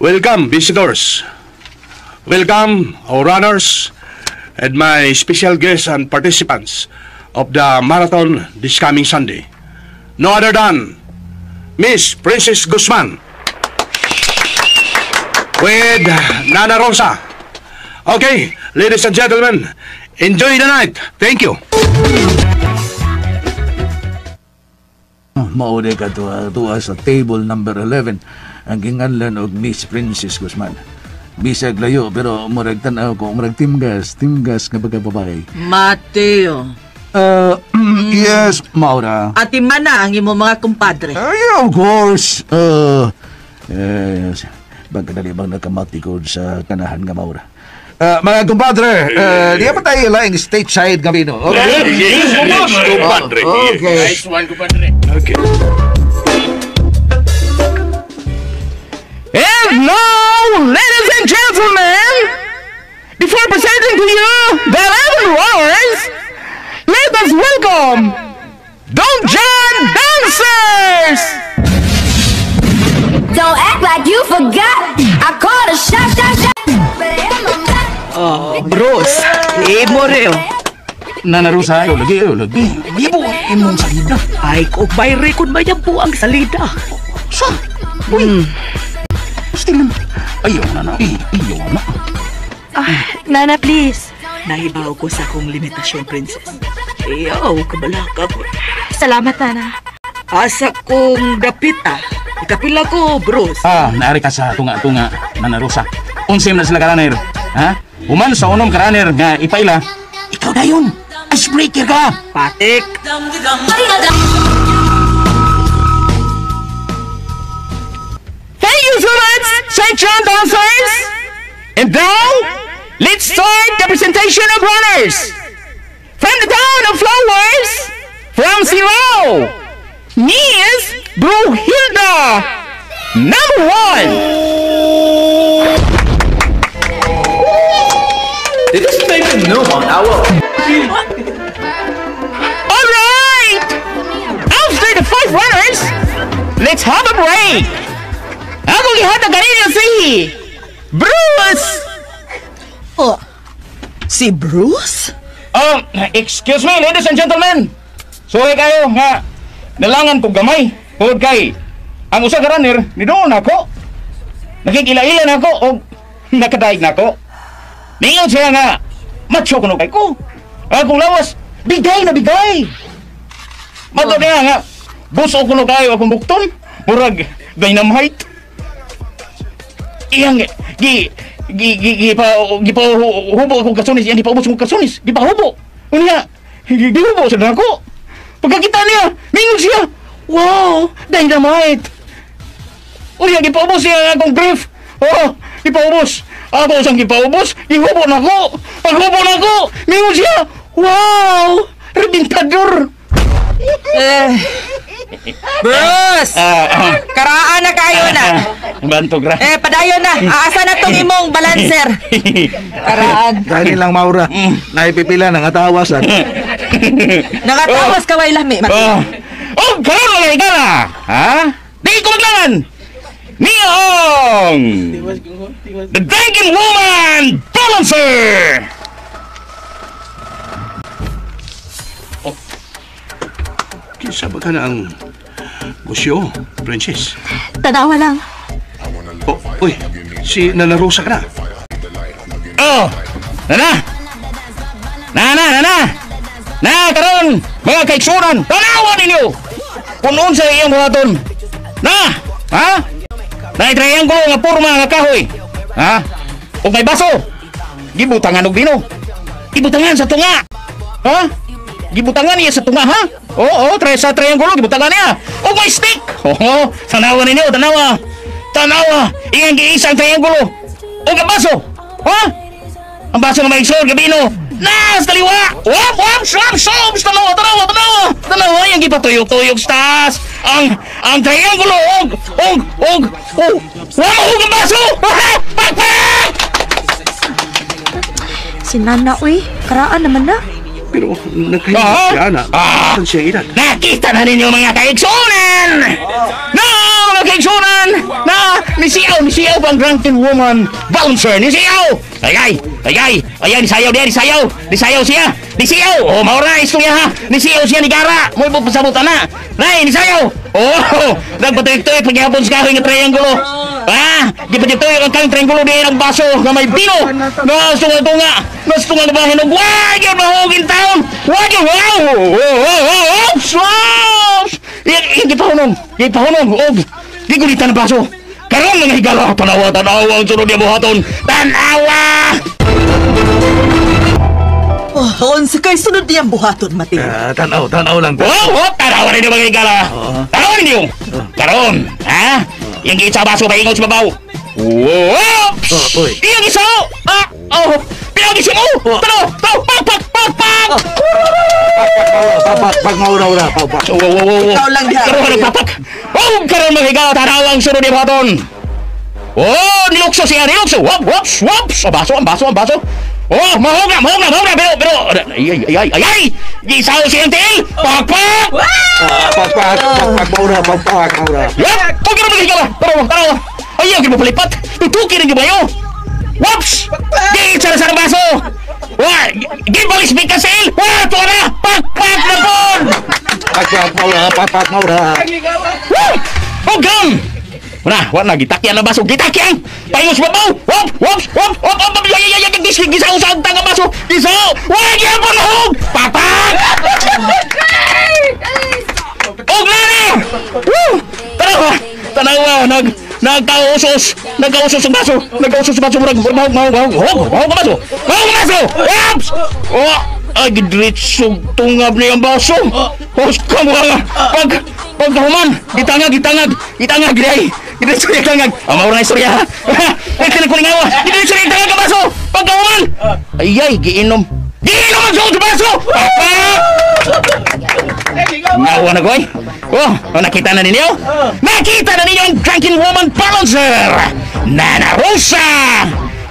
Welcome, visitors. Welcome, our runners, and my special guests and participants of the marathon this coming Sunday. No other than Miss Princess Guzman with Nana Rosa. Okay, ladies and gentlemen, enjoy the night. Thank you. Mauna ka tuwa sa table number 11 ang ginganlan og Miss Princess Guzman. Bisag layo pero murag tan-aw ko, murag timgas nga pagkababae. Mateo. Yes, Maura. Ati man na ang imong mga kumpadre. Yeah, of course. Yes. Bagkadali bang nakamatikod sa kanahan nga Maura. Mga kumpadre, di pa tayo laing stateside kami, no? Okay? Yes, kumpadre. Okay. Nice one, kumpadre. Okay. And now, ladies and gentlemen, before presenting to you the 11 runners, let us welcome Don John Dancers! Don't act like you forgot. I caught a shot, shot, shot. Oh, Bruce, imo reo. Nana Rosa, ayaw lagi, ayaw lagi. Ibo, imong salida. Ay, kung may record ba yan po ang salida? Sa? Uy, still, ayaw na na, ayaw na. Nana, please. Nahibaw ko sa akong limitasyon, Princess. Iyaw, kabalaka ko. Salamat, Nana. Asa kong dapit, ah. Ikapila ko, Bruce. Naari ka sa tunga-tunga, Nana Rosa. Unsim na sila ka-runner. Ha? Human sa unom ka-runner nga ipaila. Ikaw na yun. Icebreaker ka. Patik. Thank you so much, St. John Dancers! And now, let's start the presentation of runners! From the town of Flowers, from Silao, Miss Bruhilda, number 1! Did this make a new one? I will. All right! After the 5 runners, let's have a break! Ako gihatag kaninyo si Bruce! Oh, si Bruce? Excuse me, ladies and gentlemen. Sorry kayo nga nalangan kog gamay. Tungod kay ang usa ka runner ni doon ako. Nakikila-ila na ako og nakadaig na ako. Ningon siya nga macho kuno kay ko. Akong lawas bigay na bigay. Mato niya nga buso kuno kayo akong bukton. Murag dynamite. Iyang gi gi gi gi pa gi pa hubo akong kasunis, iyang gipaubos akong kasunis, gipahubo. Unya, gihubo sa nako. Pagkakita niya, mingon siya, wow, dynamite. Unya, gipaubos siya akong brief. Oh, gipaubos. Ako sang gipaubos, gihubo na ko. Paghubo na ko, mingon siya, wow, rebintador. Bruce! Karaan na kayo na. Bantog ra. Padayon na. Aasa na tong imong balancer. Karaan. Dahil lang, Maura. Naipipila, nangatawas. Nangatawas ka, way lami. Oh, karon na ka na. Ha? Di ko maglangan. Niyong The Drunken Woman Balancer! Kinsa ba ka na ang gusyo, Princess? Tanawa lang. Oh, uy, si Nana Rosa ka na. Oh, Nana! Nana, Nana! Na, karon, mga kaiksunan, tanawa ninyo! Kung unsa iyong buhaton. Na! Ha? Na triangulo nga porma nga kahoy. Ha? Og may baso. Gibutangan og bino. Gibutangan sa tunga. Ha? Gibutangan niya sa tunga, ha? Oo, sa triangulo gibutangan niya. Og may stick. Oo, tanawa ninyo, tanawa. Tanawa, iyang giisa ang triangulo. Og ang baso. Ha? Ang baso nga may isod, gabino. Na, sa kaliwa. Wap, wap, swap, swap. Tanawa, tanawa, tanawa. Tanawa, iyang gipatuyok-tuyok sa taas. Ang triangulo, og, og, og, og. Wap, og ang baso. Pak, pak! Si Nana, uy. Karaan naman na. Pero nagkahimot siya na. Saan siya edad? Nakita na ninyo mga kaigsunan! No, mga kaigsunan! Na, nisiyaw pang drunken woman bouncer, nisiyaw! Ay, ay, ay, ay, nisayaw diya, nisayaw siya, nisiyaw! Oh, maura, istorya ha, nisiyaw siya ni Gara, mo ipapasabutan na! Nay, nisayaw! Oh, nagpatuyok-tuyok pagyahapon sa kahoy nga triangulo. Ah, gipatuyok ang kahoy triangulo diya ng baso nga may bino. Nastunga-tunga, nastunga na bahin og wag yun mahugin taon. Wag yun, wow! Oops, oops! Gipahunong, og gigulitan ang baso. Karon mga higala, tanawa, tanawa ang sunod niya buhaton. Tanawa! Oh, unsa kay sunod niyang buhaton, Mateo? Tanaw lang. Oh, tanawa rin yung mga higala. Tanawa ninyo. Karon, ha? Yung isa baso paingon sa babaw. Whoops! Iyang isa! Ah! Oh! Pinang isa mo! Tanaw! Tanaw! Pak! Pak! Pak! Pak! Pak! Pak! Maura-ura! Pak! Pak! Ikaw lang diha. Karon nagpapak! Oh! Karon mga higala, tanawa ang sunod niya buhaton. Oh! Nilukso siya! Nilukso! Whoop! Whoops! Whoops! Ang baso! Ang baso! Ang baso! Oh! Mahog na! Mahog na! Mahog na! Pero! Ay! Ay! Ay! Ay! Gisaw siyang tiil! Pak! Pak! Pak! Pak! Pak! Maura! Pak! Pak! Maura! Yep! Huwag ka na maghigala! Tarawa! Tarawa! Ayaw, hindi mo palipat! Tutukin ang bayo! Whoops! Git sa ng baso! Wah! Gibalis may kasil! Wah! Ito na! Pak! Pak! Na po! Pak! Pak! Maura! Pak! Pak! Maura! Woo! Hugam! Wala! Wala! Gitakyan ang baso! Gitakyan! Pahingos babaw! Whoop! Whoops! Whoop! Whoop! Whoop! Gisaw sa ang tanga baso! Gisaw! Wah! Gihapon na hug! Pak! Pak! Og nana! Woo! Tanawa! Tanawa! Nagkausos! Nagkausos ang baso! Nagkausos ang baso! Murag! Mahog! Mahog! Mahog! Mahog! Mahog ang baso! Mahog ang baso! Oops! Oh! Ay, gidritsog tungab niya ang baso! Hos ka mo nga! Pagkahuman! Gitangag! Gitangag! Gitangag! Giday! Gidritso niya tangag! Ang maura na istorya ha! Ay, kinakulingawa! Gidritso niya tangag ang baso! Pagkahuman! Ay, ay! Giinom! Giinom ang suot sa baso! Papa! Ngawa na koy. Oh, nakita na ninyo? Nakita na ninyo ang drunken woman balancer! Nana Rosa!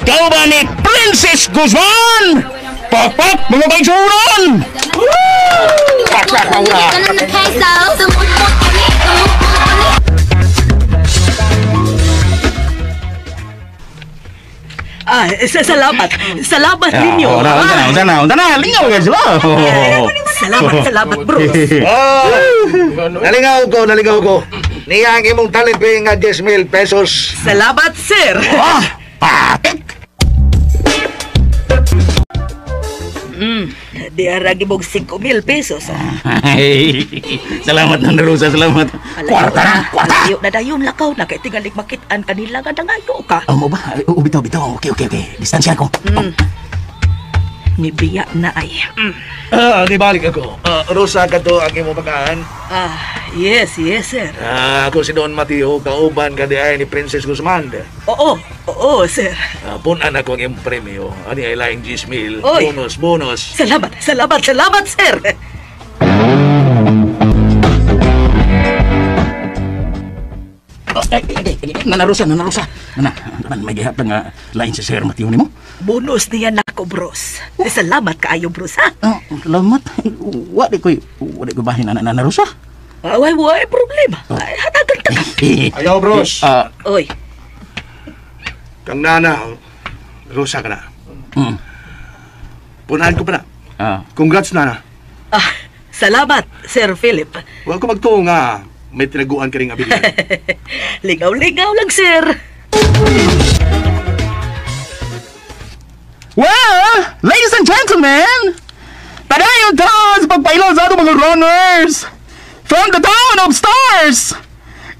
Kauban ni Princess Guzman! Pakpak, mga kaigsunan! Pak! Pak! Maura! Ah, salamat. Salamat ninyo. Unsa na. Lingaw ka sila. Salamat, bro. Oh, nalingaw ko. Niya ang imong talent nga 10,000 pesos. Salamat, sir. Oh, patik. Diara gibog 5,000 pesos. Ay, salamat Nana Rosa, salamat. Kwarta na, kwarta. Alayo na dayon lakaw na kay tingali makit-an kanila nga nangayo ka. Oh, mo ba? Bitaw, bitaw. Okay. Distansya ko. Nibiya na ay. Nibalik ako. Rosa, kato ang imong pagkaan. Yes, sir. Ako si Don Mateo, kauban ka di ay ni Princess Guzman. Oo, sir. Punan ako ang imong premyo. Ani ay laing 10,000. Oy. Bonus. Salamat, sir. Nana Rosa. Nana, may gihapon nga lain si Sir Mateo nimo. Bonus niya nako, bros. Salamat kaayo, bros, ha? Salamat. Wa di ko bahin Nana Rosa. Way problema. Ay, hatagan ta ka. Ayaw, bros. Oy. Kang Nana, Rosa ka na. Punahan ko pa na. Congrats, Nana. Salamat, Sir Philip. Huwag ko magtuo nga may tinaguan ka ring abilidad. Lingaw-lingaw lang, sir. Well, ladies and gentlemen, padayon ta sa pagpailo sa atong mga runners from the town of stars,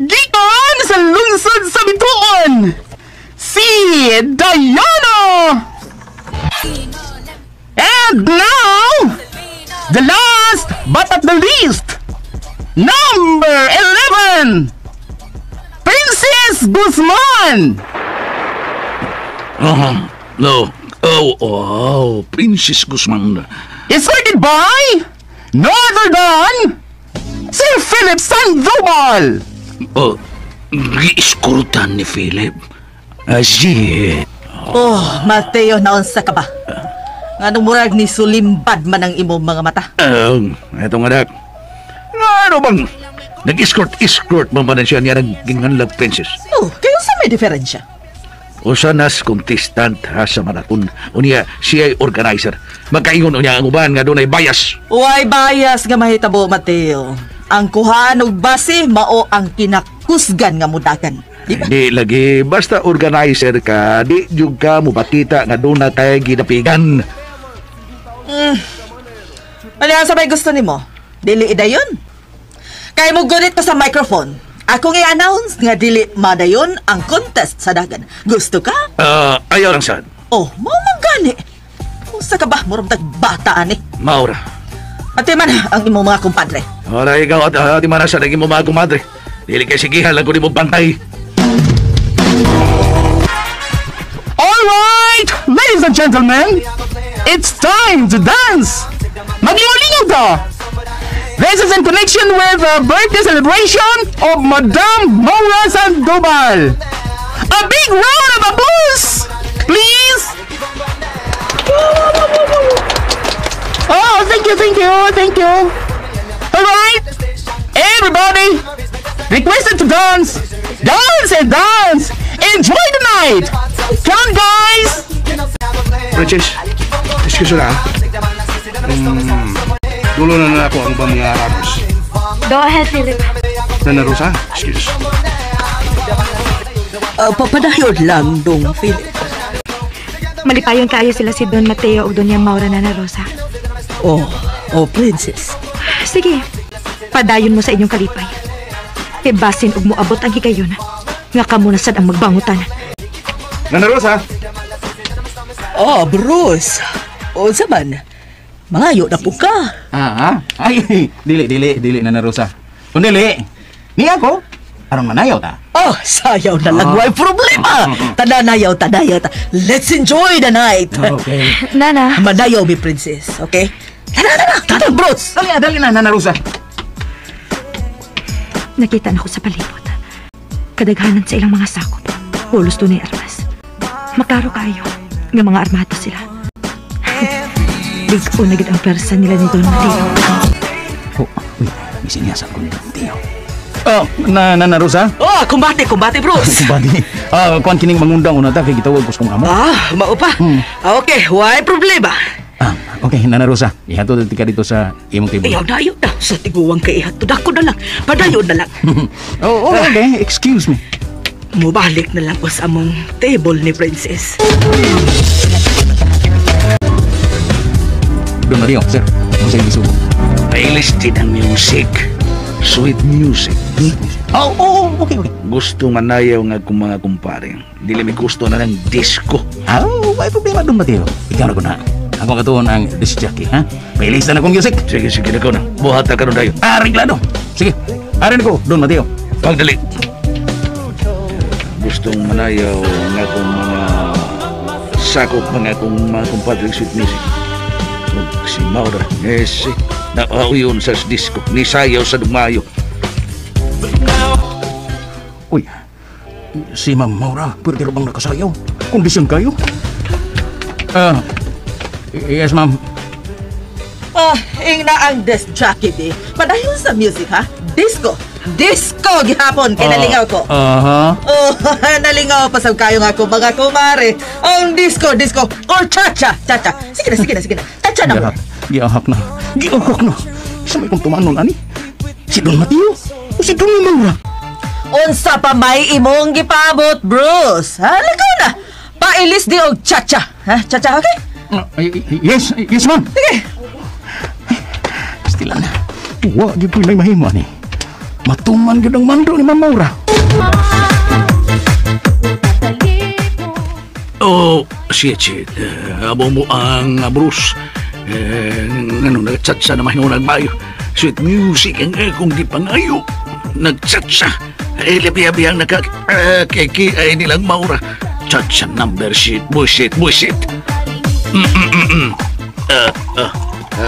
gikan sa lungsod sa Bituon, si Diana! And now, the last but not the least, number 11, Princess Guzman! No. Oh, wow, Princess Guzman. Escorted by no other than Sir Philip Sandoval! Oh, giiskurtan ni Philip. Shit. Oh, Mateo, naunsa ka ba? Nganong murag ni sulimbad man ang imong mga mata? Etong anak. Ano bang nag-escort-escort man ba na siya niya nagginganlag princess? Oh, kayo sa may diferensya. Usa nas contestant ha sa marathon. Unya siya ay organizer. Magkaingon unya ang uban nga dunay bias. Way bias nga mahitabo, Mateo. Ang kuhaan og base mao ang kinakusgan nga mudagan. Di ba? Di lagi basta organizer ka, di jud ka mopakita nga duna kay ginapigan. Ano sa may gusto nimo? Dili idayon. Kay mo gunit pa sa microphone. Akong i-announce nga dili madayon ang contest sa dagan. Gusto ka? Ayaw lang sad. Oh, mao man gani. Usa ka ba murag bata ani? Maura. Ate man ang imong mga kumpadre. Wala ikaw at di man sa naging mo mga kumadre. Dili kay sigihan lang ko nimo bantay. All right, ladies and gentlemen, it's time to dance. Maglingaw-lingaw ta. This is in connection with the birthday celebration of Madame Maura Sandoval. A big round of applause, please. Oh, thank you, thank you, thank you. All right, everybody, requested to dance, dance and dance. Enjoy the night. Come, guys. Princess, excuse na. Dulo na ako ang bang mga runners. Go ahead, Philip. Nana Rosa, excuse. Papadayon lang, dong Philip. Malipayon kayo sila si Don Mateo o Doña Maura, Nana Rosa. Oh, princess. Sige, padayon mo sa inyong kalipay. Tibasin og moabot ang higayon. Nga kamo na sad ang magbangutan. Nana Rosa. Oh, Bruce. O, man. Mangayo na po ka. Ay, dili, Nana Rosa. Kung dili, niya ko, aron manayaw ta. Oh, sayaw na lang, way problema. Tananayaw, tanayaw ta. Let's enjoy the night. Okay. Nana. Manayaw, mi princess, okay? Tana, tana, Bruce. Dali na, Nana Rosa. Nakita na ko sa palibot. Kadaghanan sa ilang mga sakop. Pulos doon ay armas. Maklaro kayo nga mga armado sila. Big-o na gid ang persa nila ni Don Mateo. Oh, uy, misinyasan ko ni Don Mateo. Oh, Nana Rosa? Oh, kumbate, Bruce. Kumbate. Kuan kining mangundang una ta kay gitawag ko sa kong amo. Ah, mao pa. Okay, why problema? Okay, Nana Rosa, ihatod ka dito sa imong table. Ayaw na. Sa tiguang kay ihatod ako na lang. Padayon na lang. Oh, okay. Excuse me. Mubalik na lang ko sa among table ni Princess. Don Mario, sir, ano sa'yo gisugo? Playlist din ang music. Sweet music. Oh, okay. Gusto manayaw nga kung mga kumpare. Dili may gusto na ng disco. Oh, may problema, Don Mateo. Ikaw na ko na. Ako katuon ang disc jockey, ha? Playlist na akong music. Sige, ikaw na. Buhat na karon dayo. Reglado. Sige, arin ko, Don Mateo. Pagdali. Gustong manayaw nga kung mga sakop mga kung mga kumpadre sweet music. Si Maura, si naauyon sa disco, nisayaw sa dumayo. Uy, si Ma'am Maura, pwede bang nakasayaw? Kondisyon kayo? Yes, ma'am. Ing na ang disc jockey, di. Padayon sa music, ha? Disco. Disco gihapon kay nalingaw ko. Aha. Oh, nalingaw pa sa kayo nga ko mga kumare. Ang disco, or cha-cha, cha-cha. Sige na. Cha-cha na mo. Giahak na. Sa may kong tumanon, ani? Si Don Mateo? O si Don Maura? Unsa pa may imong gipabot, Bruce? Ha, ligaw na. Pailis di og cha-cha. Ha, cha-cha, okay? Yes, ma'am. Sige. Stila na. Wa gyud ko'y may mahimo ani. Matuman gyud ang mando ni Ma'am Maura. Oh, shit. Abo mo ang Bruce. Ano, nagchat-sa na mahinunag mayo. Sweet music ang akong gipangayo. Nagchat-sa. Labi-abiyang naka-kiki ay nilang Maura. Chat-sa number shit. Bullshit.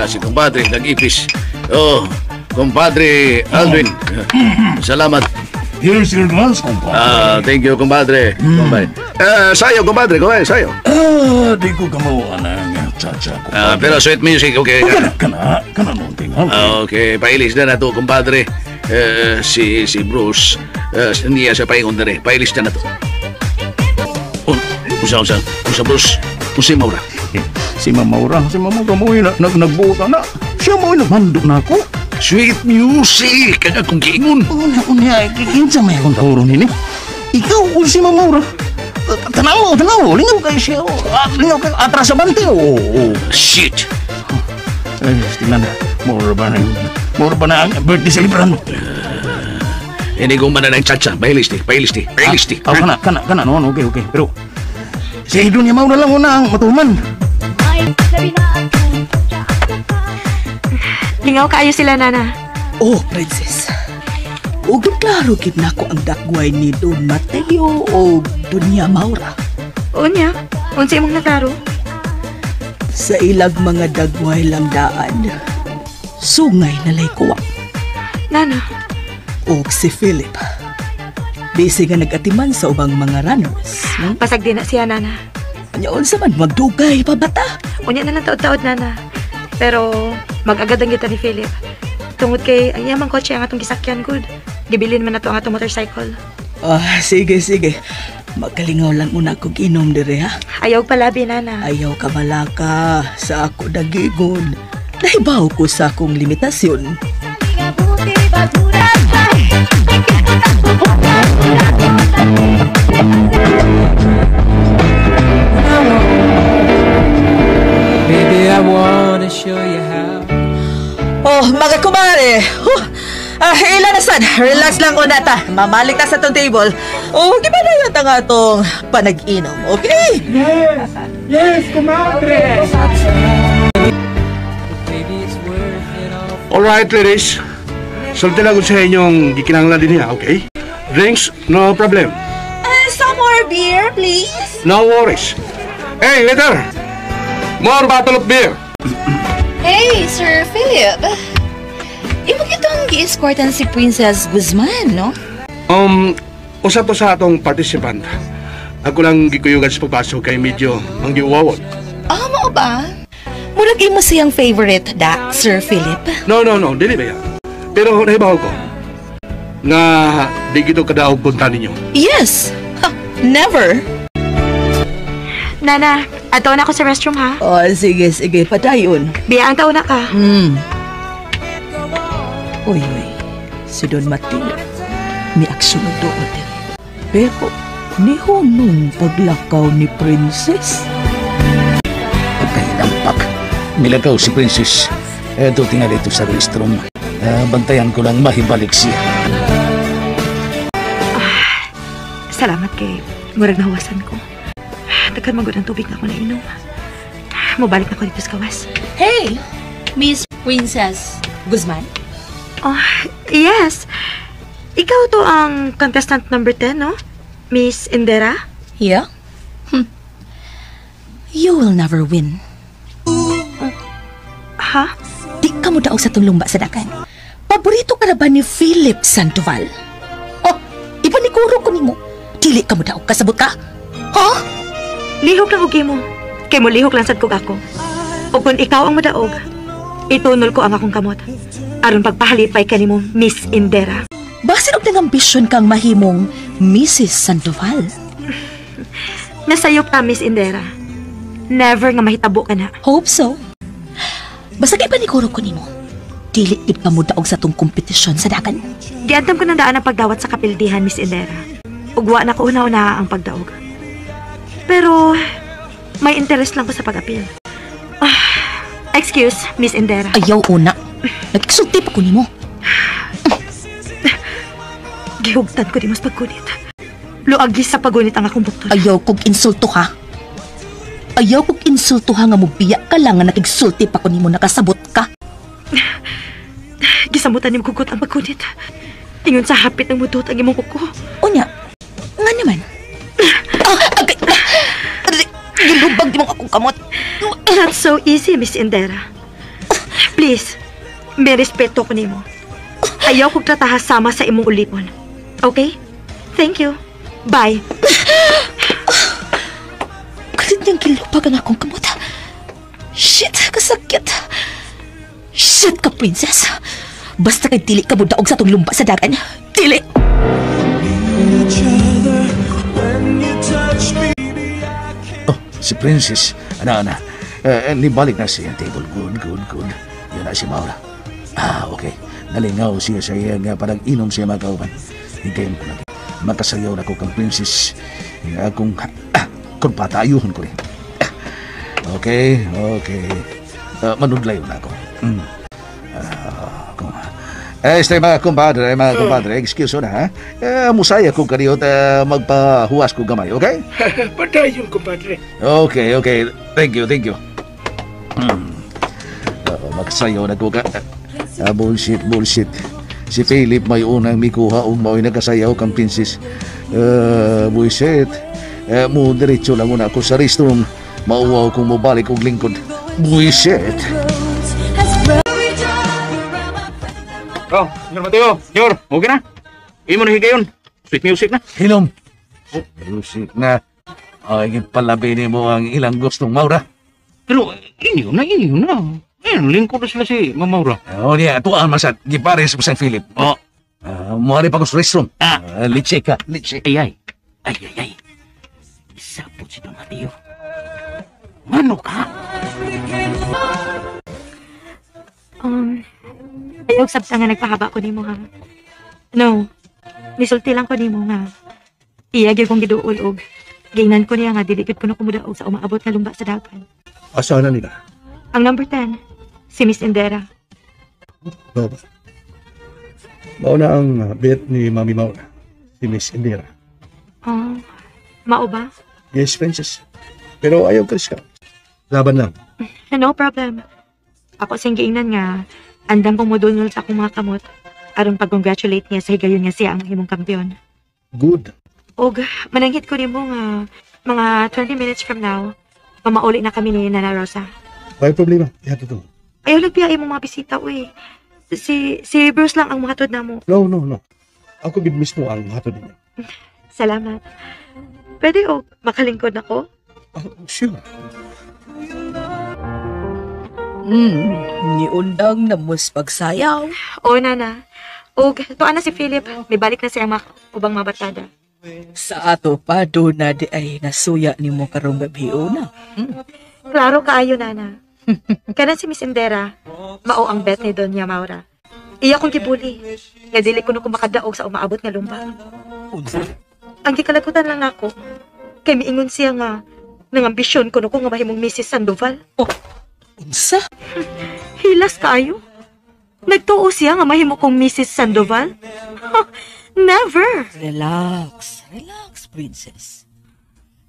Si kumpadre, nag-ipis. Oh, kumpadre Aldrin. Salamat. Here's your glass, kumpadre. Thank you, kumpadre. Kumpadre. Sayo, kumpadre. Kumpadre, sayo. Di ko kamauan ang Chacha. Pero sweet music, okay. Kana, kana noon tingal. Okay, pailis na to, kumpadre. Si Bruce, niya sa paingon na rin. Pailis na to. Usa, Bruce. Usa Maura. Si Mamaura mo yun, nagbuta na. Siya mo yun, nagmando na ako. Sweet music, kaya kung giingon. Una, kinsa may akong tauro nini. Ikaw, si Mamaura. Tanaw, lingaw kayo siya. Lingaw kayo, atras sa bante. Oh. Shit! Ay, tingnan na. Mura ba na ang birthday celebrant? Ini gumana ng chacha. Pailis ti. Oh, kana, no, okay. Pero, si Dunya Maura lang una ang matuman. Lingaw kaayo sila, Nana. Oh, Princess. Ug klaro gid nako ang dagway ni Don Mateo o Dunya Maura. Unya, unsa imong naklaro? Sa ilag mga dagway lang daan, sungay nalay kuwa. Nana. Og si Philip. Busy nga nag-atiman sa ubang mga runners. Pasag din na siya, Nana. Anya, unsa man, magdugay pa bata. Unya na lang taod-taod, Nana. Pero mag-agad ang kita ni Philip. Tungod kay, ay yamang kotse ang atong gisakyan, good. Gibilin man na to ang atong motorcycle. Sige. Magkalingaw lang muna kog inom dire, ha? Ayaw palabi, Nana. Ayaw ka malaka. Sa ako dagigon. Nahibaw ko sa akong limitasyon. Baby, I wanna show you how. Oh, mga kumare. Ilan na sad. Relax lang una ta. Mamalik ta sa tong table. Oh, giba na yun ta nga tong panag-inom, okay? Yes, kumadre! Alright, ladies. Sulti lang ko sa inyong gikinanglan din niya, okay? Drinks, no problem. Some more beer, please. No worries. Hey, waiter! More bottle of beer. Hey, Sir Philip. Imo kitong gi-escortan si Princess Guzman, no? Usa to sa atong participant. Ako lang gikuyugan sa pagpasok kay medyo manggiuwawon. Ah, mao ba? Murag imo siyang favorite da, Sir Philip. No, dili ba yan? Pero nahibaw ko nga di gito kadaog punta ninyo. Yes! Ha, never! Nana, ato na ako sa restroom, ha? Oh, sige, padayon. Biya ang taon na ka. Uy, si Don Mateo, may aksyon doon. Pero, nihunong paglakaw ni Princess. Pagkahinampak, nilagaw si Princess. Eto tingali ito sa restroom. Bantayan ko lang mahibalik siya. Salamat kay murag nahuwasan ko. Daghan man gud ang tubig na ako nainom. Mobalik na ko dito sa kawas. Hey, Miss Princess Guzman. Oh, yes. Ikaw to ang contestant number 10, no? Miss Indera? Yeah. You will never win. Ha? Di ka mo daog sa tong lumba sa dakan. Paborito ka na ba ni Philip Sandoval? Oh, ipanikuro ko nimo. Dili ka mo daog, kasabot ka? Ha? Lihok lang og imo. Kay mo lihok lang sad kog ako. O kung ikaw ang madaog, itunol ko ang akong kamot. Aron pagpahalipay kanimo, Miss Indera. Basin og nang ambisyon kang mahimong Mrs. Sandoval. Nasayop ka, Miss Indera. Never nga mahitabo ka na. Hope so. Basta kay panikuro ko nimo. Dili gid ka mo daog sa tong kompetisyon sa dakan. Giantam ko ng daan ang pagdawat sa kapildihan, Miss Indera. Ugwa na ko una-una ang pagdaog. Pero may interest lang ko sa pag-apil. Excuse, Miss Indera. Ayaw una. Nagsulti pa ko nimo. Gihugtan ko di mas paggunit. Luagi sa paggunit ang akong bukton. Ayaw kog insulto ha. Ayaw kog insulto ha nga mubiya ka lang nga nakigsulti pa ko nimo, nakasabot ka. Gisamutan nimo kugot ang paggunit. Ingon sa hapit ng mudot ang imong kuko. Unya, nga naman. Agay! Gilubag di mo akong kamot. Not so easy, Miss Indera. Please, may respeto ko nimo. Ayaw kog trataha sama sa imong ulipon. Okay? Thank you. Bye. Kalit niyang gilubag ang akong kamot. Shit, kasakit. Shit ka, princess. Basta kay dili ka mo daog sa tong lumba sa dagan. Dili! Oh, si Princess. Ana. Nibalik na siya table. Good, good, good. Yun na si Maura. Ah, okay. Nalingaw siya sa iya nga parang inom siya mga kauban. Higayon ko lagi. Makasayaw na ko kang Princess. Akong, kung patayuhon ko rin. Okay, okay. Manudlayo na ako. Este mga kumpadre, excuse na ha. Musaya ko kaniyot magpahuwas ko gamay, okay? Padayon, kumpadre. Okay, okay. Thank you, thank you. Magsayaw na ko ka. Bullshit, bullshit. Si Philip may unang mikuha ug mao'y nakasayaw kang princess. Bullshit. Mo diretso lang una ako sa restroom. Mauwaw kung mobalik og lingkod. Bullshit. Oh, Senyor Mateo, Senyor, okay na? Imo na higayon. Sweet music na. Hilom. Oh, music na. Ay, palabi ni mo ang ilang gustong Maura. Pero, inyo na. Ayun, lingkod na sila si Ma'am Maura. Oh, niya, tuaan masat. Gipares mo sa Philip. Oh. Muhari pa ko sa restroom. Ah. Litse ka, litse. Ay, ay. Ay. Isapot si Don Mateo. Mano ka? Ayaw sabta nga nagpahaba ko nimo ha. No. Nisulti lang ko nimo nga. Iya gyud kong giduol og gingnan ko niya nga dili gyud kuno kumudaog sa umaabot nga lumba sa dagan. Asa na nila? Ang number 10, si Miss Indera. No ba? Mauna ang bet ni Mami Maura, si Miss Indira. Oh, mao ba? Yes, Princess. Pero ayaw ka. Laban lang. No problem. Ako siyang giingnan nga, andam kong modunol sa akong mga kamot aron pag-congratulate niya sa higayon nga siya ang himong kampiyon. Good. Og mananghit ko nimo nga mga 20 minutes from now, pamauli na kami ni Nana Rosa. May problema. Ihatod mo. Ayaw nagbiya imong mga bisita, uy. Si Bruce lang ang mahatod na mo. No, no, no. Ako gid mismo ang mahatod ninyo. Salamat. Pwede o makalingkod ako? Oh, sure. Niundang na mus pagsayaw. Oo, Nana. Og tuan na si Philip. May balik na siya ang ubang mga barkada. Sa ato pa, do na di ay nasuya ni mo karong gabi una. Klaro kaayo, Nana. Kanan si Miss Indera, mao ang bet ni Doña Maura. Iya kong gibuli. Nga dili ko no makadaog sa umaabot nga lumba. Unsa? Ang gikalagutan lang nako, kay miingon siya nga nangambisyon ko no ko nga mahimong Mrs. Sandoval. Oh, unsa? Hilas kaayo. Nagtuo siya nga mahimo kong Mrs. Sandoval? Never! Relax, relax, princess.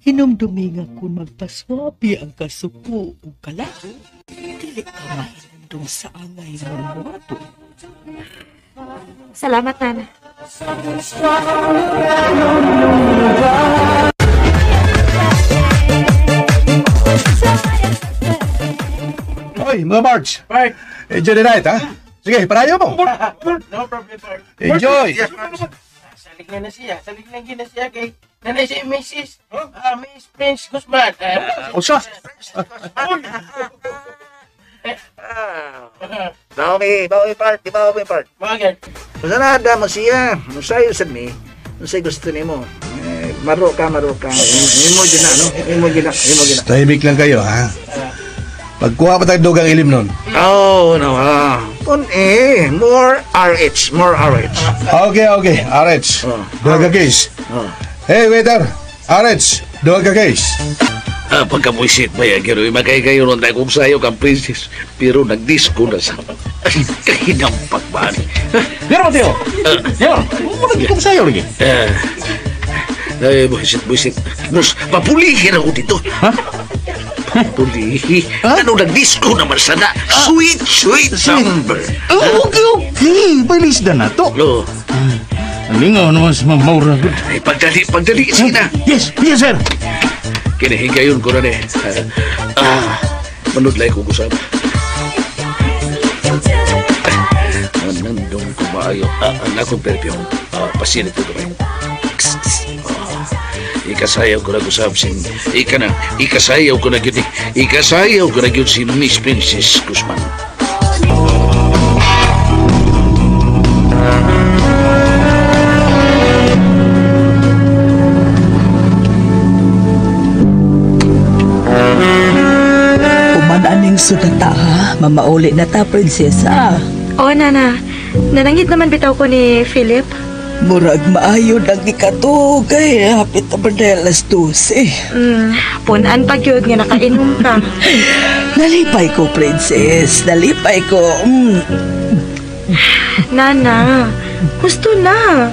Hinumdumi nga kung magpaswabi ang kasuko o kalaho, dili ka mahinumdum sa angay mong buhaton. Salamat, Nana. Oy, mga Marge. Enjoy the night, ha? Sige, parayo mo. No problem, Mark. Enjoy. Salig na na siya. Salig na na siya kay nanay si Mrs. Miss Prince Guzman. Usa. Bawi, bawi part, di bawi part. Mga Usa na mo siya. Usayo sad mi. Unsay gusto nimo? Maro ka, maro ka. Imo gina, no? Imo gina, imo gina. Tahimik lang kayo, ha? Pagkuha pa tayo dugang ilim nun. Oh, no, ah. Kun more RH, more RH. Okay, okay. RH. Duha ka case. Hey, waiter. RH, duha ka case. Pagkabuisit ba yan, pero makay kayo nun tayo kung sayo kang princess. Pero nag-disco na sa... Kahinampak ba ni? Pero Mateo! Senyor, kung sayo lagi. Ay, buisit, buisit. Bus, papulihin ako dito. Ha? Papulihi? Ano, nag-disco naman sana? Sweet, sweet number. Okay, okay. Bilis na na to. No. Lingaw naman si Ma'am Maura. Ay, pagdali, pagdali. Sige na. Yes, yes, sir. Kinahigayon ko na eh. Manudlay ko kusab. Manandong ko maayo. Ang akong perfume. Pasinit ko kamay. Ikasayaw ko na usab si ika na ikasayaw ko na gyud ni. Ikasayaw ko na gyud si Miss Princess Guzman. Human aning sudata ha, mamauli na ta, prinsesa. Oo, Nana. Nanangit naman bitaw ko ni Philip. Murag maayo ang ikatog ay hapit na ba na alas 12. Punan pa gyud nga nakainom ka. Nalipay ko, princess. Nalipay ko. Nana, gusto na.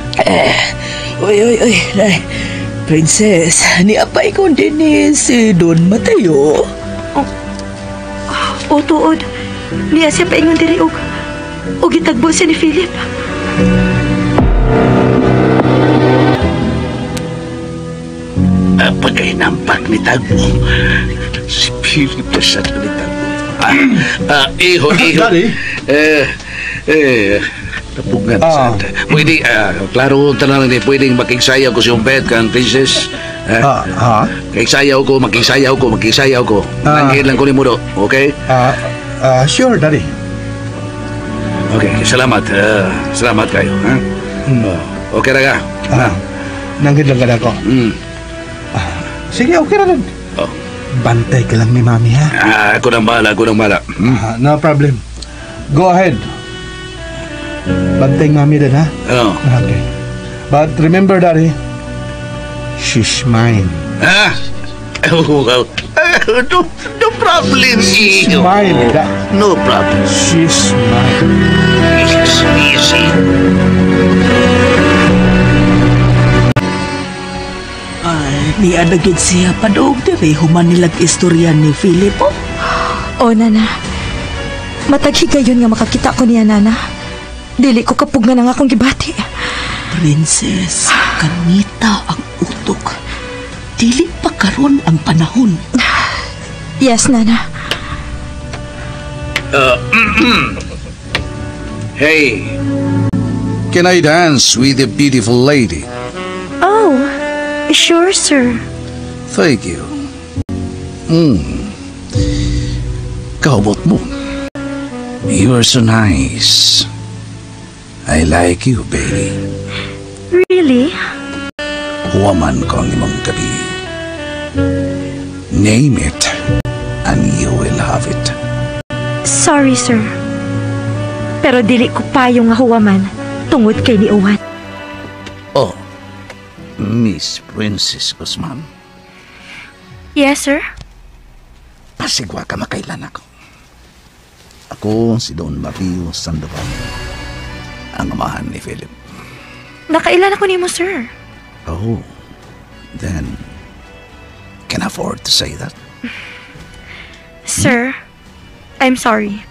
Uy, uy, uy. Nay, princess, niapay ko din ni si Don Mateo. Oh, tuod. Niya siya paingon diri og gitagbo siya ni Philip. Pagkainampak ni Tagbo, si Philip na siya ni Tagbo. Iho, iho. Daddy? Tapugan sa. Pwede, klaro tanan ni pwedeng makigsayaw ko si Umpet kan princess. Kigsayaw ko, makigsayaw ko, makigsayaw ko. Nanggit lang ko ni Mudo, okay? Sure, Daddy. Okay, salamat. Salamat kayo. Ha? Okay ra ka? Nanggit lang ka na ako. Sige, okay ra rin. Oh. Bantay ka lang ni Mami, ha? Ako nang bahala, ako nang bahala. No problem. Go ahead. Bantay Mami din, ha? Oh. Okay. But remember, Daddy, she's mine. Ah? No problem. She's mine. No problem. She's mine. It's easy. Ay, niya na gyud siya padung diri human nilag istorya ni Philip. Oh. Oh, Nana. Matag higayon nga makakita ko niya, Nana. Dili ko kapugnan ang akong gibati. Princess, kanita ang utok. Dili pa karon ang panahon. Yes, Nana. Hey, can I dance with a beautiful lady? Oh, sure, sir. Thank you. Kaubot mo. You are so nice. I like you, baby. Really? Huwaman ko ang imong gabi. Name it, and you will have it. Sorry, sir. Pero dili ko payo nga huwaman tungod kay ni Owen. Oh, Miss Princess Guzman. Yes, sir? Pasigwa ka makailan ako. Ako si Don Mateo Sandoval, ang amahan ni Philip. Nakailan ako nimo, sir. Oh, then can afford to say that? Sir, I'm sorry.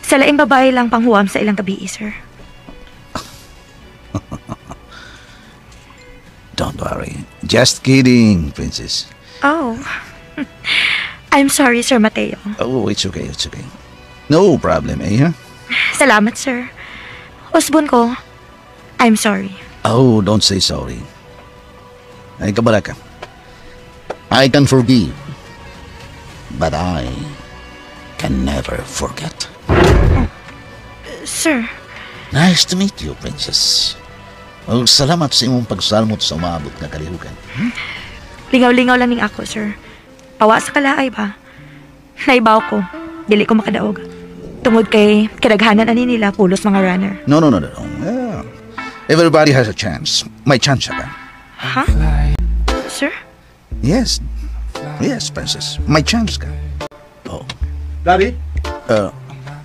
Sa laing babae lang panghuwam sa ilang gabi, sir. Don't worry. Just kidding, Princess. Oh. I'm sorry, Sir Mateo. Oh, it's okay, it's okay. No problem, eh? Huh? Salamat, sir. Usbon ko, I'm sorry. Oh, don't say sorry. Ay, kabala ka. I can forgive, but I can never forget. Sir. Nice to meet you, Princess. Oh, salamat sa imong pagsalmot sa umaabot nga kalihukan. Lingaw-lingaw lang ning ako, sir. Pawa sa kalaay ba? Naibaw ko. Dili ko makadaog. Tungod kay kadaghanan ani nila pulos mga runner. No. Yeah. Everybody has a chance. May chance ka. Huh? Sir? Yes. Yes, Princess. May chance ka. Oh. Daddy?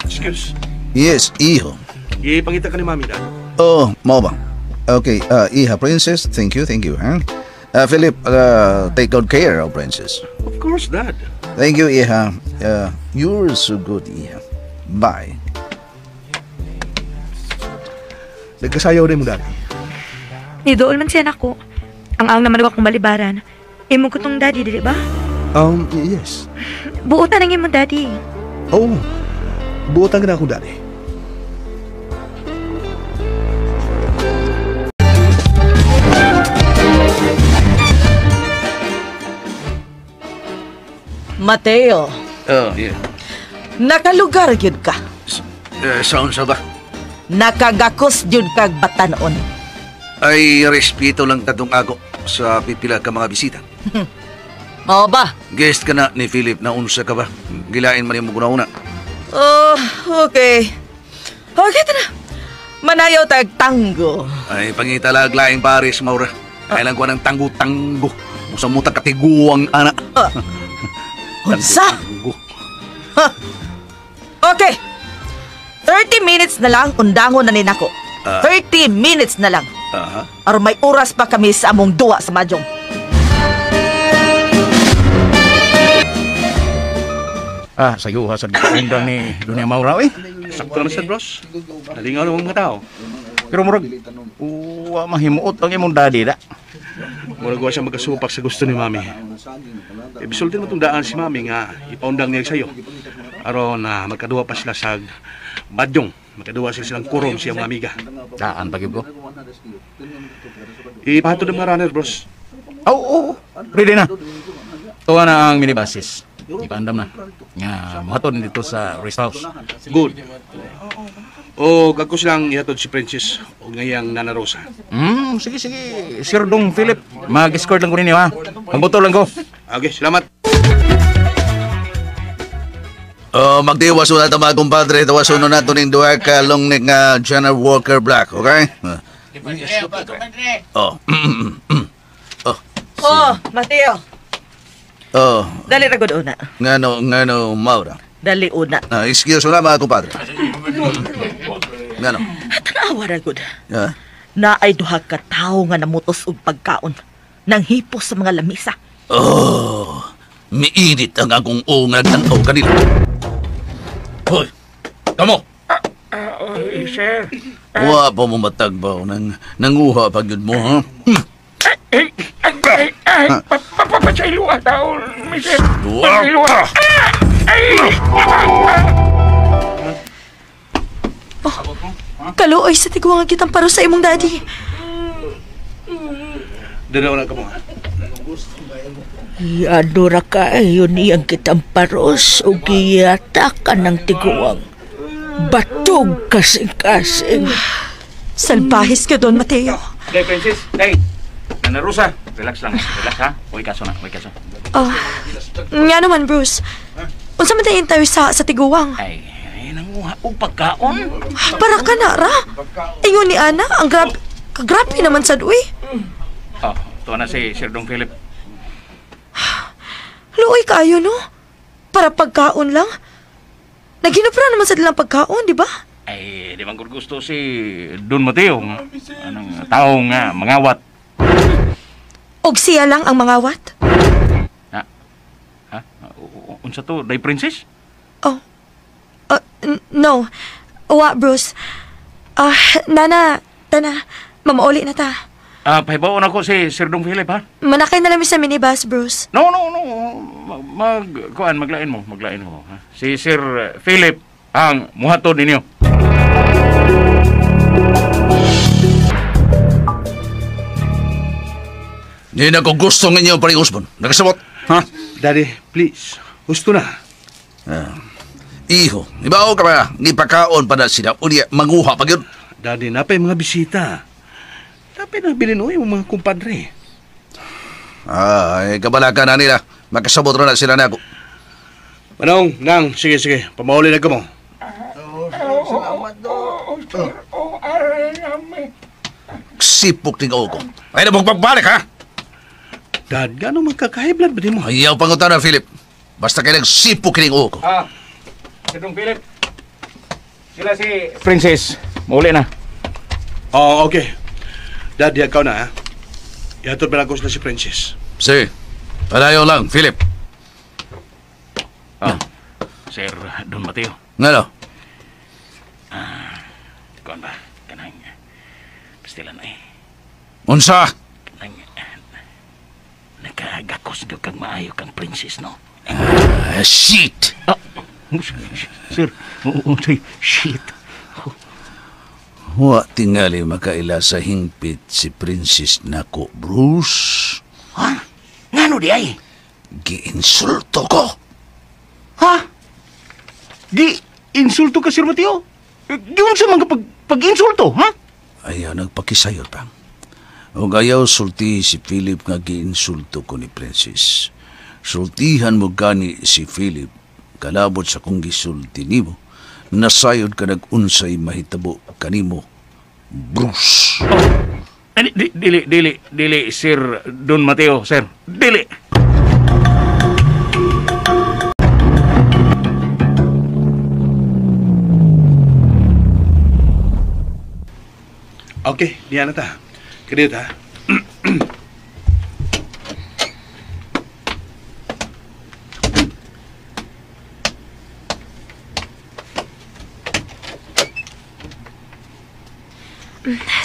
Excuse. Yes, iho. Ipangita ka ni Mami, Dad. Oh, mao ba? Okay, iha, Princess. Thank you, huh? Philip, take good care of Princess. Of course, Dad. Thank you, iha. You're so good, iha. Bye. Nagkasayaw rin mo, Daddy. Nidool man siya nako. Ang naman akong malibaran. Imo ko tong daddy, dili ba? Yes. Buotan ang imong daddy. Oh, buotan ka na akong daddy. Mateo, Oh, yeah. nakalugar gyud ka. Sa unsa ba? Nakagakos gyud kag batanon. Ay, respeto lang katong ako sa pipila ka mga bisita. Mao ba? Guest ka na ni Philip na unsa ka ba? Gilain man yung una-una. Oh, okay. Okay, tara. Manayaw tag tango. Ay, pangitalag laing Paris, Maura. Kailan ko ng tango-tango. Musa muta katiguang anak. Unsa? Tango. Okay. 30 minutes na lang undangon na ninako. 30 minutes na lang. Aha. Aron may oras pa kami sa among duwa sa mahjong. Ah, sayo ha sa undang ni Dunya Maura eh. Sakto naman sad, bros. Nalingaw na mga tao. Pero murag uwa mahimuot ang imong daddy da. Murag wa siya magkasupak sa gusto ni Mami. E, bisultin mo itong daan si Mami nga ipaundang niya sa'yo. Aron na magkaduwa pa sila sa badyong. Magkaduwa sila silang kurom siyang mga amiga. Daan pa gyud ko. Ipahatod ang mga runner, bros. Oh, oh, ready na. Tuwa na ang minibuses. Ipaandam na. Nga, muhatod dito sa rest house. Good. O, ako silang ihatod si Princess o ngayang Nana Rosa. Sige, sige. Sir Dong Philip, mag-escort lang ko ninyo ha. Magbuto lang ko. Okay, salamat. Oh, magdiwas na ito mga kumpadre. Tawasun na nato ning duha ka long neck nga General Walker Black, okay? Oh. Oh. Oh, Mateo. Oh, Dali ra gud una. ngano Maura. Dali una. Ah, excuse na mga kumpadre. Ngano? Tanawa ra gud. Ah. Naay duha ka tawo nga namutos og pagkaon nang hipos sa mga lamisa. Oh, miinit ang akong ungag ng tao kanila. Hoy, kamo. Sir. Wa pa mo matagbaw nang nanguha pag yun mo, ha? Ay, ay, ay, ay, papasailuha taon, mister. Pasailuha. Ay! Kaluoy sa tiguang kitang paro sa imong daddy. Dalaw na ka mo. Yadura ka yun iyang kitang paros o giyatakan ng tiguang. Batog kasing-kasing. Salbahis ka doon, Mateo. Okay, Princess. Hey, Nana Rosa, relax lang. Relax ha. Huwag kaso na, huwag kaso. Oh, nga naman, Bruce. Unsa man tayo tayo sa tiguang? Ay, nanguha og pagkaon. Para ka na, ra. Ingon ni Ana, ang grabe, kagrabe naman sad, uy. Oh, tuwa na si Sir Dong Philip. Luoy kaayo, no? Para pagkaon lang. Naginupra naman sa nilang pagkaon, di ba? Ay, di man gusto si Don Mateo. Anong taong nga, mangawat. Og siya lang ang mangawat? Ha? Ha? Unsa to? Day Princess? Oh. No. Wa, Bruce. Nana, tana, mamauli na ta. Pahibaon ako si Sir Dong Philip, ha? Manakay na lang sa minibus, Bruce. No, no, no. Kuan, maglain mo, ha? Si Sir Philip ang muhatod ninyo. Hindi na ko gusto ninyo, paring Usbon. Nakasabot? Ha? Daddy, please. Gusto na. Iho, ibao ka ba? Gipakaon pa na sila. Unya, manguha pa yun. Daddy, napay mga bisita. Napay nabilin o yung mga kumpadre. Ay, kabalakan na nila. Makasabot na sila na ako. Manong, nang, sige, sige. Pamauli na ka mo. Sipok ting ko. Ay, na pagbalik, ha? Dad, gano'ng magkakahiblan ba di mo? Ayaw pangutan na, Philip. Basta kailang sipok kining uko. Sir Dong Philip. Sila si Princess. Mauli na. Oh, okay. Dad, ikaw na, ha? Ihatod ba sila si Princess? Sige. Padayon lang, Philip. Sir Don Mateo. Ngano? Kuan ba? Kanang pastilan eh. Unsa? Kanang nakagakos gyud kag maayo kang princess, no? Shit! Sir, unsay shit? Wa tingali makaila sa hingpit si Princess nako, Bruce. Ha? Ngano di ay? Giinsulto ko. Ha? Gi insulto ka, Sir Mateo? Giunsa man ka pag-insulto, ha? Ayaw nagpakisayot pa. O ayaw sulti si Philip nga giinsulto ko ni Princess. Sultihan mo gani si Philip kalabot sa kong gisulti nimo. Nasayod ka nag-unsay mahitabo kanimo, Bruce. Oh, dili, Sir Don Mateo, sir. Dili. Okay, diyan na ta. Kredit ha.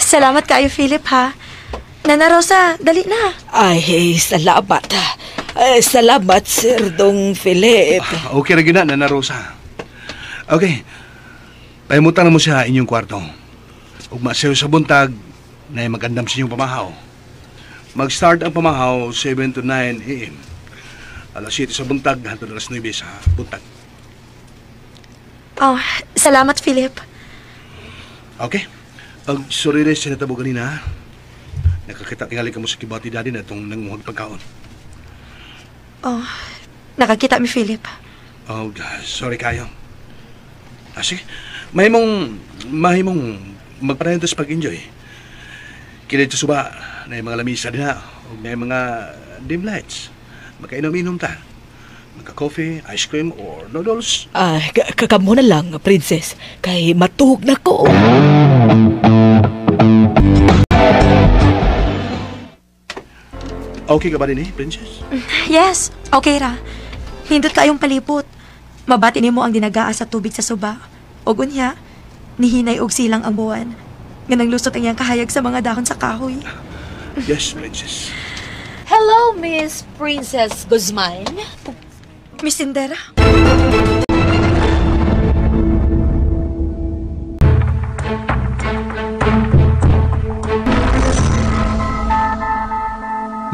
Salamat kayo, Philip, ha. Nana Rosa, dali na. Ay, salamat. Salamat, Sir Dong Philip. Okay ra gyud na, Nana Rosa. Okay. Pahimutan na mo siya inyong kwarto. Ugma sayo sa buntag, na magandam sa inyong pamahaw. Mag-start ang pamahaw 7 to 9 a.m. Alas 7 sa buntag, hantod alas 9 sa buntag. Oh, salamat, Philip. Okay. Pag sorry rin sa natabo kanina, nakakita tingali ka mo sa kibati daddy na itong nanguhag pagkaon. Oh, nakakita mi, Philip. Oh, sorry kayo. Ah, sige. Mahimong magparayon sa pag-enjoy. Kilid sa suba, na yung mga lamisa din ha, o na yung mga dim lights. Magkainom-inom ta. Magka-coffee, ice cream, or noodles. Ay, kakamo na lang, Princess. Kay matuhog na ko. Okay ka ba din eh, Princess? Yes, okay ra. Hindot kayong palipot. Mabati nimo ang dinagaa sa tubig sa suba. Og unya, nihinay og silang ang buwan. Nga nanglusot ang iyang kahayag sa mga dahon sa kahoy. Yes, Princess. Hello, Miss Princess Guzman. Miss Indera.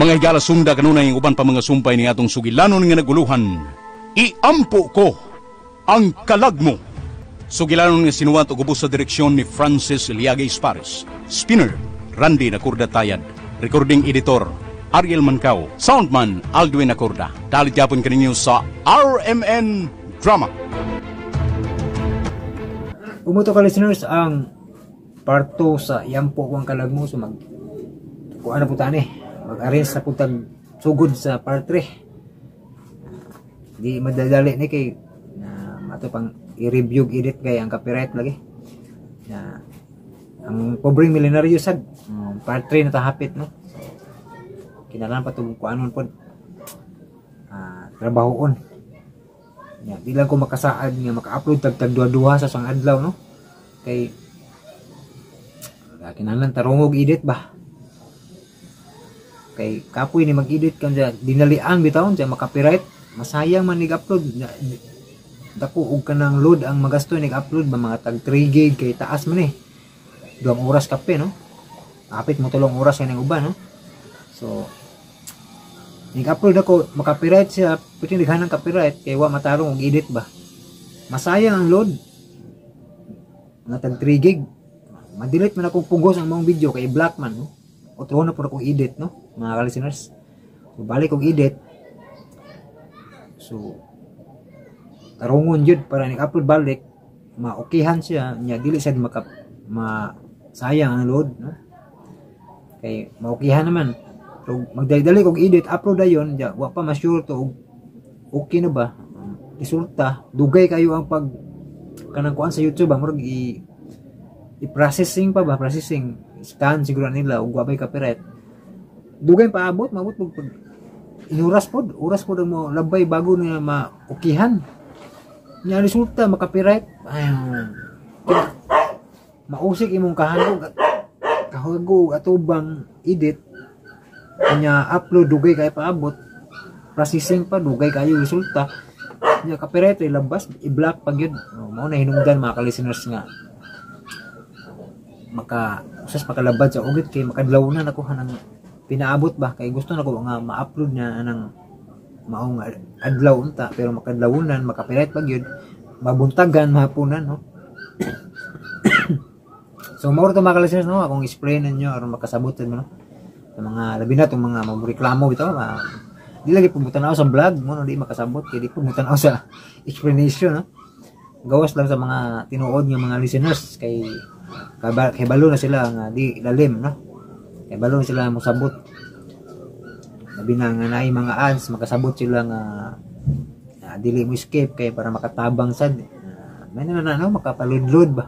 Mga higala sunda kanunay ang uban pa mga sumpay ni atong sugilanon nga naguluhan. Iampo ko ang kalag mo. Sugilanon nga sinuwat og ubos sa direksyon ni Francis Liage Espares. Spinner, Randy Nakurda Tayad. Recording editor, Ariel Mancao. Soundman, Aldwin Nakurda. Dalit yapon kaninyo sa RMN Drama. Umuto ka listeners ang part 2 sa Iampo ko ang kalag mo. So mag kuha na po tani. Mag-arrange sa putag sugod sa part 3. Di madadali ni kay na mato pang i-review edit kay ang copyright lagi. Na ang pobreng milyonaryo sad part 3 na tahapit no. So, kinahanglan pa tong kuanon pod. Trabahoon. Ya, di lang ko makasaad nga maka-upload tag duha-duha sa sang adlaw no. Kay kinahanglan tarongog edit ba. Kay kapoy ni mag-edit kan dinalian bitawon siya maka-copyright, masayang man nig-upload. Dako og kanang load ang magasto nig-upload ba mga tag 3 gig kay taas man eh. 2 oras kape no. Apit mo tulong oras kay ning uban no. So nig-upload ako maka-copyright siya, pwede naghanang copyright kay wa matarong og edit ba. Masayang ang load. Mga tag 3 gig. Ma-delete man akong pugos ang mong video kay black man no. Otro na po akong edit no mga ka-listeners. So balik kong edit. So tarungon jud para nig-upload balik maokihan siya nya dili sad maka masayang ang load no. Kay maokihan naman. So magdali-dali kog edit upload dayon ja wa pa ma-sure to og okay na ba resulta. Dugay kayo ang pag kanang kuan sa YouTube ba murag i-processing pa ba, processing scan siguro nila ug wa may copyright. Dugay paabot, maabot pag inuras pod, oras pod mo labay bago na maokihan. Nya resulta maka-copyright. Ay, mausik imong kahangog kahago atubang edit nya upload dugay kay paabot, processing pa dugay kayo resulta. Nya copyright labas i-block pa gyud. Mao na hinungdan mga ka-listeners nga maka usas makalabad sa ugit kay makadlaw na nako hanang pinaabot ba kay gusto nako nga ma-upload na anang maong adlaw unta, pero makadlawunan, makapirait pag yun, mabuntagan, mahapunan, no? So mao to, mga listeners, no, akong explain ninyo aron makasabot mo, no, sa mga labi na tong mga magreklamo bitaw, di lagi pumutan sa vlog mo, no, di makasabot kay di pumutan sa explanation, no? Gawas lang sa mga tinuod nga mga listeners kay kay balo na sila nga di lalim, no, kay balo na sila mosabot, labi na nga naay mga ads, makasabot sila nga dili mo escape kay para makatabang sad, may na na, no, makapaludlod ba.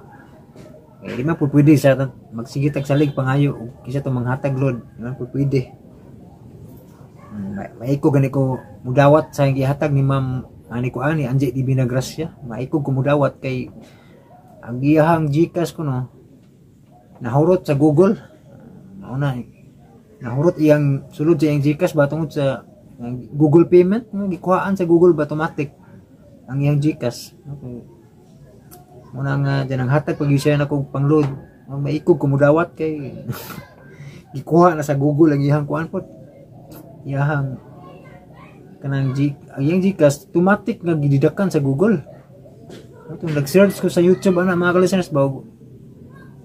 Kay di man po pwede sa magsige tag salig pangayo og kisa to manghatag load, di man po pwede. Maiko gani ko mudawat sa gihatag ni Ma'am ani ko ani Angie Di Binagracia. Maiko ko mudawat kay ang iyahang GCash ko, no, nahurot sa Google. Mao na nahurot iyang sulod sa iyang GCash ba tungod sa ang Google payment nga gikuhaan sa Google ba, automatic ang iyang GCash. Okay. Muna nga dyan ang hatag pag siya na kog pangload, maikog kumudawat kay gikuha na sa Google ang iyang kuan pod, iyang kanang G, ang iyang GCash automatic nga gididakan sa Google. Atong nag-search ko sa YouTube ana, mga ka-listeners ba,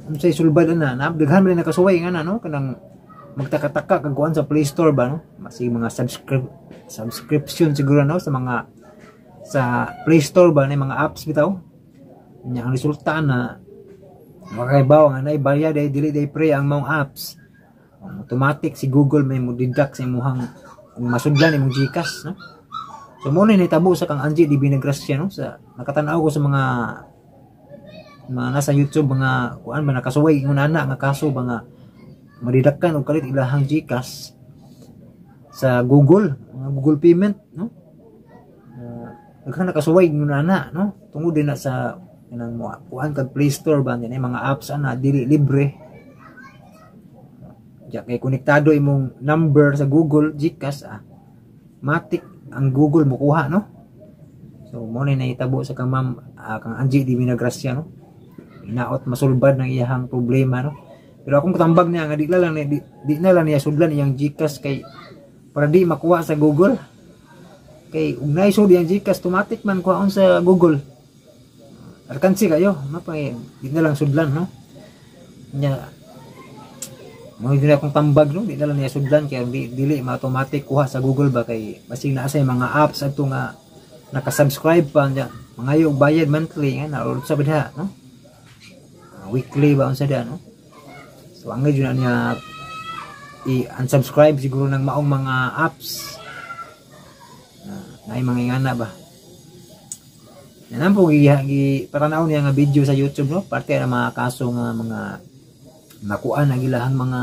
unsay sulbad ana na daghan man nakasuway nga na, no, kanang magtaka-taka kag kuan sa Play Store ba, no, masi mga subscription siguro, no, sa mga sa Play Store ba na mga apps bitaw nya. Ang resulta na makaibaw nga naay bayad ay dili day pre ang maong apps, automatic si Google may mo deduct sa imuhang masudlan imong GCash, no? So mo na nahitabo sa kang Angie Di Binagracia, no, sa nakatan-aw ko sa mga nasa YouTube, mga kuan ba, nakasuway ingon ana nga kaso ba nga madidakan og kalit ilahang GCash sa Google, mga Google payment, no? Daghan nakasuway ingon ana, no, tungod din na sa kanang mo kuan kag Play Store ba din mga apps ana dili libre. Ja kay konektado imong number sa Google GCash, matik ang Google mokuha, no? So mo na nahitabo sa kang ma'am, kang Angie Di Binagracia, no? Hinaot masulbad ng iyahang problema, no? Pero akong tambag niya nga di na lang di na lang niya sudlan iyang GCash kay para di makuha sa Google, kay ug naisud iyang GCash, automatic man kuhaon sa Google. Alkansi kayo, no, pa di na lang sudlan, no? Nya mo din akong tambag, no, di na lang niya sudlan kay di, dili ma-automatic kuha sa Google ba, kay basig naa sa mga apps adto nga naka-subscribe pa nya mangayo og bayad monthly nga na or sa ba, no? Weekly ba unsa da, no? So ang jud na niya i-unsubscribe siguro ng maong mga apps na mga ingana ba. Yan po gi paran-aw niya nga video sa YouTube, no, parte ang mga kaso nga mga nakuha na gilahang mga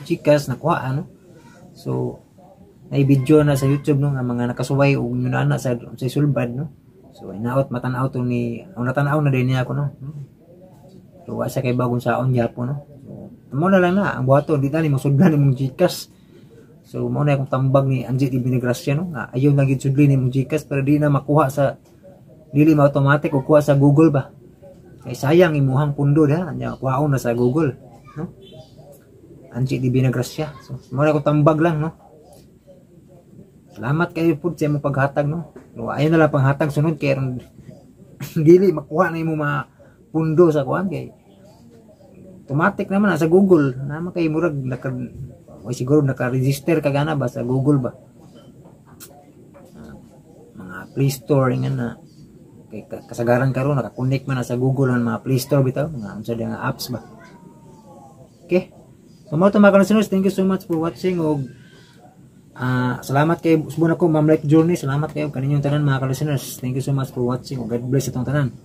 GCash nakuha, no? So nay video na sa YouTube, no, nga mga nakasuway og yun na sa sulbad, no? So inaot matan-aw to ni ang natanaw na din niya ako, no? So wa sa kay bagong saon gyapon, no? So mo na lang na ang buhaton, di tani mosudlan imong GCash. So mo na akong tambag ni Angie Di Binagracia, no, nga ayaw na gid sudlin imong GCash para di na makuha sa dili ma-automatic o kuha sa Google ba, kay sayang imuhang pundo da nya kuhaon na sa Google, no? Angie Di Binagracia. So mo na akong tambag lang, no? Salamat kayo pud sa imong paghatag, no? So ayaw na lang panghatag sunod kay aron dili makuha na imo mga pundo sa kuan, kay automatic naman na sa Google naman, kay murag naka o siguro naka-register ka gana ba sa Google ba, mga Play Store nga na, kay kasagaran karon naka-connect man na sa Google ang mga Play Store bitaw, mga unsa nga apps ba. Okay, so mo to, mga listeners, thank you so much for watching og salamat kay usbon ako Ma'am Like Journey. Salamat kayo kaninyong tanan, mga listeners. Thank you so much for watching ug God bless itong tanan.